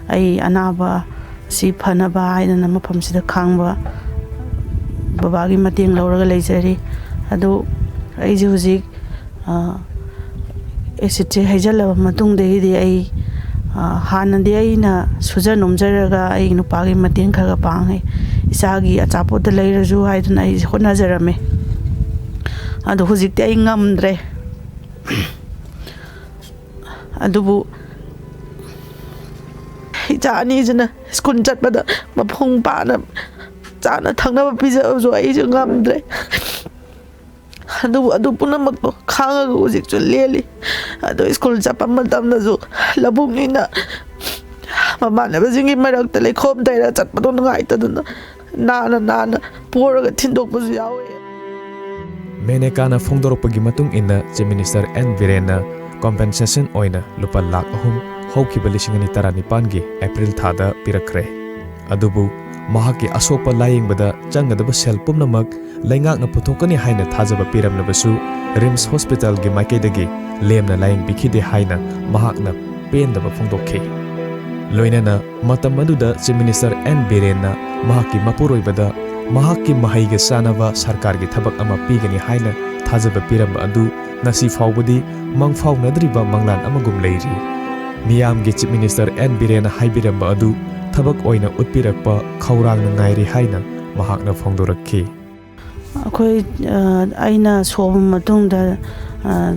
ꯑꯩ ꯑꯅꯥꯕ ꯁꯤ ꯐꯅꯕ ꯍꯥꯏꯗꯅ ꯃꯐꯝꯁꯤꯗ ꯈꯥꯡꯕ ꯕꯕꯥꯒꯤ ꯃꯇꯦꯡ ꯂꯧꯔꯒ ꯂꯩꯖꯔꯤ꯫ ꯑꯗꯨ ꯑꯩꯁꯦ ꯍꯧꯖꯤꯛ, ꯑ, ꯑꯦꯁꯤꯠꯁꯦ ꯍꯩꯖꯤꯜꯂꯕ ꯃꯇꯨꯡꯗꯒꯤꯗꯤ ꯑꯩ, ꯑ, ꯍꯥꯟꯅꯗꯤ ꯑꯩꯅ ꯁꯨꯖ ꯅꯣꯝꯖꯔꯒ ꯑꯩ ꯅꯨꯄꯥꯒꯤ ꯃꯇꯦꯡ ꯈꯔ ꯈꯔ ꯄꯥꯡꯉꯦ꯫ ꯏꯆꯥꯒꯤ ꯑꯆꯥꯄꯣꯠꯇ ꯂꯩꯔꯁꯨ ꯍꯥꯏꯗꯅ ꯑꯩꯁꯦ ꯍꯣꯠꯅꯖꯔꯝꯃꯦ꯫ ꯑꯗꯣ ꯍꯧꯖꯤꯛꯇꯤ ꯑꯩ ꯉꯝꯗ꯭ꯔꯦ꯫ ꯑꯗꯨꯕꯨ ꯏꯆꯥ ꯑꯅꯤꯁꯤꯅ ꯁ꯭ꯀꯨꯜ ꯆꯠꯄꯗ ꯃꯄꯨꯡ ꯐꯥꯅ ꯆꯥꯅ ꯊꯛꯅꯕ ꯄꯤꯖꯕꯁꯨ ꯑꯩꯁꯨ ꯉꯝꯗ꯭ꯔꯦ꯫ ꯑꯗꯨꯕꯨ ꯑꯗꯨ ꯄꯨꯝꯅꯃꯛꯇꯣ ꯈꯥꯡꯉꯒ ꯍꯧꯖꯤꯛꯁꯨ ꯂꯦꯜꯂꯤ꯫ ꯑꯗꯣ ꯁ꯭ꯀꯨꯜ ꯆꯠꯄ ꯃꯇꯝꯗꯁꯨ ꯂꯧꯕꯨꯛꯅꯤꯅ ꯃꯃꯥꯟꯅꯕꯁꯤꯡꯒꯤ ꯃꯔꯛꯇ ꯂꯩꯈꯣꯝ ꯇꯩꯔ ꯆꯠꯄꯗꯣ ꯅꯨꯡꯉꯥꯏꯇꯗꯅ ꯅꯥꯟꯅ ꯅꯥꯟꯅ ꯄꯣꯔꯒ ꯊꯤꯟꯗꯣꯛꯄꯁꯨ ꯌꯥꯎꯋꯤ꯫ ꯃꯦꯅꯦꯀꯥꯅ ꯐꯣꯡꯗꯣꯔꯛꯄꯒꯤ ꯃꯇꯨꯡ ꯏꯟꯅ ꯆꯤꯐ ꯃꯤꯅꯤꯁꯇꯔ ꯑꯦꯟ ꯕꯤꯔꯦꯟꯅ ꯀꯣꯝꯄꯦꯟꯁꯦꯁꯟ ꯑꯣꯏꯅ ꯂꯨꯄꯥ ꯂꯥꯈ ꯑꯍꯨꯝ ꯍꯧꯈꯤꯕ ꯂꯤꯁꯤꯡ ꯑꯅꯤ ꯇꯔꯥꯅꯤꯄꯥꯟꯒꯤ ꯑꯦꯄ꯭ꯔꯤꯜ ꯊꯥꯗ ꯄꯤꯔꯛꯈ꯭ꯔꯦ꯫ ꯑꯗꯨꯕꯨ ꯃꯍꯥꯛꯀꯤ ꯑꯁꯣꯛꯄ ꯂꯥꯌꯦꯡꯕꯗ ꯆꯪꯒꯗꯕ ꯁꯦꯜ ꯄꯨꯝꯅꯃꯛ ꯂꯩꯉꯥꯛꯅ ꯄꯨꯊꯣꯛꯀꯅꯤ ꯍꯥꯏꯅ ꯊꯥꯖꯕ ꯄꯤꯔꯝꯂꯕꯁꯨ, ꯔꯤꯝꯁ ꯍꯣꯁꯄꯤꯇꯥꯜꯒꯤ ꯃꯥꯏꯀꯩꯗꯒꯤ ꯂꯦꯝꯅ ꯂꯥꯌꯦꯡꯕꯤꯈꯤꯗꯦ ꯍꯥꯏꯅ ꯃꯍꯥꯛꯅ ꯄꯦꯟꯗꯕ ꯐꯣꯡꯗꯣꯛꯈꯤ꯫ ꯂꯣꯏꯅꯅ ꯃꯇꯝ ꯑꯗꯨꯗ Chief Minister N ꯕꯤꯔꯦꯟꯅ ꯃꯍꯥꯛꯀꯤ ꯃꯄꯨꯔꯣꯏꯕꯗ ꯃꯍꯥꯛꯀꯤ ꯃꯍꯩꯒ ꯆꯥꯟꯅꯕ ꯁꯔꯀꯥꯔꯒꯤ ꯊꯕꯛ ꯑꯃ ꯄꯤꯒꯅꯤ ꯍꯥꯏꯅ ꯊꯥꯖꯕ ꯄꯤꯔꯝꯕ ꯑꯗꯨ ꯉꯁꯤ ꯐꯥꯎꯕꯗꯤ ꯃꯪꯐꯥꯎꯅꯗ꯭ꯔꯤꯕ ꯃꯪꯂꯥꯟ ꯑꯃꯒꯨꯝ ꯂꯩꯔꯤ꯫ ꯃꯤꯌꯥꯝꯒꯤ Chief Minister N ꯕꯤꯔꯦꯟꯅ ꯍꯥꯏꯕꯤꯔꯝꯕ ꯑꯗꯨ ꯊꯕꯛ ꯑꯣꯏꯅ ꯎꯠꯄꯤꯔꯛꯄ ꯈꯧꯔꯥꯡꯅ ꯉꯥꯏꯔꯤ ꯍꯥꯏꯅ ꯃꯍꯥꯛꯅ ꯐꯣꯡꯗꯣꯔꯛꯈꯤ꯫ ꯑꯩꯈꯣꯏ, ꯑ, ꯑꯩꯅ ꯁꯣꯛꯑꯕ ꯃꯇꯨꯡꯗ, ꯑ,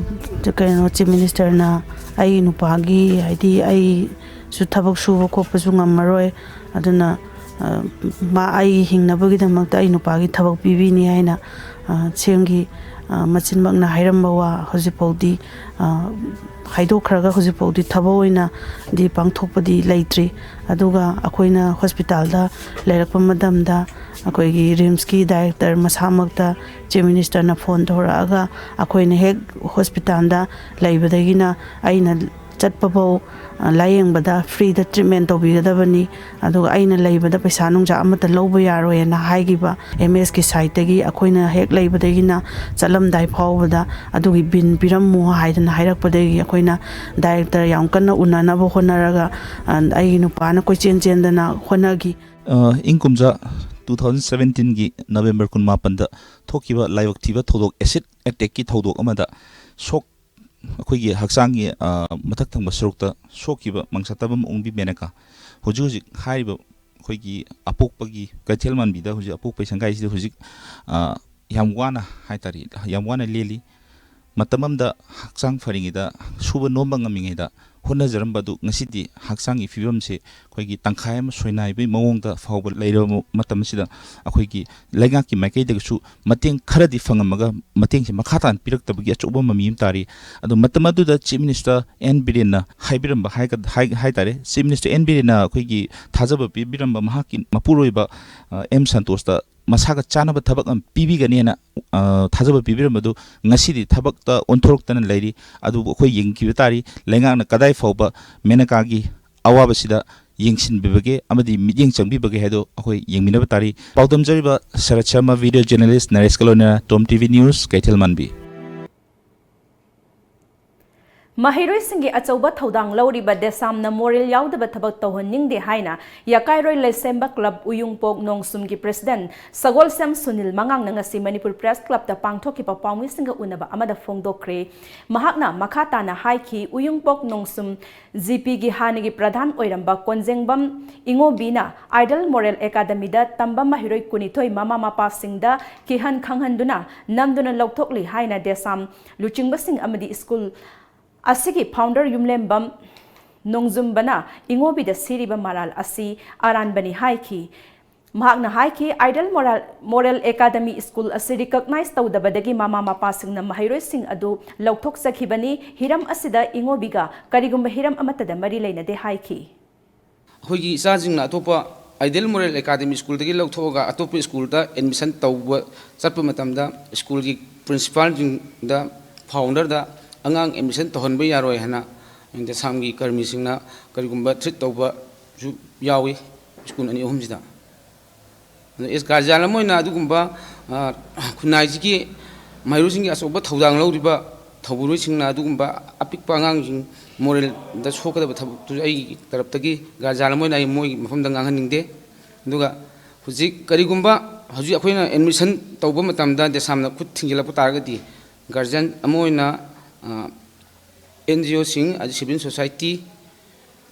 ꯀꯩꯅꯣ, Chief Ministerꯅ ꯑꯩꯒꯤ ꯅꯨꯄꯥꯒꯤ, ꯍꯥꯏꯗꯤ, ꯑꯩꯁꯨ ꯊꯕꯛ ꯁꯨꯕ ꯈꯣꯠꯄꯁꯨ ꯉꯝꯃꯔꯣꯏ, ꯑꯗꯨꯅ, ꯑ, ꯃꯥ, ꯑꯩ ꯍꯤꯡꯅꯕꯒꯤꯗꯃꯛꯇ ꯑꯩ ꯅꯨꯄꯥꯒꯤ ꯊꯕꯛ ꯄꯤꯕꯤꯅꯤ ꯍꯥꯏꯅ, ꯑ, CEMꯒꯤ, ꯑ, ꯃꯆꯤꯟꯃꯛꯅ ꯍꯥꯏꯔꯝꯕ ꯋꯥ ꯍꯧꯖꯤꯛꯐꯥꯎꯗꯤ, ꯑ, ꯍꯥꯏꯗꯣꯛꯈ꯭ꯔꯒ ꯍꯧꯖꯤꯛꯐꯥꯎꯗꯤ ꯊꯕꯛ ꯑꯣꯏꯅꯗꯤ ꯄꯥꯡꯊꯣꯛꯄꯗꯤ ꯂꯩꯇ꯭ꯔꯤ꯫ ꯑꯗꯨꯒ ꯑꯩꯈꯣꯏꯅ hospitalꯗ ꯂꯩꯔꯛꯄ ꯃꯇꯝꯗ ꯑꯩꯈꯣꯏꯒꯤ RIMSꯀꯤ director ꯃꯁꯥꯃꯛꯇ Chief Ministerꯅ phone ꯇꯧꯔꯛꯑꯒ ꯑꯩꯈꯣꯏꯅ ꯍꯦꯛ hospitalꯗ ꯂꯩꯕꯗꯒꯤꯅ ꯑꯩꯅ ꯆꯠꯄꯐꯧ, ꯑ, ꯂꯥꯌꯦꯡꯕꯗ freeꯗ treatment ꯇꯧꯕꯤꯒꯗꯕꯅꯤ, ꯑꯗꯨꯒ ꯑꯩꯅ ꯂꯩꯕꯗ ꯄꯩꯁꯥ ꯅꯨꯡꯖꯥ ꯑꯃꯠꯇ ꯂꯧꯕ ꯌꯥꯔꯣꯏꯅ ꯍꯥꯏꯈꯤꯕ MSꯀꯤ sideꯇꯒꯤ, ꯑꯩꯈꯣꯏꯅ ꯍꯦꯛ ꯂꯩꯕꯗꯒꯤꯅ ꯆꯠꯂꯝꯗꯥꯏ ꯐꯥꯎꯕꯗ ꯑꯗꯨꯒꯤ bill ꯄꯤꯔꯝꯃꯨ ꯍꯥꯏꯗꯅ ꯍꯥꯏꯔꯛꯄꯗꯒꯤ ꯑꯩꯈꯣꯏꯅ director ꯌꯥꯝ ꯀꯟꯅ ꯎꯅꯅꯕ ꯍꯣꯠꯅꯔꯒ, ꯑ, ꯑꯩꯒꯤ ꯅꯨꯄꯥꯅ ꯀꯣꯏꯆꯦꯟ ꯆꯦꯟꯗꯅ ꯍꯣꯠꯅꯈꯤ꯫ ꯑ, ꯏꯪ ꯀꯨꯝꯖꯥ two thousand seventeenꯒꯤ November ꯀꯨꯟꯃꯥꯄꯟꯗ ꯊꯣꯛꯈꯤꯕ ꯂꯥꯏꯕꯛ ꯊꯤꯕ ꯊꯧꯗꯣꯛ, acid attackꯀꯤ ꯊꯧꯗꯣꯛ ꯑꯃꯗ ꯁꯣꯛ-, ꯑꯩꯈꯣꯏꯒꯤ ꯍꯛꯆꯥꯡꯒꯤ, ꯑ, ꯃꯊꯛ ꯊꯪꯕ ꯁꯔꯨꯛꯇ ꯁꯣꯛꯈꯤꯕ ꯃꯪꯁꯥꯇꯕꯝ ꯑꯣꯡꯕꯤ ꯃꯦꯅꯀꯥ ꯍꯧꯖꯤꯛ ꯍꯧꯖꯤꯛ ꯍꯥꯏꯔꯤꯕ ꯑꯩꯈꯣꯏꯒꯤ ꯑꯄꯣꯛꯄꯒꯤ ꯀꯩꯊꯦꯜ ꯃꯥꯟꯕꯤꯗ ꯍꯧꯖꯤꯛ ꯑꯄꯣꯛꯄꯒꯤ ꯁꯪꯒꯥꯏꯁꯤꯗ ꯍꯧꯖꯤꯛ, ꯑ, ꯌꯥꯝ ꯋꯥꯅ ꯍꯥꯏꯇꯥꯔꯦ, ꯌꯥꯝ ꯋꯥꯅ ꯂꯦꯜꯂꯤ꯫ ꯃꯇꯝ ꯑꯃꯗ ꯍꯛꯆꯥꯡ ꯐꯔꯤꯉꯩꯗ, ꯁꯨꯕ ꯅꯣꯝꯕ ꯉꯝꯃꯤꯉꯩꯗ ꯍꯣꯠꯅꯖꯔꯝꯕ ꯑꯗꯨ ꯉꯁꯤꯗꯤ ꯍꯛꯆꯥꯡꯒꯤ ꯐꯤꯕꯝꯁꯦ ꯑꯩꯈꯣꯏꯒꯤ ꯇꯪꯈꯥꯏ ꯑꯃ ꯁꯣꯏꯅꯥꯏꯕꯒꯤ ꯃꯑꯣꯡꯗ ꯐꯥꯎꯕ ꯂꯩꯔꯕ ꯃꯇꯝ ꯑꯁꯤꯗ ꯑꯩꯈꯣꯏꯒꯤ ꯂꯩꯉꯥꯛꯀꯤ ꯃꯥꯏꯀꯩꯗꯒꯁꯨ ꯃꯇꯦꯡ ꯈꯔꯗꯤ ꯐꯪꯉꯝꯃꯒ ꯃꯇꯦꯡꯁꯦ ꯃꯈꯥ ꯇꯥꯅ ꯄꯤꯔꯛꯇꯕꯒꯤ ꯑꯆꯧꯕ ꯃꯃꯤ ꯑꯃ ꯇꯥꯔꯤ꯫ ꯑꯗꯣ ꯃꯇꯝ ꯑꯗꯨꯗ Chief Minister N ꯕꯤꯔꯦꯟꯅ ꯍꯥꯏꯕꯤꯔꯝꯕ ꯍꯥꯏꯒ-, ꯍꯥꯏ-, ꯍꯥꯏꯇꯥꯔꯦ, Chief Minister N ꯕꯤꯔꯦꯟꯅ ꯑꯩꯈꯣꯏꯒꯤ ꯊꯥꯖꯕ ꯄꯤꯕꯤꯔꯝꯕ ꯃꯍꯥꯛꯀꯤ ꯃꯄꯨꯔꯣꯏꯕ, ꯑ, M ꯁꯟꯇꯣꯁꯇ ꯃꯁꯥꯒ ꯆꯥꯅꯕ ꯊꯕꯛ ꯑꯃ ꯄꯤꯕꯤꯒꯅꯦꯅ, ꯑ, ꯊꯥꯖꯕ ꯄꯤꯕꯤꯔꯝꯕꯗꯨ ꯉꯁꯤꯗꯤ ꯊꯕꯛꯇ ꯑꯣꯟꯊꯣꯔꯛꯇꯅ ꯂꯩꯔꯤ꯫ ꯑꯗꯨꯕꯨ ꯑꯩꯈꯣꯏ ꯌꯦꯡꯈꯤꯕ ꯇꯥꯔꯤ, ꯂꯩꯉꯥꯛꯅ ꯀꯗꯥꯏ ꯐꯥꯎꯕ ꯃꯦꯅꯀꯥꯒꯤ ꯑꯋꯥꯕꯁꯤꯗ ꯌꯦꯡꯁꯤꯟꯕꯤꯕꯒꯦ ꯑꯃꯗꯤ ꯃꯤꯠꯌꯦꯡ ꯆꯪꯕꯤꯕꯒꯦ ꯍꯥꯏꯗꯣ ꯑꯩꯈꯣꯏ ꯌꯦꯡꯃꯤꯟꯅꯕ ꯇꯥꯔꯤ꯫ ꯄꯥꯎꯗꯝꯖꯔꯤꯕ ꯁꯔꯠ ꯁꯔꯃ, video journalist ꯅꯔꯦꯁꯀ ꯂꯣꯏꯅꯅ Tom TV News, ꯀꯩꯊꯦꯜ ꯃꯥꯟꯕꯤ꯫ ꯃꯍꯩꯔꯣꯏꯁꯤꯡꯒꯤ ꯑꯆꯧꯕ ꯊꯧꯗꯥꯡ ꯂꯧꯔꯤꯕ ꯗꯦꯁꯥꯝꯅ ꯃꯣꯔꯦꯜ ꯌꯥꯎꯗꯕ ꯊꯕꯛ ꯇꯧꯍꯟꯅꯤꯡꯗꯦ ꯍꯥꯏꯅ ꯌꯥꯀꯥꯏꯔꯣꯏ ꯂꯩꯁꯦꯝꯕ ꯀ꯭ꯂꯕ ꯎꯌꯨꯡꯄꯣꯛ ꯅꯣꯡꯁꯨꯝꯒꯤ ꯄ꯭ꯔꯦꯁꯤꯗꯦꯟꯠ ꯁꯒꯣꯜꯁꯦꯝ ꯁꯨꯅꯤꯜ ꯃꯉꯥꯡꯅ ꯉꯁꯤ ꯃꯅꯤꯄꯨꯔ ꯄ꯭ꯔꯦꯁ ꯀ꯭ꯂꯕꯇ ꯄꯥꯡꯊꯣꯛꯈꯤꯕ ꯄꯥꯎꯃꯤꯁꯤꯡꯒ ꯎꯅꯕ ꯑꯃꯗ ꯐꯣꯡꯗꯣꯛꯈ꯭ꯔꯦ꯫ ꯃꯍꯥꯛꯅ ꯃꯈꯥ ꯇꯥꯅ ꯍꯥꯏꯈꯤ, ꯎꯌꯨꯡꯄꯣꯛ ꯅꯣꯡꯁꯨꯝ ꯖꯤ ꯄꯤꯒꯤ ꯍꯥꯟꯅꯒꯤ ꯄ꯭ꯔꯙꯥꯟ ꯑꯣꯏꯔꯝꯕ ꯀꯣꯟꯖꯦꯡꯕꯝ ꯏꯉꯣꯕꯤꯅ ꯑꯥꯏꯗꯜ ꯃꯣꯔꯦꯜ ꯑꯦꯀꯥꯗꯃꯤꯗ ꯇꯝꯕ ꯃꯍꯩꯔꯣꯏ ꯀꯨꯟꯅꯤꯊꯣꯏ ꯃꯃꯥ ꯃꯄꯥꯁꯤꯡꯗ ꯀꯤꯍꯟ ꯈꯪꯍꯟꯗꯨꯅ ꯅꯝꯗꯨꯅ ꯂꯧꯊꯣꯛꯂꯤ ꯍꯥꯏꯅ ꯗꯦꯁꯥꯝ ꯂꯨꯆꯤꯡꯕꯁꯤꯡ ꯑꯃꯗꯤ ꯁ꯭ꯀꯨꯜ ꯑꯁꯤꯒꯤ ꯐꯥꯎꯟꯗꯔ ꯌꯨꯝꯂꯦꯝꯕꯝ ꯅꯣꯡꯖꯨꯝꯕꯅ ꯏꯉꯣꯕꯤꯗ ꯁꯤꯔꯤꯕ ꯃꯔꯥꯜ ꯑꯁꯤ ꯑꯔꯥꯟꯕꯅꯤ ꯍꯥꯏꯈꯤ꯫ ꯃꯍꯥꯛꯅ ꯍꯥꯏꯈꯤ, ꯑꯥꯏꯗꯜ ꯃꯣꯔꯥꯜ, ꯃꯣꯔꯦꯜ ꯑꯦꯀꯥꯗꯃꯤ ꯁ꯭ꯀꯨꯜ ꯑꯁꯤ ꯔꯤꯀꯣꯒꯅꯥꯏꯖ ꯇꯧꯗꯕꯗꯒꯤ ꯃꯃꯥ ꯃꯄꯥꯁꯤꯡꯅ ꯃꯍꯩꯔꯣꯏꯁꯤꯡ ꯑꯗꯨ ꯂꯧꯊꯣꯛꯆꯈꯤꯕꯅꯤ꯫ ꯍꯤꯔꯝ ꯑꯁꯤꯗ ꯏꯉꯣꯕꯤꯒ ꯀꯔꯤꯒꯨꯝꯕ ꯍꯤꯔꯝ ꯑꯃꯠꯇꯗ ꯃꯔꯤ ꯂꯩꯅꯗꯦ ꯍꯥꯏꯈꯤ꯫ ꯑꯩꯈꯣꯏꯒꯤ ꯏꯆꯥꯁꯤꯡꯅ ꯑꯇꯣꯞꯄ ꯑꯥꯏꯗꯜ ꯃꯣꯔꯦꯜ ꯑꯦꯀꯥꯗꯃꯤ ꯁ꯭ꯀꯨꯜꯗꯒꯤ ꯂꯧꯊꯣꯛꯑꯒ ꯑꯇꯣꯞꯄ ꯁ꯭ꯀꯨꯜꯗ ꯑꯦꯗꯃꯤꯁꯟ ꯇꯧꯕ ꯆꯠꯄ ꯃꯇꯝꯗ ꯁ꯭ꯀꯨꯜꯒꯤ ꯄ꯭ꯔꯤꯟꯁꯤꯄꯥꯜꯁꯤꯡꯗ, ꯐꯥꯎꯟꯗꯔꯗ ꯑꯉꯥꯡ ꯑꯦꯗꯃꯤꯁꯟ ꯇꯧꯍꯟꯕ ꯌꯥꯔꯣꯏ ꯍꯥꯏꯅ ꯗꯦꯁꯥꯝꯒꯤ ꯀꯔꯃꯤꯁꯤꯡꯅ ꯀꯔꯤꯒꯨꯝꯕ ꯊ꯭ꯔꯤꯠ ꯇꯧꯕꯁꯨ ꯌꯥꯎꯏ ꯁ꯭ꯀꯨꯜ ꯑꯅꯤ ꯑꯍꯨꯝꯁꯤꯗ꯫ ꯑꯗꯣ ꯑꯦꯁ ꯒꯥꯔꯖꯤꯌꯥꯟ ꯑꯃ ꯑꯣꯏꯅ ꯑꯗꯨꯒꯨꯝꯕ, ꯑ, ꯈꯨꯟꯅꯥꯏꯁꯤꯒꯤ ꯃꯍꯩꯔꯣꯏꯁꯤꯡꯒꯤ ꯑꯆꯧꯕ ꯊꯧꯗꯥꯡ ꯂꯧꯔꯤꯕ ꯊꯧꯕꯨꯔꯣꯏꯁꯤꯡꯅ ꯑꯗꯨꯒꯨꯝꯕ ꯑꯄꯤꯛꯄ ꯑꯉꯥꯡꯁꯤꯡ ꯃꯣꯔꯦꯜꯗ ꯁꯣꯛꯀꯗꯕ ꯊꯕꯛꯇꯨ ꯑꯩꯒꯤ ꯇꯔꯞꯇꯒꯤ ꯒꯥꯔꯖꯤꯌꯥꯟ ꯑꯃ ꯑꯣꯏꯅ ꯑꯩ ꯃꯣꯏꯒꯤ ꯃꯐꯝꯗ ꯉꯥꯡꯍꯟꯅꯤꯡꯗꯦ꯫ ꯑꯗꯨꯒ ꯍꯧꯖꯤꯛ ꯀꯔꯤꯒꯨꯝꯕ ꯍꯧꯖꯤꯛ ꯑꯩꯈꯣꯏꯅ ꯑꯦꯗꯃꯤꯁꯟ ꯇꯧꯕ ꯃꯇꯝꯗ ꯗꯦꯁꯥꯝꯅ ꯈꯨꯠ ꯊꯤꯡꯖꯤꯜꯂꯛꯄ ꯇꯥꯔꯒꯗꯤ ꯒꯥꯔꯖꯤꯌꯥꯟ ꯑꯃ ꯑꯣꯏꯅ, ꯑ, ꯑꯦꯟ ꯖꯤ ꯑꯣꯁꯤꯡ, ꯑꯗꯩ ꯁꯤꯚꯤꯜ ꯁꯣꯁꯥꯏꯇꯤ,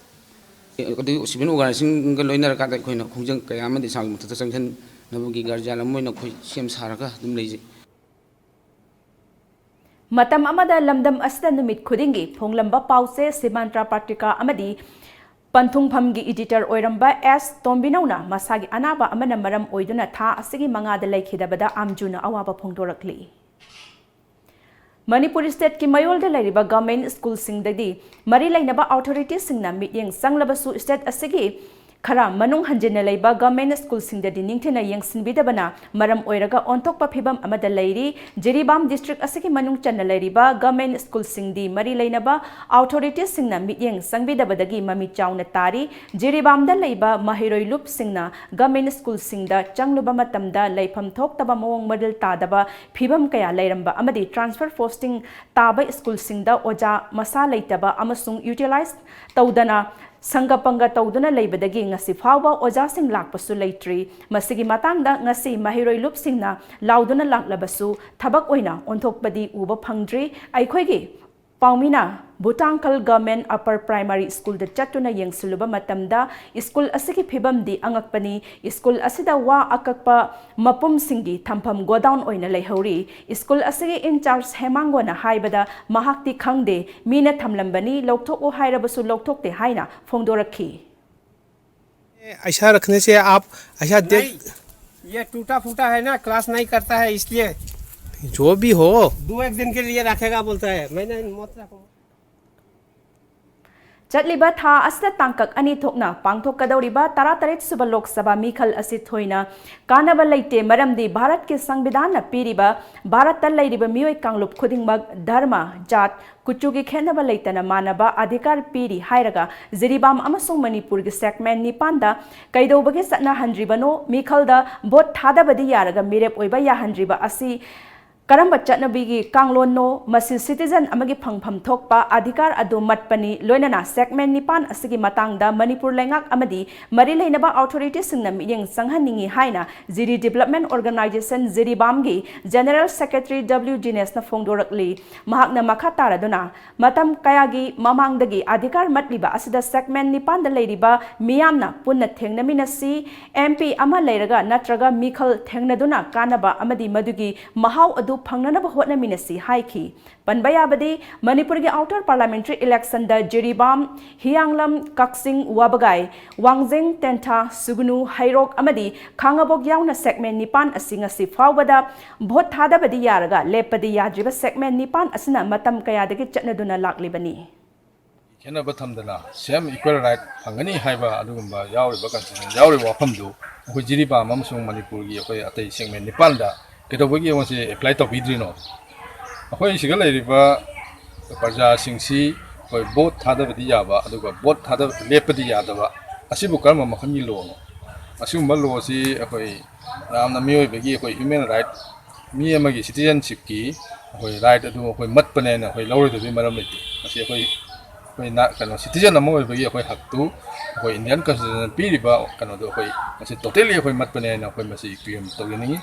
ꯑꯗꯒꯤ ꯁꯤꯚꯤꯜ ꯑꯣꯔꯒꯅꯥꯏꯖꯦꯁꯟꯒ ꯂꯣꯏꯅꯔꯀꯥꯟꯗ ꯑꯩꯈꯣꯏꯅ ꯈꯣꯡꯖꯪ ꯀꯌꯥ ꯑꯃ ꯗꯦꯁꯥꯝꯒꯤ ꯃꯊꯛꯇ ꯆꯪꯁꯤꯟꯅꯕꯒꯤ ꯒꯥꯔꯖꯤꯌꯥꯟ ꯑꯃ ꯑꯣꯏꯅ ꯑꯩꯈꯣꯏ ꯁꯦꯝ ꯁꯥꯔꯒ ꯑꯗꯨꯝ ꯂꯩꯖꯩ꯫ ꯃꯇꯝ ꯑꯃꯗ ꯂꯝꯗꯝ ꯑꯁꯤꯗ ꯅꯨꯃꯤꯠ ꯈꯨꯗꯤꯡꯒꯤ ꯐꯣꯡꯂꯝꯕ ꯄꯥꯎꯆꯦ ꯁꯤꯃꯥꯟꯇ꯭ꯔꯥ ꯄꯇ꯭ꯔꯤꯀꯥ ꯑꯃꯗꯤ ꯄꯟꯊꯨꯡꯐꯝꯒꯤ ꯏꯗꯤꯇꯔ ꯑꯣꯏꯔꯝꯕ ꯑꯦꯁ ꯇꯣꯝꯕꯤꯅꯧꯅ ꯃꯁꯥꯒꯤ ꯑꯅꯥꯕ ꯑꯃꯅ ꯃꯔꯝ ꯑꯣꯏꯗꯨꯅ ꯊꯥ ꯑꯁꯤꯒꯤ ꯃꯉꯥꯗ ꯂꯩꯈꯤꯗꯕꯗ ꯑꯥꯝꯖꯨꯅ ꯑꯋꯥꯕ ꯐꯣꯡꯗꯣꯔꯛꯂꯤ꯫ ꯃꯅꯤꯄꯨꯔ ꯁ꯭ꯇꯦꯠꯀꯤ ꯃꯌꯣꯜꯗ ꯂꯩꯔꯤꯕ ꯒꯚꯔꯟꯃꯦꯟꯠ ꯁ꯭ꯀꯨꯜꯁꯤꯡꯗꯗꯤ ꯃꯔꯤ ꯂꯩꯅꯕ ꯑꯣꯊꯣꯔꯤꯇꯤꯁꯤꯡꯅ ꯃꯤꯠꯌꯦꯡ ꯆꯪꯂꯕꯁꯨ ꯁ꯭ꯇꯦꯠ ꯑꯁꯤꯒꯤ ꯈꯔ ꯃꯅꯨꯡ ꯍꯟꯖꯤꯟꯅ ꯂꯩꯕ ꯒꯚꯔꯟꯃꯦꯟꯠ ꯁ꯭ꯀꯨꯜꯁꯤꯡꯗꯗꯤ ꯅꯤꯡꯊꯤꯅ ꯌꯦꯡꯁꯤꯟꯕꯤꯗꯕꯅ ꯃꯔꯝ ꯑꯣꯏꯔꯒ ꯑꯣꯟꯊꯣꯛꯄ ꯐꯤꯚꯝ ꯑꯃꯗ ꯂꯩꯔꯤ꯫ ꯖꯤꯔꯤꯕꯥꯝ ꯗꯤꯁꯇ꯭ꯔꯤꯛ ꯑꯁꯤꯒꯤ ꯃꯅꯨꯡ ꯆꯟꯅ ꯂꯩꯔꯤꯕ ꯒꯚꯔꯟꯃꯦꯟꯠ ꯁ꯭ꯀꯨꯜꯁꯤꯡꯗꯤ ꯃꯔꯤ ꯂꯩꯅꯕ ꯑꯣꯊꯣꯔꯤꯇꯤꯁꯁꯤꯡꯅ ꯃꯤꯠꯌꯦꯡ ꯆꯪꯕꯤꯗꯕꯗꯒꯤ ꯃꯃꯤ ꯆꯥꯎꯅ ꯇꯥꯔꯤ꯫ ꯖꯤꯔꯤꯕꯥꯝꯗ ꯂꯩꯕ ꯃꯍꯩꯔꯣꯏ ꯂꯨꯞꯁꯤꯡꯅ ꯒꯚꯔꯟꯃꯦꯟꯠ ꯁ꯭ꯀꯨꯜꯁꯤꯡꯗ ꯆꯪꯂꯨꯕ ꯃꯇꯝꯗ ꯂꯩꯐꯝ ꯊꯣꯛꯇꯕ, ꯃꯑꯣꯡ ꯃꯔꯤꯜ ꯇꯥꯗꯕ ꯐꯤꯚꯝ ꯀꯌꯥ ꯂꯩꯔꯝꯕ ꯑꯃꯗꯤ ꯇ꯭ꯔꯥꯟꯁꯐꯔ ꯄꯣꯁꯇꯤꯡ ꯇꯥꯕ ꯁ꯭ꯀꯨꯜꯁꯤꯡꯗ ꯑꯣꯖꯥ ꯃꯁꯥ ꯂꯩꯇꯕ ꯑꯃꯁꯨꯡ ꯌꯨꯇꯤꯂꯥꯏꯖ ꯇꯧꯗꯅ ꯁꯪꯒ ꯄꯪꯒ ꯇꯧꯗꯨꯅ ꯂꯩꯕꯗꯒꯤ ꯉꯁꯤ ꯐꯥꯎꯕ ꯑꯣꯖꯥꯁꯤꯡ ꯂꯥꯛꯄꯁꯨ ꯂꯩꯇ꯭ꯔꯤ꯫ ꯃꯁꯤꯒꯤ ꯃꯇꯥꯡꯗ ꯉꯁꯤ ꯃꯍꯩꯔꯣꯏ ꯂꯨꯞꯁꯤꯡꯅ ꯂꯥꯎꯗꯨꯅ ꯂꯥꯛꯂꯕꯁꯨ ꯊꯕꯛ ꯑꯣꯏꯅ ꯑꯣꯟꯊꯣꯛꯄꯗꯤ ꯎꯕ ꯐꯪꯗ꯭ꯔꯤ꯫ ꯑꯩꯈꯣꯏꯒꯤ ꯄꯥꯎꯃꯤꯅ ꯚꯨꯇꯥꯡꯈꯜ ꯒꯚꯔꯟꯃꯦꯟꯠ ꯑꯄꯔ ꯄ꯭ꯔꯥꯏꯃꯥꯔꯤ ꯁ꯭ꯀꯨꯜꯗ ꯆꯠꯇꯨꯅ ꯌꯦꯡꯁꯤꯜꯂꯨꯕ ꯃꯇꯝꯗ ꯁ꯭ꯀꯨꯜ ꯑꯁꯤꯒꯤ ꯐꯤꯕꯝꯗꯤ ꯑꯉꯛꯄꯅꯤ꯫ ꯁ꯭ꯀꯨꯜ ꯑꯁꯤꯗ ꯋꯥ ꯑꯀꯛꯄ ꯃꯄꯨꯝꯁꯤꯡꯒꯤ ꯊꯝꯐꯝ ꯒꯣꯗꯥꯎꯟ ꯑꯣꯏꯅ ꯂꯩꯍꯧꯔꯤ꯫ ꯁ꯭ꯀꯨꯜ ꯑꯁꯤꯒꯤ ꯏꯟꯆꯥꯔꯖ ꯍꯦꯃꯥꯡꯒꯣꯅ ꯍꯥꯏꯕꯗ ꯃꯍꯥꯛꯇꯤ ꯈꯪꯗꯦ, ꯃꯤꯅ ꯊꯝꯂꯝꯕꯅꯤ, ꯂꯧꯊꯣꯛꯎ ꯍꯥꯏꯔꯕꯁꯨ ꯂꯧꯊꯣꯛꯇꯦ ꯍꯥꯏꯅ ꯐꯣꯡꯗꯣꯔꯛꯈꯤ꯫ ऐसा रखने से आप ऐसा देख नहीं, ये टूटा फूटा है ना, क्लास नहीं करता है, इसलिए जो भी हो। दो एक दिन के लिए रखेगा बोलता है। मैंने मत रखूंगा। ꯆꯠꯂꯤꯕ ꯊꯥ ꯑꯁꯤꯗ ꯇꯥꯡꯀꯛ ꯑꯅꯤ ꯊꯣꯛꯅ ꯄꯥꯡꯊꯣꯛꯀꯗꯧꯔꯤꯕ ꯇꯔꯥꯇꯔꯦꯠ ꯁꯨꯕ ꯂꯣꯛ ꯁꯚꯥ ꯃꯤꯈꯜ ꯑꯁꯤ ꯊꯣꯏꯅ ꯀꯥꯟꯅꯕ ꯂꯩꯇꯦ, ꯃꯔꯝꯗꯤ ꯚꯥꯔꯠꯀꯤ ꯁꯪꯕꯤꯙꯥꯟꯅ ꯄꯤꯔꯤꯕ ꯚꯥꯔꯠꯇ ꯂꯩꯔꯤꯕ ꯃꯤꯑꯣꯏ ꯀꯥꯡꯂꯨꯞ ꯈꯨꯗꯤꯡꯃꯛ ꯙꯔꯃ, ꯖꯥꯠ, ꯀꯨꯆꯨꯒꯤ ꯈꯦꯠꯅꯕ ꯂꯩꯇꯅ ꯃꯥꯟꯅꯕ ꯑꯙꯤꯀꯥꯔ ꯄꯤꯔꯤ ꯍꯥꯏꯔꯒ ꯖꯤꯔꯤꯕꯥꯝ ꯑꯃꯁꯨꯡ ꯃꯅꯤꯄꯨꯔꯒꯤ ꯁꯦꯒꯃꯦꯟ ꯅꯤꯄꯥꯟꯗ ꯀꯩꯗꯧꯕꯒꯤ ꯆꯠꯅꯍꯟꯗ꯭ꯔꯤꯕꯅꯣ? ꯃꯤꯈꯜꯗ ꯚꯣꯠ ꯊꯥꯗꯕꯗꯤ ꯌꯥꯔꯒ ꯃꯤꯔꯦꯞ ꯑꯣꯏꯕ ꯌꯥꯍꯟꯗ꯭ꯔꯤꯕ ꯑꯁꯤ ꯀꯔꯝꯕ ꯆꯠꯅꯕꯤꯒꯤ ꯀꯥꯡꯂꯣꯟꯅꯣ? ꯃꯁꯤ ꯁꯤꯇꯤꯖꯟ ꯑꯃꯒꯤ ꯐꯪꯐꯝ ꯊꯣꯛꯄ ꯑꯙꯤꯀꯥꯔ ꯑꯗꯨ ꯃꯠꯄꯅꯤ꯫ ꯂꯣꯏꯅꯅ ꯁꯦꯒꯃꯦꯟ ꯅꯤꯄꯥꯟ ꯑꯁꯤꯒꯤ ꯃꯇꯥꯡꯗ ꯃꯅꯤꯄꯨꯔ ꯂꯩꯉꯥꯛ ꯑꯃꯗꯤ ꯃꯔꯤ ꯂꯩꯅꯕ ꯑꯣꯊꯣꯔꯤꯇꯤꯁꯤꯡꯅ ꯃꯤꯠꯌꯦꯡ ꯆꯪꯍꯟꯅꯤꯡꯏ ꯍꯥꯏꯅ ꯖꯤꯔꯤ ꯗꯤꯕꯦꯂꯞꯃꯦꯟ ꯑꯣꯔꯒꯅꯥꯏꯖꯦꯁꯟ ꯖꯤꯔꯤꯕꯥꯝꯒꯤ ꯖꯦꯅꯔꯦꯜ ꯁꯦꯀ꯭ꯔꯦꯇꯔꯤ ꯗꯕ꯭ꯂꯤꯎ ꯖꯤꯅꯦꯁꯅ ꯐꯣꯡꯗꯣꯔꯛꯂꯤ꯫ ꯃꯍꯥꯛꯅ ꯃꯈꯥ ꯇꯥꯔꯗꯨꯅ, ꯃꯇꯝ ꯀꯌꯥꯒꯤ ꯃꯃꯥꯡꯗꯒꯤ ꯑꯙꯤꯀꯥꯔ ꯃꯠꯂꯤꯕ ꯑꯁꯤꯗ ꯁꯦꯒꯃꯦꯟ ꯅꯤꯄꯥꯟꯗ ꯂꯩꯔꯤꯕ ꯃꯤꯌꯥꯝꯅ ꯄꯨꯟꯅ ꯊꯦꯡꯅꯃꯤꯟꯅꯁꯤ, ꯑꯦꯝ ꯄꯤ ꯑꯃ ꯂꯩꯔꯒ ꯅꯠꯇ꯭ꯔꯒ ꯃꯤꯈꯜ ꯊꯦꯡꯅꯗꯨꯅ ꯀꯥꯟꯅꯕ ꯑꯃꯗꯤ ꯃꯗꯨꯒꯤ ꯃꯍꯥꯎ ꯑꯗꯨ ꯐꯪꯅꯅꯕ ꯍꯣꯠꯅꯃꯤꯟꯅꯁꯤ ꯍꯥꯏꯈꯤ꯫ ꯄꯟꯕ ꯌꯥꯕꯗꯤ, ꯃꯅꯤꯄꯨꯔꯒꯤ ꯑꯥꯎꯇꯔ ꯄꯥꯔꯂꯥꯃꯦꯟꯇꯔꯤ ꯏꯂꯦꯛꯁꯟꯗ ꯖꯤꯔꯤꯕꯥꯝ, ꯍꯤꯌꯥꯡꯂꯝ, ꯀꯛꯆꯤꯡ, ꯋꯥꯕꯒꯥꯏ, ꯋꯥꯡꯖꯤꯡ, ꯇꯦꯟꯊꯥ, ꯁꯨꯒꯅꯨ, ꯍꯩꯔꯣꯛ ꯑꯃꯗꯤ ꯈꯥꯉꯕꯣꯛ ꯌꯥꯎꯅ ꯁꯦꯒꯃꯦꯟ ꯅꯤꯄꯥꯟ ꯑꯁꯤ ꯉꯁꯤ ꯐꯥꯎꯕꯗ ꯚꯣꯠ ꯊꯥꯗꯕꯗꯤ ꯌꯥꯔꯒ ꯂꯦꯞꯄꯗꯤ ꯌꯥꯗ꯭ꯔꯤꯕ ꯁꯦꯒꯃꯦꯟ ꯅꯤꯄꯥꯟ ꯑꯁꯤꯅ ꯃꯇꯝ ꯀꯌꯥꯗꯒꯤ ꯆꯠꯅꯗꯨꯅ ꯂꯥꯛꯂꯤꯕꯅꯤ꯫ ꯈꯦꯠꯅꯕ ꯊꯝꯗꯅ same equal right ꯐꯪꯒꯅꯤ ꯍꯥꯏꯕ ꯑꯗꯨꯒꯨꯝꯕ ꯌꯥꯎꯔꯤꯕ constitution ꯌꯥꯎꯔꯤꯕ ꯋꯥꯐꯝꯗꯨ ꯑꯩꯈꯣꯏ ꯖꯤꯔꯤꯕꯥꯝ ꯑꯃꯁꯨꯡ ꯃꯅꯤꯄꯨꯔꯒꯤ ꯑꯩꯈꯣꯏ ꯑꯇꯩ segment ꯅꯤꯄꯥꯟꯗ ꯀꯩꯗꯧꯕꯒꯤ ꯃꯁꯤ apply ꯇꯧꯕꯤꯗ꯭ꯔꯤꯅꯣ? ꯑꯩꯈꯣꯏ ꯁꯤꯗ ꯂꯩꯔꯤꯕ ꯄ꯭ꯔꯖꯥꯁꯤꯡꯁꯤ ꯑꯩꯈꯣꯏ vote ꯊꯥꯗꯕꯗꯤ ꯌꯥꯕ, ꯑꯗꯨꯒ vote ꯊꯥꯗꯕ ꯂꯦꯞꯄꯗꯤ ꯌꯥꯗꯕ, ꯑꯁꯤꯕꯨ ꯀꯔꯝꯕ ꯃꯈꯜꯒꯤ lawꯅꯣ? ꯑꯁꯤꯒꯨꯝꯕ lawꯁꯤ ꯑꯩꯈꯣꯏ ꯌꯥꯝꯅ ꯃꯤꯑꯣꯏꯕꯒꯤ ꯑꯩꯈꯣꯏ human right, ꯃꯤ ꯑꯃꯒꯤ citizenshipꯀꯤ ꯑꯩꯈꯣꯏ right ꯑꯗꯨ ꯑꯩꯈꯣꯏ ꯃꯠꯄꯅꯦꯅ ꯑꯩꯈꯣꯏ ꯂꯧꯔꯣꯏꯗꯕꯒꯤ ꯃꯔꯝ ꯂꯩꯇꯦ꯫ ꯃꯁꯤ ꯑꯩꯈꯣꯏ, ꯑꯩꯈꯣꯏ ꯅ-, ꯀꯩꯅꯣ, citizen ꯑꯃ ꯑꯣꯏꯕꯒꯤ ꯑꯩꯈꯣꯏ ꯍꯛꯇꯨ ꯑꯩꯈꯣꯏ Indian constitution ꯄꯤꯔꯤꯕ ꯀꯩꯅꯣꯗꯣ ꯑꯩꯈꯣꯏ ꯃꯁꯤ totally ꯑꯩꯈꯣꯏ ꯃꯠꯄꯅꯦꯅ ꯑꯩꯈꯣꯏ ꯃꯁꯤ claim ꯇꯧꯖꯅꯤꯡꯉꯤ꯫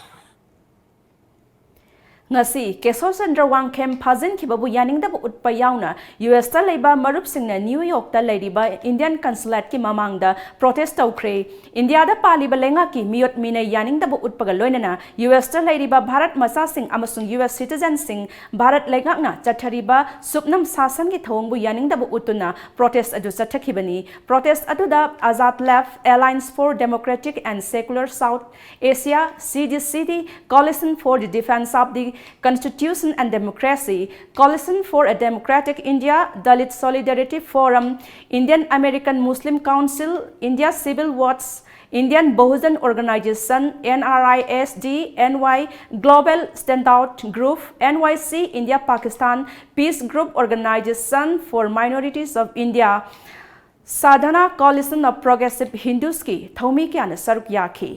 ꯉꯁꯤ ꯀꯦꯁꯣꯔ ꯆꯟꯗ꯭ꯔ ꯋꯥꯡꯈꯦꯝ ꯐꯥꯖꯤꯟꯈꯤꯕꯕꯨ ꯌꯥꯅꯤꯡꯗꯕ ꯎꯠꯄ ꯌꯥꯎꯅ ꯌꯨ ꯑꯦꯁꯇ ꯂꯩꯕ ꯃꯔꯨꯞꯁꯤꯡꯅ ꯅ꯭ꯌꯨ ꯌꯣꯔꯛꯇ ꯂꯩꯔꯤꯕ Indian consulateꯀꯤ ꯃꯃꯥꯡꯗ protest ꯇꯧꯈ꯭ꯔꯦ꯫ ꯏꯟꯗꯤꯌꯥꯗ ꯄꯥꯜꯂꯤꯕ ꯂꯩꯉꯥꯛꯀꯤ ꯃꯤꯑꯣꯠ ꯃꯤꯅꯩ ꯌꯥꯅꯤꯡꯗꯕ ꯎꯠꯄꯒ ꯂꯣꯏꯅꯅ ꯌꯨ ꯑꯦꯁꯇ ꯂꯩꯔꯤꯕ ꯚꯥꯔꯠ ꯃꯆꯥꯁꯤꯡ ꯑꯃꯁꯨꯡ ꯌꯨ ꯑꯦꯁ citizenꯁꯤꯡ ꯚꯥꯔꯠ ꯂꯩꯉꯥꯛꯅ ꯆꯠꯊꯔꯤꯕ ꯁꯨꯞꯅꯝ ꯁꯥꯁꯟꯒꯤ ꯊꯧꯑꯣꯡꯕꯨ ꯌꯥꯅꯤꯡꯗꯕ ꯎꯠꯇꯨꯅ protest ꯑꯗꯨ ꯆꯠꯊꯈꯤꯕꯅꯤ꯫ Protest ꯑꯗꯨꯗ Azad Left, Alliance for Democratic and Secular South Asia, C D C D, Coalition for the Defense of the Constitution and Democracy, Coalition for a Democratic India, Dalit Solidarity Forum, Indian American Muslim Council, India Civil Watch, Indian Bahujan Organization, N R I S D, N Y, Global Standout Group, N Y C, India Pakistan Peace Group, Organization for Minorities of India, Sadhana, Coalition of Progressive Hindus ꯀꯤ ꯊꯧꯃꯤ ꯀꯌꯥꯅ ꯁꯔꯨꯛ ꯌꯥꯈꯤ꯫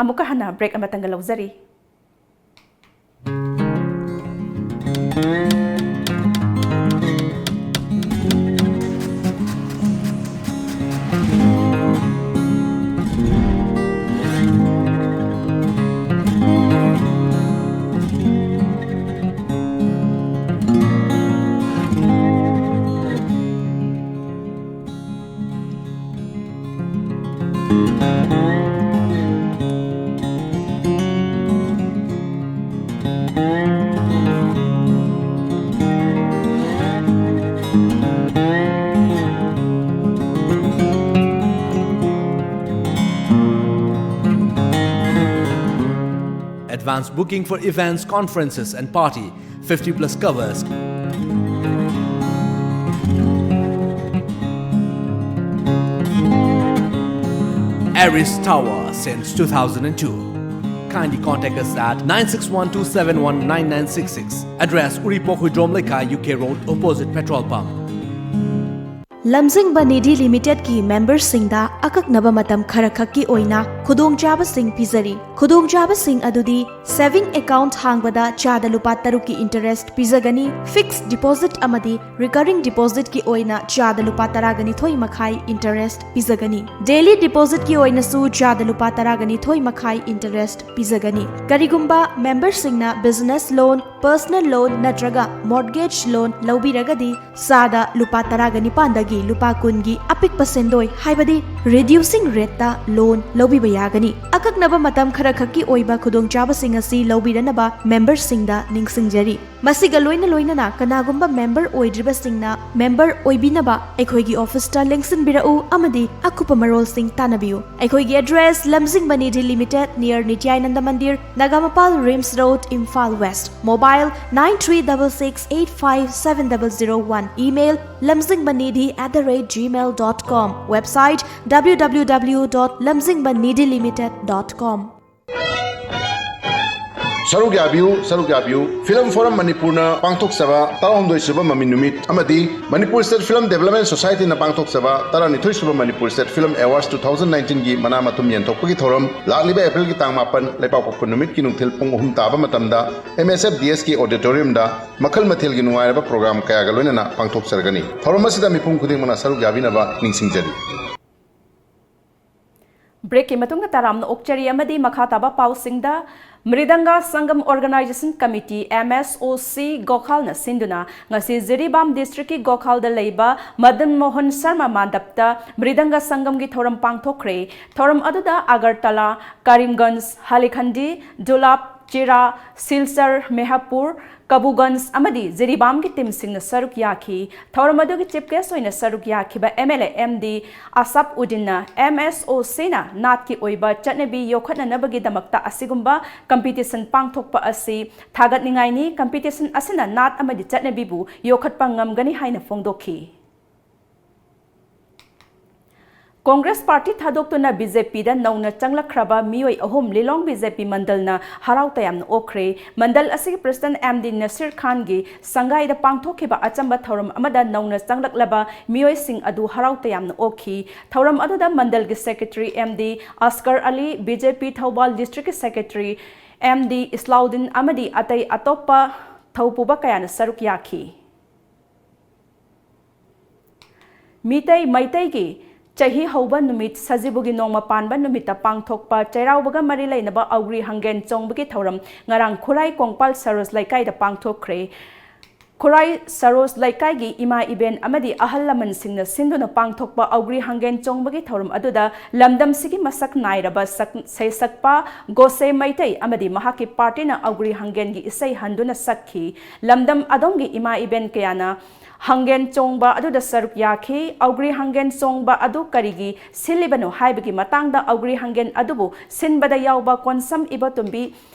ꯑꯃꯨꯛꯀ ꯍꯟꯅ break ꯑꯃꯇꯪꯒ ꯂꯧꯖꯔꯤ꯫ Advance booking for events, conferences and party, fifty plus covers. Aris Tower since two thousand two. Kindly contact us at nine six one two seven one nine nine six six. Address: Uripok Huidrom Lekha, U K Road, opposite petrol pump. ꯂꯝꯖꯤꯡꯕ ꯅꯤꯙꯤ ꯂꯤꯃꯤꯇꯦꯗꯀꯤ ꯃꯦꯝꯕꯔꯁꯤꯡꯗ ꯑꯀꯛꯅꯕ ꯃꯇꯝ ꯈꯔꯈꯛꯀꯤ ꯑꯣꯏꯅ ꯈꯨꯗꯣꯡꯆꯥꯕꯁꯤꯡ ꯄꯤꯖꯔꯤ꯫ ꯈꯨꯗꯣꯡꯆꯥꯕꯁꯤꯡ ꯑꯗꯨꯗꯤ saving account ꯍꯥꯡꯕꯗ ꯆꯥꯗ ꯂꯨꯄꯥ ꯇꯔꯨꯛꯀꯤ interest ꯄꯤꯖꯒꯅꯤ, fixed deposit ꯑꯃꯗꯤ recurring depositꯀꯤ ꯑꯣꯏꯅ ꯆꯥꯗ ꯂꯨꯄꯥ ꯇꯔꯥꯒ ꯅꯤꯊꯣꯏ ꯃꯈꯥꯏ interest ꯄꯤꯖꯒꯅꯤ꯫ Daily depositꯀꯤ ꯑꯣꯏꯅꯁꯨ ꯆꯥꯗ ꯂꯨꯄꯥ ꯇꯔꯥꯒ ꯅꯤꯊꯣꯏ ꯃꯈꯥꯏ interest ꯄꯤꯖꯒꯅꯤ꯫ ꯀꯔꯤꯒꯨꯝꯕ ꯃꯦꯝꯕꯔꯁꯤꯡꯅ business loan, personal loan ꯅꯠꯇ꯭ꯔꯒ mortgage loan ꯂꯧꯕꯤꯔꯒꯗꯤ ꯆꯥꯗ ꯂꯨꯄꯥ ꯇꯔꯥꯒ ꯅꯤꯄꯥꯟꯗꯒꯤ ꯂꯨꯄꯥ ꯀꯨꯟꯒꯤ ꯑꯄꯤꯛꯄ ꯁꯦꯟꯗꯣꯏ, ꯍꯥꯏꯕꯗꯤ reducing rateꯇ loan ꯂꯧꯕꯤꯕ ꯌꯥꯒꯅꯤ꯫ ꯑꯀꯛꯅꯕ ꯃꯇꯝ ꯈꯔꯈꯛꯀꯤ ꯑꯣꯏꯕ ꯈꯨꯗꯣꯡꯆꯥꯕꯁꯤꯡ ꯑꯁꯤ ꯂꯧꯕꯤꯔꯅꯕ ꯃꯦꯝꯕꯔꯁꯤꯡꯗ ꯅꯤꯡꯁꯤꯡꯖꯔꯤ꯫ ꯃꯁꯤꯒ ꯂꯣꯏꯅ ꯂꯣꯏꯅꯅ ꯀꯅꯥꯒꯨꯝꯕ ꯃꯦꯝꯕꯔ ꯑꯣꯏꯗ꯭ꯔꯤꯕꯁꯤꯡꯅ ꯃꯦꯝꯕꯔ ꯑꯣꯏꯕꯤꯅꯕ ꯑꯩꯈꯣꯏꯒꯤ ꯑꯣꯐꯤꯁꯇ ꯂꯦꯡꯁꯤꯟꯕꯤꯔꯛꯎ ꯑꯃꯗꯤ ꯑꯀꯨꯞꯄ ꯃꯔꯣꯜꯁꯤꯡ ꯇꯥꯟꯅꯕꯤꯌꯨ꯫ ꯑꯩꯈꯣꯏꯒꯤ address: Lamjingba Nidhi limited, near Nityananda Mandir, Nagamapal, RIMS road, Imphal west. Mobile: nine three double six eight five seven double zero one. Email: lamjingbanidhi at the rate gmail dot com. Website: www dot lamjingbanidhilimited dot com. ꯁꯔꯨꯛ ꯌꯥꯕꯤꯌꯨ, ꯁꯔꯨꯛ ꯌꯥꯕꯤꯌꯨ꯫ Film Forum ꯃꯅꯤꯄꯨꯔꯅ ꯄꯥꯡꯊꯣꯛꯆꯕ ꯇꯔꯥꯍꯨꯝꯗꯣꯏ ꯁꯨꯕ ꯃꯃꯤ ꯅꯨꯃꯤꯠ ꯑꯃꯗꯤ Manipur State Film Development Societyꯅ ꯄꯥꯡꯊꯣꯛꯆꯕ ꯇꯔꯥꯅꯤꯊꯣꯏ ꯁꯨꯕ Manipur State Film Awards two thousand nineteenꯒꯤ ꯃꯅꯥ ꯃꯊꯨꯝ ꯌꯦꯟꯊꯣꯛꯄꯒꯤ ꯊꯧꯔꯝ ꯂꯥꯛꯂꯤꯕ ꯑꯦꯄ꯭ꯔꯤꯜꯒꯤ ꯇꯥꯡ ꯃꯥꯄꯟ, ꯂꯩꯕꯥꯛꯄꯣꯛꯄ ꯅꯨꯃꯤꯠꯀꯤ ꯅꯨꯡꯊꯤꯜ ꯄꯨꯡ ꯑꯍꯨꯝ ꯇꯥꯕ ꯃꯇꯝꯗ MSFDSꯀꯤ auditoriumꯗ ꯃꯈꯜ ꯃꯊꯦꯜꯒꯤ ꯅꯨꯡꯉꯥꯏꯔꯕ program ꯀꯌꯥꯒ ꯂꯣꯏꯅꯅ ꯄꯥꯡꯊꯣꯛꯆꯔꯒꯅꯤ꯫ ꯊꯧꯔꯝ ꯑꯁꯤꯗ ꯃꯤꯄꯨꯝ ꯈꯨꯗꯤꯡꯃꯛꯅ ꯁꯔꯨꯛ ꯌꯥꯕꯤꯅꯕ ꯅꯤꯡꯁꯤꯡꯖꯔꯤ꯫ Breakꯀꯤ ꯃꯇꯨꯡꯗ ꯇꯔꯥꯝꯅ ꯑꯣꯛꯆꯔꯤ ꯑꯃꯗꯤ ꯃꯈꯥ ꯇꯥꯕ ꯄꯥꯎꯁꯤꯡꯗ: ꯃ꯭ꯔꯤꯗꯪꯒ ꯁꯪꯒꯝ Organisation Committee, MSOC, ꯒꯣꯈꯥꯜꯅ ꯁꯤꯟꯗꯨꯅ ꯉꯁꯤ ꯖꯤꯔꯤꯕꯥꯝ districtꯀꯤ ꯒꯣꯈꯥꯜꯗ ꯂꯩꯕ ꯃꯗꯟ ꯃꯣꯍꯟ ꯁꯔꯃ ꯃꯥꯟꯗꯞꯇ ꯃ꯭ꯔꯤꯗꯪꯒ ꯁꯪꯒꯝꯒꯤ ꯊꯧꯔꯝ ꯄꯥꯡꯊꯣꯛꯈ꯭ꯔꯦ꯫ ꯊꯧꯔꯝ ꯑꯗꯨꯗ ꯑꯒꯔꯇꯂꯥ, ꯀꯔꯤꯝꯒꯟꯖ, ꯍꯥꯂꯤꯈꯟꯗꯤ, ꯗꯨꯂꯥꯞ, ꯆꯤꯔꯥ, ꯁꯤꯜꯆꯔ, ꯃꯦꯍꯄꯨꯔ, ꯀꯕꯨꯒꯟꯖ ꯑꯃꯗꯤ ꯖꯤꯔꯤꯕꯥꯝꯒꯤ teamꯁꯤꯡꯅ ꯁꯔꯨꯛ ꯌꯥꯈꯤ꯫ ꯊꯧꯔꯝ ꯑꯗꯨꯒꯤ chief guest ꯑꯣꯏꯅ ꯁꯔꯨꯛ ꯌꯥꯈꯤꯕ MLA MD ꯑꯁꯥꯞ ꯎꯗꯤꯟꯅ MSOCꯅ ꯅꯥꯠꯀꯤ ꯑꯣꯏꯕ ꯆꯠꯅꯕꯤ ꯌꯣꯛꯈꯠꯅꯅꯕꯒꯤꯗꯃꯛꯇ ꯑꯁꯤꯒꯨꯝꯕ competition ꯄꯥꯡꯊꯣꯛꯄ ꯑꯁꯤ ꯊꯥꯒꯠꯅꯤꯡꯉꯥꯏꯅꯤ꯫ Competition ꯑꯁꯤꯅ ꯅꯥꯠ ꯑꯃꯗꯤ ꯆꯠꯅꯕꯤꯕꯨ ꯌꯣꯛꯈꯠꯄ ꯉꯝꯒꯅꯤ ꯍꯥꯏꯅ ꯐꯣꯡꯗꯣꯛꯈꯤ꯫ ꯀꯣꯡꯒ꯭ꯔꯦꯁ ꯄꯥꯔꯇꯤ ꯊꯥꯗꯣꯛꯇꯨꯅ ꯕꯤ ꯖꯦ ꯄꯤꯗ ꯅꯧꯅ ꯆꯪꯂꯛꯈ꯭ꯔꯕ ꯃꯤꯑꯣꯏ ꯑꯍꯨꯝ ꯂꯤꯂꯣꯡ ꯕꯤ ꯖꯦ ꯄꯤ ꯃꯟꯗꯜꯅ ꯍꯔꯥꯎ ꯇꯌꯥꯝꯅ ꯑꯣꯛꯈ꯭ꯔꯦ꯫ ꯃꯟꯗꯜ ꯑꯁꯤꯒꯤ ꯄ꯭ꯔꯁꯤꯗꯦꯟꯠ ꯑꯦꯝ ꯗꯤ ꯅꯁꯤꯔ ꯈꯥꯟꯒꯤ ꯁꯪꯒꯥꯏꯗ ꯄꯥꯡꯊꯣꯛꯈꯤꯕ ꯑꯆꯝꯕ ꯊꯧꯔꯝ ꯑꯃꯗ ꯅꯧꯅ ꯆꯪꯂꯛꯂꯕ ꯃꯤꯑꯣꯏꯁꯤꯡ ꯑꯗꯨ ꯍꯔꯥꯎ ꯇꯌꯥꯝꯅ ꯑꯣꯛꯈꯤ꯫ ꯊꯧꯔꯝ ꯑꯗꯨꯗ ꯃꯟꯗꯜꯒꯤ ꯁꯦꯀ꯭ꯔꯦꯇꯔꯤ ꯑꯦꯝ ꯗꯤ ꯑꯁꯀꯔ ꯑꯂꯤ, ꯕꯤ ꯖꯦ ꯄꯤ ꯊꯧꯕꯥꯜ ꯗꯤꯁꯇ꯭ꯔꯤꯛꯀꯤ ꯁꯦꯀ꯭ꯔꯦꯇꯔꯤ ꯑꯦꯝ ꯗꯤ ꯏꯁꯂꯥꯎꯗꯤꯟ ꯑꯃꯗꯤ ꯑꯇꯩ ꯑꯇꯣꯞꯄ ꯊꯧꯄꯨꯕ ꯀꯌꯥꯅ ꯁꯔꯨꯛ ꯌꯥꯈꯤ꯫ ꯃꯤꯇꯩ ꯃꯩꯇꯩꯒꯤ ꯆꯍꯤ ꯍꯧꯕ ꯅꯨꯃꯤꯠ ꯁꯖꯤꯕꯨꯒꯤ ꯅꯣꯡꯃ ꯄꯥꯟꯕ ꯅꯨꯃꯤꯠꯇ ꯄꯥꯡꯊꯣꯛꯄ ꯆꯩꯔꯥꯎꯕꯒ ꯃꯔꯤ ꯂꯩꯅꯕ ꯑꯧꯒ꯭ꯔꯤ ꯍꯪꯒꯦꯟ ꯆꯣꯡꯕꯒꯤ ꯊꯧꯔꯝ ꯉꯔꯥꯡ ꯈꯨꯔꯥꯏ ꯀꯣꯡꯄꯥꯜ ꯁꯔꯣꯁ ꯂꯩꯀꯥꯏꯗ ꯄꯥꯡꯊꯣꯛꯈ꯭ꯔꯦ꯫ ꯈꯨꯔꯥꯏ ꯁꯔꯣꯁ ꯂꯩꯀꯥꯏꯒꯤ ꯏꯃꯥ ꯏꯕꯦꯟ ꯑꯃꯗꯤ ꯑꯍꯜ ꯂꯃꯟꯁꯤꯡꯅ ꯁꯤꯟꯗꯨꯅ ꯄꯥꯡꯊꯣꯛꯄ ꯑꯧꯒ꯭ꯔꯤ ꯍꯪꯒꯦꯟ ꯆꯣꯡꯕꯒꯤ ꯊꯧꯔꯝ ꯑꯗꯨꯗ ꯂꯝꯗꯝꯁꯤꯒꯤ ꯃꯁꯛ ꯅꯥꯏꯔꯕ ꯁꯛ-, ꯁꯩꯁꯛꯄ ꯒꯣꯁꯦ ꯃꯩꯇꯩ ꯑꯃꯗꯤ ꯃꯍꯥꯛꯀꯤ ꯄꯥꯔꯇꯤꯅ ꯑꯧꯒ꯭ꯔꯤ ꯍꯪꯒꯦꯟꯒꯤ ꯏꯁꯩ ꯍꯟꯗꯨꯅ ꯁꯛꯈꯤ꯫ ꯂꯝꯗꯝ ꯑꯗꯣꯝꯒꯤ ꯏꯃꯥ ꯏꯕꯦꯟ ꯀꯌꯥꯅ ꯍꯪꯒꯦꯟ ꯆꯣꯡꯕ ꯑꯗꯨꯗ ꯁꯔꯨꯛ ꯌꯥꯈꯤ꯫ ꯑꯧꯒ꯭ꯔꯤ ꯍꯪꯒꯦꯟ ꯆꯣꯡꯕ ꯑꯗꯨ ꯀꯔꯤꯒꯤ ꯁꯤꯜꯂꯤꯕꯅꯣ ꯍꯥꯏꯕꯒꯤ ꯃꯇꯥꯡꯗ, ꯑꯧꯒ꯭ꯔꯤ ꯍꯪꯒꯦꯟ ꯑꯗꯨꯕꯨ ꯁꯤꯟꯕꯗ ꯌꯥꯎꯕ ꯀꯣꯟꯁꯝ ꯏꯕꯣꯇꯣꯝꯕꯤ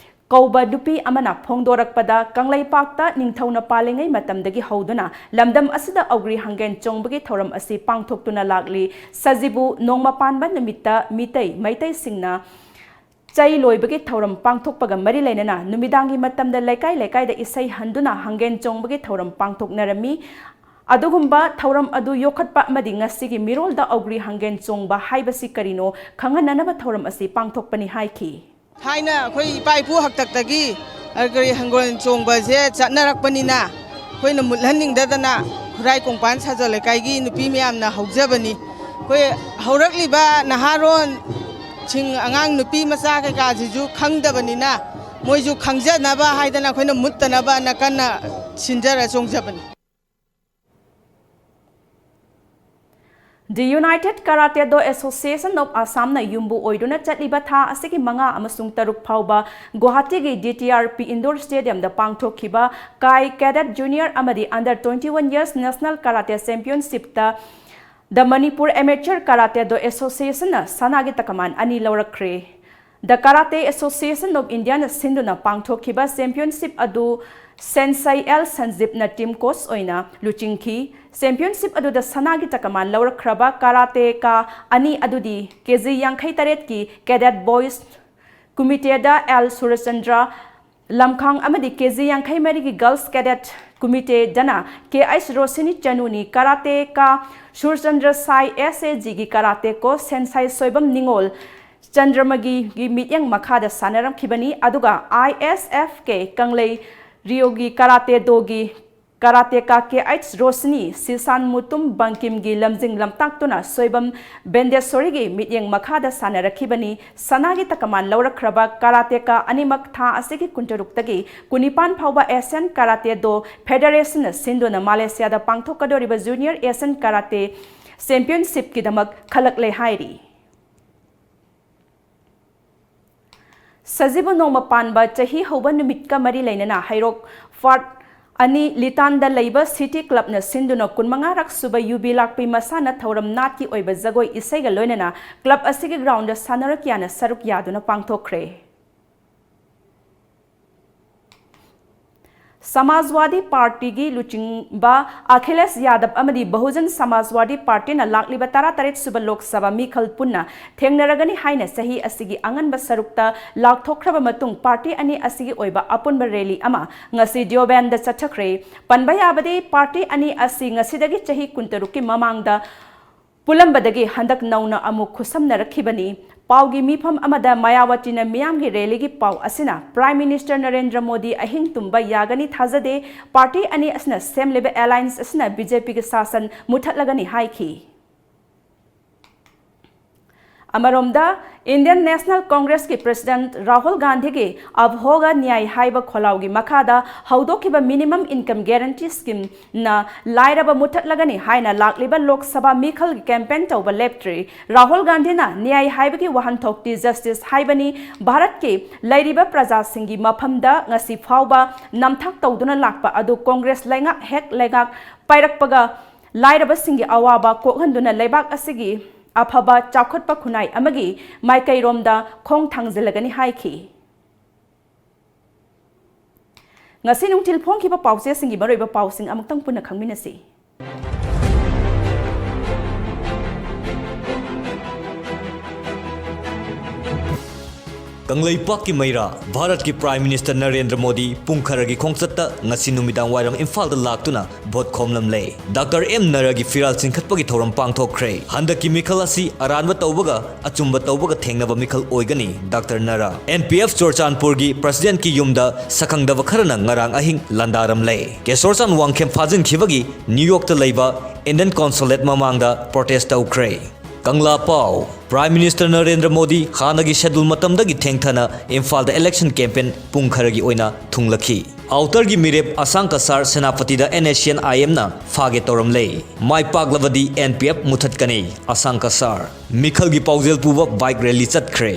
ꯀꯧꯕ ꯅꯨꯄꯤ ꯑꯃꯅ ꯐꯣꯡꯗꯣꯔꯛꯄꯗ, ꯀꯪꯂꯩꯄꯥꯛꯇ ꯅꯤꯡꯊꯧꯅ ꯄꯥꯜꯂꯤꯉꯩ ꯃꯇꯝꯗꯒꯤ ꯍꯧꯗꯨꯅ ꯂꯝꯗꯝ ꯑꯁꯤꯗ ꯑꯧꯒ꯭ꯔꯤ ꯍꯪꯒꯦꯟ ꯆꯣꯡꯕꯒꯤ ꯊꯧꯔꯝ ꯑꯁꯤ ꯄꯥꯡꯊꯣꯛꯇꯨꯅ ꯂꯥꯛꯂꯤ꯫ ꯁꯖꯤꯕꯨ ꯅꯣꯡꯃ ꯄꯥꯟꯕ ꯅꯨꯃꯤꯠꯇ ꯃꯤꯇꯩ ꯃꯩꯇꯩꯁꯤꯡꯅ ꯆꯩ ꯂꯣꯏꯕꯒꯤ ꯊꯧꯔꯝ ꯄꯥꯡꯊꯣꯛꯄꯒ ꯃꯔꯤ ꯂꯩꯅꯅ ꯅꯨꯃꯤꯗꯥꯡꯒꯤ ꯃꯇꯝꯗ ꯂꯩꯀꯥꯏ ꯂꯩꯀꯥꯏꯗ ꯏꯁꯩ ꯍꯟꯗꯨꯅ ꯍꯪꯒꯦꯟ ꯆꯣꯡꯕꯒꯤ ꯊꯧꯔꯝ ꯄꯥꯡꯊꯣꯛꯅꯔꯝꯃꯤ꯫ ꯑꯗꯨꯒꯨꯝꯕ ꯊꯧꯔꯝ ꯑꯗꯨ ꯌꯣꯛꯈꯠꯄ ꯑꯃꯗꯤ ꯉꯁꯤꯒꯤ ꯃꯤꯔꯣꯜꯗ ꯑꯧꯒ꯭ꯔꯤ ꯍꯪꯒꯦꯟ ꯆꯣꯡꯕ ꯍꯥꯏꯕꯁꯤ ꯀꯔꯤꯅꯣ ꯈꯪꯍꯟꯅꯅꯕ ꯊꯧꯔꯝ ꯑꯁꯤ ꯄꯥꯡꯊꯣꯛꯄꯅꯤ ꯍꯥꯏꯈꯤ꯫ ꯊꯥꯏꯅ ꯑꯩꯈꯣꯏ ꯏꯄꯥ ꯏꯄꯨ ꯍꯥꯛꯇꯛꯇꯒꯤ ꯑꯧꯒ꯭ꯔꯤ ꯍꯪꯒꯦꯟ ꯆꯣꯡꯕꯁꯦ ꯆꯠꯅꯔꯛꯄꯅꯤꯅ, ꯑꯩꯈꯣꯏꯅ ꯃꯨꯠꯍꯟꯅꯤꯡꯗꯗꯅ ꯈꯨꯔꯥꯏ ꯀꯣꯡꯄꯥꯟ ꯁꯥꯖ ꯂꯩꯀꯥꯏꯒꯤ ꯅꯨꯄꯤ ꯃꯌꯥꯝꯅ ꯍꯧꯖꯕꯅꯤ꯫ ꯑꯩꯈꯣꯏ ꯍꯧꯔꯛꯂꯤꯕ ꯅꯍꯥꯔꯣꯟꯁꯤꯡ, ꯑꯉꯥꯡ ꯅꯨꯄꯤ ꯃꯆꯥ ꯀꯩꯀꯥꯁꯤꯁꯨ ꯈꯪꯗꯕꯅꯤꯅ, ꯃꯣꯏꯁꯨ ꯈꯪꯖꯅꯕ ꯍꯥꯏꯗꯅ ꯑꯩꯈꯣꯏꯅ ꯃꯨꯠꯇꯅꯕꯅ ꯀꯟꯅ ꯁꯤꯟꯖꯔ ꯆꯣꯡꯖꯕꯅꯤ꯫ The United Karate Do Association of Assam ꯅ ꯌꯨꯝꯕꯨ ꯑꯣꯏꯗꯨꯅ ꯆꯠꯂꯤꯕ ꯊꯥ ꯑꯁꯤꯒꯤ ꯃꯉꯥ ꯑꯃꯁꯨꯡ ꯇꯔꯨꯛ ꯐꯥꯎꯕ ꯒꯨꯋꯥꯍꯥꯇꯤꯒꯤ D T R P indoor stadium ꯗ ꯄꯥꯡꯊꯣꯛꯈꯤꯕ ꯀꯥꯏ cadet junior ꯑꯃꯗꯤ under twenty one years national karate championship ꯇ The Manipur Amateur Karate Do Association ꯅ ꯁꯅꯥꯒꯤ ꯇꯀꯃꯥꯟ ꯑꯅꯤ ꯂꯧꯔꯛꯈ꯭ꯔꯦ꯫ The Karate Association of India ꯅ ꯁꯤꯟꯗꯨꯅ ꯄꯥꯡꯊꯣꯛꯈꯤꯕ championship ꯑꯗꯨ ꯁꯦꯟꯁꯥꯏ ꯑꯦꯜ ꯁꯟꯖꯤꯞꯅ ꯇꯤꯝ ꯀꯣꯆ ꯑꯣꯏꯅ ꯂꯨꯆꯤꯡꯈꯤ꯫ ꯆꯦꯝꯄꯤꯌꯟꯁꯤꯞ ꯑꯗꯨꯗ ꯁꯅꯥꯒꯤ ꯇꯀꯃꯥꯟ ꯂꯧꯔꯛꯈ꯭ꯔꯕ ꯀꯥꯔꯥꯇꯦꯀꯥ ꯑꯅꯤ ꯑꯗꯨꯗꯤ ꯀꯦ ꯖꯤ ꯌꯥꯡꯈꯩ ꯇꯔꯦꯠꯀꯤ ꯀꯦꯗꯦꯠ ꯕꯣꯏꯁ ꯀꯨꯃꯤꯇꯦꯗ ꯑꯦꯜ ꯁꯨꯔꯆꯟꯗ꯭ꯔ ꯂꯝꯈꯥꯡ ꯑꯃꯗꯤ ꯀꯦ ꯖꯤ ꯌꯥꯡꯈꯩ ꯃꯔꯤꯒꯤ ꯒꯔꯜꯁ ꯀꯦꯗꯦꯠ ꯀꯨꯃꯤꯇꯦꯗꯅ ꯀꯦ ꯑꯩꯆ ꯔꯣꯁꯤꯅꯤ ꯆꯅꯨꯅꯤ꯫ ꯀꯥꯔꯥꯇꯦꯀꯥ ꯁꯨꯔꯆꯟꯗ꯭ꯔ ꯁꯥꯏ ꯑꯦꯁ ꯑꯦ ꯖꯤꯒꯤ ꯀꯥꯔꯥꯇꯦ ꯀꯣꯆ ꯁꯦꯟꯁꯥꯏ ꯁꯣꯏꯕꯝ ꯅꯤꯉꯣꯜ ꯆꯟꯗ꯭ꯔꯃꯒꯤꯒꯤ ꯃꯤꯠꯌꯦꯡ ꯃꯈꯥꯗ ꯁꯥꯟꯅꯔꯝꯈꯤꯕꯅꯤ꯫ ꯑꯗꯨꯒ ꯑꯥꯏ ꯑꯦꯁ ꯑꯦꯐ ꯀꯦ ꯀꯪꯂꯩ ꯔꯤꯌꯣꯒꯤ ꯀꯥꯔꯥꯇꯦ ꯗꯣꯒꯤ ꯀꯥꯔꯥꯇꯦꯀꯥ ꯀꯦ ꯑꯩꯆ ꯔꯣꯁꯅꯤ ꯁꯤꯁꯥꯟ ꯃꯨꯇꯨꯝ ꯕꯪꯀꯤꯝꯒꯤ ꯂꯝꯖꯤꯡ ꯂꯝꯇꯥꯛꯇꯨꯅ ꯁꯣꯏꯕꯝ ꯕꯦꯟꯗꯦꯁꯣꯔꯤꯒꯤ ꯃꯤꯠꯌꯦꯡ ꯃꯈꯥꯗ ꯁꯥꯟꯅꯔꯛꯈꯤꯕꯅꯤ꯫ ꯁꯅꯥꯒꯤ ꯇꯀꯃꯥꯟ ꯂꯧꯔꯛꯈ꯭ꯔꯕ ꯀꯥꯔꯥꯇꯦꯀꯥ ꯑꯅꯤꯃꯛ ꯊꯥ ꯑꯁꯤꯒꯤ ꯀꯨꯟꯇꯔꯨꯛꯇꯒꯤ ꯀꯨꯟꯅꯤꯄꯥꯟ ꯐꯥꯎꯕ ꯑꯦꯁꯤꯌꯥꯟ ꯀꯥꯔꯥꯇꯦ ꯗꯣ ꯐꯦꯗꯔꯦꯁꯟꯅ ꯁꯤꯟꯗꯨꯅ ꯃꯥꯂꯦꯁꯤꯌꯥꯗ ꯄꯥꯡꯊꯣꯛꯀꯗꯧꯔꯤꯕ ꯖꯨꯅꯤꯌꯔ ꯑꯦꯁꯤꯌꯥꯟ ꯀꯥꯔꯥꯇꯦ ꯆꯦꯝꯄꯤꯌꯟꯁꯤꯞꯀꯤꯗꯃꯛ ꯈꯜꯂꯛꯂꯦ ꯍꯥꯏꯔꯤ꯫ ꯁꯖꯤꯕꯨ ꯅꯣꯡꯃ ꯄꯥꯟꯕ ꯆꯍꯤ ꯍꯧꯕ ꯅꯨꯃꯤꯠꯀ ꯃꯔꯤ ꯂꯩꯅꯅ ꯍꯩꯔꯣꯛ ꯐꯥꯔꯠ ꯑꯅꯤ ꯂꯤꯇꯥꯟꯗ ꯂꯩꯕ ꯁꯤꯇꯤ ꯀ꯭ꯂꯕꯅ ꯁꯤꯟꯗꯨꯅ ꯀꯨꯟꯃꯉꯥꯔꯛ ꯁꯨꯕ ꯌꯨꯕꯤ ꯂꯥꯛꯄꯤ ꯃꯁꯥꯟꯅ ꯊꯧꯔꯝ ꯅꯥꯠꯀꯤ ꯑꯣꯏꯕ ꯖꯒꯣꯏ ꯏꯁꯩꯒ ꯂꯣꯏꯅꯅ ꯀ꯭ꯂꯕ ꯑꯁꯤꯒꯤ ꯒ꯭ꯔꯥꯎꯟꯗ ꯁꯥꯟꯅꯔꯣꯏ ꯀꯌꯥꯅ ꯁꯔꯨꯛ ꯌꯥꯗꯨꯅ ꯄꯥꯡꯊꯣꯛꯈ꯭ꯔꯦ꯫ ꯁꯃꯥꯖꯋꯥꯗꯤ ꯄꯥꯔꯇꯤꯒꯤ ꯂꯨꯆꯤꯡꯕ ꯑꯈꯤꯂꯦꯁ ꯌꯥꯗꯕ ꯑꯃꯗꯤ ꯕꯍꯨꯖꯟ ꯁꯃꯥꯖꯋꯥꯗꯤ ꯄꯥꯔꯇꯤꯅ ꯂꯥꯛꯂꯤꯕ ꯇꯔꯥꯇꯔꯦꯠ ꯁꯨꯕ ꯂꯣꯛ ꯁꯚꯥ ꯃꯤꯈꯜ ꯄꯨꯟꯅ ꯊꯦꯡꯅꯔꯒꯅꯤ ꯍꯥꯏꯅ ꯆꯍꯤ ꯑꯁꯤꯒꯤ ꯑꯉꯟꯕ ꯁꯔꯨꯛꯇ ꯂꯥꯎꯊꯣꯛꯈ꯭ꯔꯕ ꯃꯇꯨꯡ, ꯄꯥꯔꯇꯤ ꯑꯅꯤ ꯑꯁꯤꯒꯤ ꯑꯣꯏꯕ ꯑꯄꯨꯟꯕ ꯔꯦꯂꯤ ꯑꯃ ꯉꯁꯤ ꯗꯤꯑꯣꯕꯦꯟꯗ ꯆꯠꯊꯈ꯭ꯔꯦ꯫ ꯄꯟꯕ ꯌꯥꯕꯗꯤ, ꯄꯥꯔꯇꯤ ꯑꯅꯤ ꯑꯁꯤ ꯉꯁꯤꯗꯒꯤ ꯆꯍꯤ ꯀꯨꯟꯇꯔꯨꯛꯀꯤ ꯃꯃꯥꯡꯗ ꯄꯨꯜꯂꯝꯕꯗꯒꯤ ꯍꯟꯗꯛ ꯅꯧꯅ ꯑꯃꯨꯛ ꯈꯨꯠꯁꯝꯅꯔꯛꯈꯤꯕꯅꯤ꯫ ꯄꯥꯎꯒꯤ ꯃꯤꯐꯝ ꯑꯃꯗ ꯃꯌꯥꯋꯇꯤꯅ ꯃꯤꯌꯥꯝꯒꯤ ꯔꯦꯂꯤꯒꯤ ꯄꯥꯎ ꯑꯁꯤꯅ ꯄ꯭ꯔꯥꯏꯝ ꯃꯤꯅꯤꯁꯇꯔ ꯅꯔꯦꯟꯗ꯭ꯔ ꯃꯣꯗꯤ ꯑꯍꯤꯡ ꯇꯨꯝꯕ ꯌꯥꯒꯅꯤ ꯊꯥꯖꯗꯦ, ꯄꯥꯔꯇꯤ ꯑꯅꯤ ꯑꯁꯤꯅ ꯁꯦꯝꯂꯤꯕ ꯑꯦꯂꯥꯏꯟꯁ ꯑꯁꯤꯅ ꯕꯤ ꯖꯦ ꯄꯤꯒꯤ ꯁꯥꯁꯟ ꯃꯨꯊꯠꯂꯒꯅꯤ ꯍꯥꯏꯈꯤ꯫ ꯑꯃꯔꯣꯝꯗ, ꯏꯟꯗꯤꯌꯟ ꯅꯦꯁꯅꯦꯜ ꯀꯣꯡꯒ꯭ꯔꯦꯁꯀꯤ ꯄ꯭ꯔꯦꯁꯤꯗꯦꯟꯠ ꯔꯥꯍꯨꯜ ꯒꯥꯟꯙꯤꯒꯤ ꯑꯕ ꯍꯣꯒ ꯅ꯭ꯌꯥꯏ ꯍꯥꯏꯕ ꯈꯣꯜꯂꯥꯎꯒꯤ ꯃꯈꯥꯗ ꯍꯧꯗꯣꯛꯈꯤꯕ ꯃꯤꯅꯤꯃꯝ ꯏꯟꯀꯝ ꯒꯦꯔꯦꯟꯇꯤ ꯁ꯭ꯀꯤꯝꯅ ꯂꯥꯏꯔꯕ ꯃꯨꯊꯠꯂꯒꯅꯤ ꯍꯥꯏꯅ ꯂꯥꯛꯂꯤꯕ ꯂꯣꯛ ꯁꯚꯥ ꯃꯤꯈꯜꯒꯤ ꯀꯦꯝꯄꯦꯟ ꯇꯧꯕ ꯂꯦꯞꯇ꯭ꯔꯤ꯫ ꯔꯥꯍꯨꯜ ꯒꯥꯟꯙꯤꯅ ꯅ꯭ꯌꯥꯏ ꯍꯥꯏꯕꯒꯤ ꯋꯥꯍꯟꯊꯣꯛꯇꯤ ꯖꯁꯇꯤꯁ ꯍꯥꯏꯕꯅꯤ꯫ ꯚꯥꯔꯠꯀꯤ ꯂꯩꯔꯤꯕ ꯄ꯭ꯔꯖꯥꯁꯤꯡꯒꯤ ꯃꯐꯝꯗ ꯉꯁꯤ ꯐꯥꯎꯕ ꯅꯝꯊꯥꯛ ꯇꯧꯗꯨꯅ ꯂꯥꯛꯄ ꯑꯗꯨ ꯀꯣꯡꯒ꯭ꯔꯦꯁ ꯂꯩꯉꯥꯛ ꯍꯦꯛ ꯂꯩꯉꯥꯛ ꯄꯥꯏꯔꯛꯄꯒ ꯂꯥꯏꯔꯕꯁꯤꯡꯒꯤ ꯑꯋꯥꯕ ꯀꯣꯛꯍꯟꯗꯨꯅ ꯂꯩꯕꯥꯛ ꯑꯁꯤꯒꯤ ꯑꯐꯕ ꯆꯥꯎꯈꯠꯄ ꯈꯨꯟꯅꯥꯏ ꯑꯃꯒꯤ ꯃꯥꯏꯀꯩꯔꯣꯝꯗ ꯈꯣꯡ ꯊꯥꯡꯖꯤꯜꯂꯒꯅꯤ ꯍꯥꯏꯈꯤ꯫ ꯉꯁꯤ ꯅꯨꯡꯊꯤꯜ ꯐꯣꯡꯈꯤꯕ ꯄꯥꯎꯆꯦꯁꯤꯡꯒꯤ ꯃꯔꯨꯑꯣꯏꯕ ꯄꯥꯎꯁꯤꯡ ꯑꯃꯨꯛꯇꯪ ꯄꯨꯟꯅ ꯈꯪꯃꯤꯟꯅꯁꯤ꯫ ꯀꯪꯂꯩꯄꯥꯛꯀꯤ ꯃꯩꯔꯥ, ꯚꯥꯔꯠꯀꯤ Prime Minister ꯅꯔꯦꯟꯗ꯭ꯔ ꯃꯣꯗꯤ ꯄꯨꯡ ꯈꯔꯒꯤ ꯈꯣꯡꯆꯠꯇ ꯉꯁꯤ ꯅꯨꯃꯤꯗꯥꯡ ꯋꯥꯏꯔꯝ ꯏꯝꯐꯥꯜꯗ ꯂꯥꯛꯇꯨꯅ ꯚꯣꯠ ꯈꯣꯝꯂꯝꯂꯦ꯫ ꯗꯥꯛꯇꯔ ꯑꯦꯝ ꯅꯔꯥꯒꯤ ꯐꯤꯔꯥꯜ ꯆꯤꯡꯈꯠꯄꯒꯤ ꯊꯧꯔꯝ ꯄꯥꯡꯊꯣꯛꯈ꯭ꯔꯦ꯫ ꯍꯟꯗꯛꯀꯤ ꯃꯤꯈꯜ ꯑꯁꯤ ꯑꯔꯥꯟꯕ ꯇꯧꯕꯒ ꯑꯆꯨꯝꯕ ꯇꯧꯕꯒ ꯊꯦꯡꯅꯕ ꯃꯤꯈꯜ ꯑꯣꯏꯒꯅꯤ, ꯗꯥꯛꯇꯔ ꯅꯔꯥ꯫ ꯑꯦꯟ ꯄꯤ ꯑꯦꯐ ꯆꯨꯔꯆꯥꯟꯄꯨꯔꯒꯤ Presidentꯀꯤ ꯌꯨꯝꯗ ꯁꯛꯈꯪꯗꯕ ꯈꯔꯅ ꯉꯔꯥꯡ ꯑꯍꯤꯡ ꯂꯥꯟꯗꯥꯔꯝꯂꯦ꯫ ꯀꯦꯁꯣꯔꯆꯥꯟ ꯋꯥꯡꯈꯦꯝ ꯐꯥꯖꯤꯟꯈꯤꯕꯒꯤ New Yorkꯇ ꯂꯩꯕ Indian Consulate ꯃꯃꯥꯡꯗ protest ꯇꯧꯈ꯭ꯔꯦ꯫ ꯀꯪꯂꯥ ꯄꯥꯎ꯫ Prime Minister ꯅꯔꯦꯟꯗ꯭ꯔ ꯃꯣꯗꯤ ꯍꯥꯟꯅꯒꯤ schedule ꯃꯇꯝꯗꯒꯤ ꯊꯦꯡꯊꯅ ꯏꯝꯐꯥꯜꯗ election campaign ꯄꯨꯡ ꯈꯔꯒꯤ ꯑꯣꯏꯅ ꯊꯨꯡꯂꯈꯤ꯫ Outerꯒꯤ ꯃꯤꯔꯦꯞ ꯑꯁꯥꯡ Cachar ꯁꯦꯅꯥꯄꯇꯤꯗ N S C N I Mꯅ ꯐꯥꯒꯦ ꯇꯧꯔꯝꯂꯦ꯫ My ꯄꯥꯛꯂꯕꯗꯤ N P F ꯃꯨꯊꯠꯀꯅꯤ, ꯑꯁꯥꯡ ꯀꯁꯥꯔ꯫ ꯃꯤꯈꯜꯒꯤ ꯄꯥꯎꯖꯦꯜ ꯄꯨꯕ bike rally ꯆꯠꯈ꯭ꯔꯦ꯫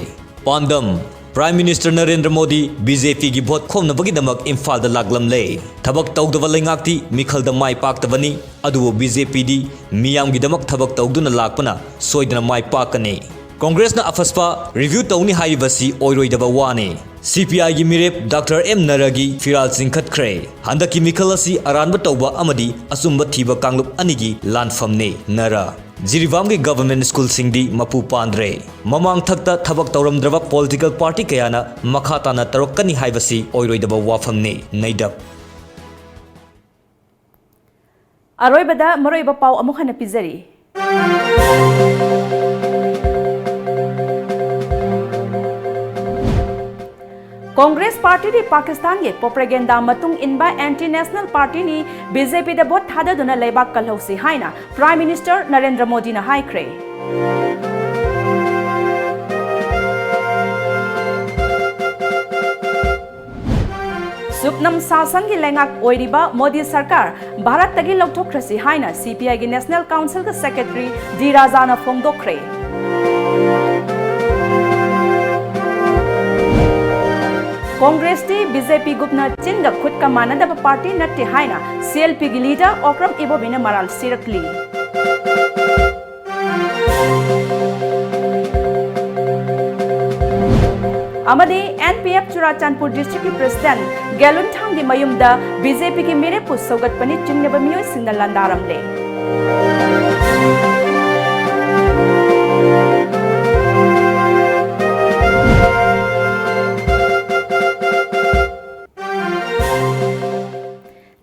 ꯄꯥꯟꯗꯝ: Prime Minister Narendra Modi B J Pꯒꯤ ꯚꯣꯠ ꯈꯣꯝꯅꯕꯒꯤꯗꯃꯛ ꯏꯝꯐꯥꯜꯗ ꯂꯥꯛꯂꯝꯂꯦ꯫ ꯊꯕꯛ ꯇꯧꯗꯕ ꯂꯩꯉꯥꯛꯇꯤ ꯃꯤꯈꯜꯗ ꯃꯥꯏ ꯄꯥꯛꯇꯕꯅꯤ, ꯑꯗꯨꯕꯨ B J Pꯗꯤ ꯃꯤꯌꯥꯝꯒꯤꯗꯃꯛ ꯊꯕꯛ ꯇꯧꯗꯨꯅ ꯂꯥꯛꯄꯅ ꯁꯣꯏꯗꯅ ꯃꯥꯏ ꯄꯥꯛꯀꯅꯤ꯫ ꯀꯣꯡꯒ꯭ꯔꯦꯁꯅ ꯑꯐꯁꯄꯥ review ꯇꯧꯅꯤ ꯍꯥꯏꯔꯤꯕꯁꯤ ꯑꯣꯏꯔꯣꯏꯗꯕ ꯋꯥꯅꯤ꯫ C P Iꯒꯤ ꯃꯤꯔꯦꯞ ꯗꯥꯛꯇꯔ ꯑꯦꯝ ꯅꯔꯥꯒꯤ ꯐꯤꯔꯥꯜ ꯆꯤꯡꯈꯠꯈ꯭ꯔꯦ꯫ ꯍꯟꯗꯛꯀꯤ ꯃꯤꯈꯜ ꯑꯁꯤ ꯑꯔꯥꯟꯕ ꯇꯧꯕ ꯑꯃꯗꯤ ꯑꯆꯨꯝꯕ ꯊꯤꯕ ꯀꯥꯡꯂꯨꯞ ꯑꯅꯤꯒꯤ ꯂꯥꯟꯐꯝꯅꯤ꯫ ꯅꯔꯥ꯫ ꯖꯤꯔꯤꯕꯥꯝꯒꯤ government schoolꯁꯤꯡꯗꯤ ꯃꯄꯨ ꯄꯥꯟꯗ꯭ꯔꯦ꯫ ꯃꯃꯥꯡꯊꯛꯇ ꯊꯕꯛ ꯇꯧꯔꯝꯗ꯭ꯔꯕ political party ꯀꯌꯥꯅ ꯃꯈꯥ ꯇꯥꯅ ꯇꯧꯔꯛꯀꯅꯤ ꯍꯥꯏꯕꯁꯤ ꯑꯣꯏꯔꯣꯏꯗꯕ ꯋꯥꯐꯝꯅꯤ꯫ ꯅꯩꯗꯞ꯫ ꯑꯔꯣꯏꯕꯗ ꯃꯔꯨꯑꯣꯏꯕ ꯄꯥꯎ ꯑꯃꯨꯛ ꯍꯟꯅ ꯄꯤꯖꯔꯤ꯫ ꯀꯣꯡꯒ꯭ꯔꯦꯁ ꯄꯥꯔꯇꯤꯗꯤ ꯄꯥꯀꯤꯁꯇꯥꯟꯒꯤ propaganda ꯃꯇꯨꯡ ꯏꯟꯕ anti national partyꯅꯤ, B J Pꯗ ꯚꯣꯠ ꯊꯥꯗꯗꯨꯅ ꯂꯩꯕꯥꯛ ꯀꯜꯍꯧꯁꯤ ꯍꯥꯏꯅ Prime Minister ꯅꯔꯦꯟꯗ꯭ꯔ ꯃꯣꯗꯤꯅ ꯍꯥꯏꯈ꯭ꯔꯦ꯫ ꯁꯨꯞꯅꯝ ꯁꯥꯁꯟꯒꯤ ꯂꯩꯉꯥꯛ ꯑꯣꯏꯔꯤꯕ ꯃꯣꯗꯤ ꯁꯔꯀꯥꯔ ꯚꯥꯔꯠꯇꯒꯤ ꯂꯧꯊꯣꯛꯈ꯭ꯔꯁꯤ ꯍꯥꯏꯅ C P Iꯒꯤ National Councilꯒꯤ Secretary D Rajana ꯐꯣꯡꯗꯣꯛꯈ꯭ꯔꯦ꯫ ꯀꯣꯡꯒ꯭ꯔꯦꯁꯇꯤ B J P ꯒꯨꯝꯅ ꯆꯤꯟꯒ ꯈꯨꯠꯀ ꯃꯥꯟꯅꯗꯕ party ꯅꯠꯇꯦ ꯍꯥꯏꯅ C L Pꯒꯤ leader ꯑꯣꯀ꯭ꯔꯝ ꯏꯕꯣꯕꯤꯅ ꯃꯔꯥꯜ ꯁꯤꯔꯛꯂꯤ꯫ ꯑꯃꯗꯤ N P F ꯆꯨꯔꯥꯆꯥꯟꯄꯨꯔ ꯗꯤꯁꯇ꯭ꯔꯤꯛꯀꯤ ꯄ꯭ꯔꯦꯁꯤꯗꯦꯟꯠ ꯒꯦꯂꯨꯟꯊꯥꯡꯒꯤ ꯃꯌꯨꯝꯗ ꯕꯤ ꯖꯦ ꯄꯤꯒꯤ ꯃꯤꯔꯦꯞꯄꯨ ꯁꯧꯒꯠꯄꯅꯤ ꯆꯤꯡꯅꯕ ꯃꯤꯑꯣꯏꯁꯤꯡꯅ ꯂꯥꯟꯗꯥꯔꯝꯂꯦ꯫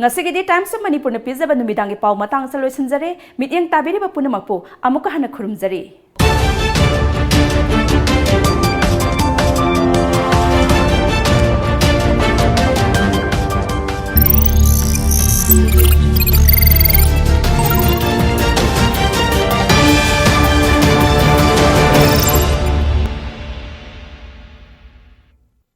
ꯉꯁꯤꯒꯤꯗꯤ Times of Manipurꯅ ꯄꯤꯖꯕ ꯅꯨꯃꯤꯗꯥꯡꯒꯤ ꯄꯥꯎ ꯃꯇꯥꯡ ꯑꯁꯤꯗ ꯂꯣꯏꯁꯤꯟꯖꯔꯦ꯫ ꯃꯤꯠꯌꯦꯡ ꯇꯥꯕꯤꯔꯤꯕ ꯄꯨꯝꯅꯃꯛꯄꯨ ꯑꯃꯨꯛꯀ ꯍꯟꯅ ꯈꯨꯔꯨꯝꯖꯔꯤ꯫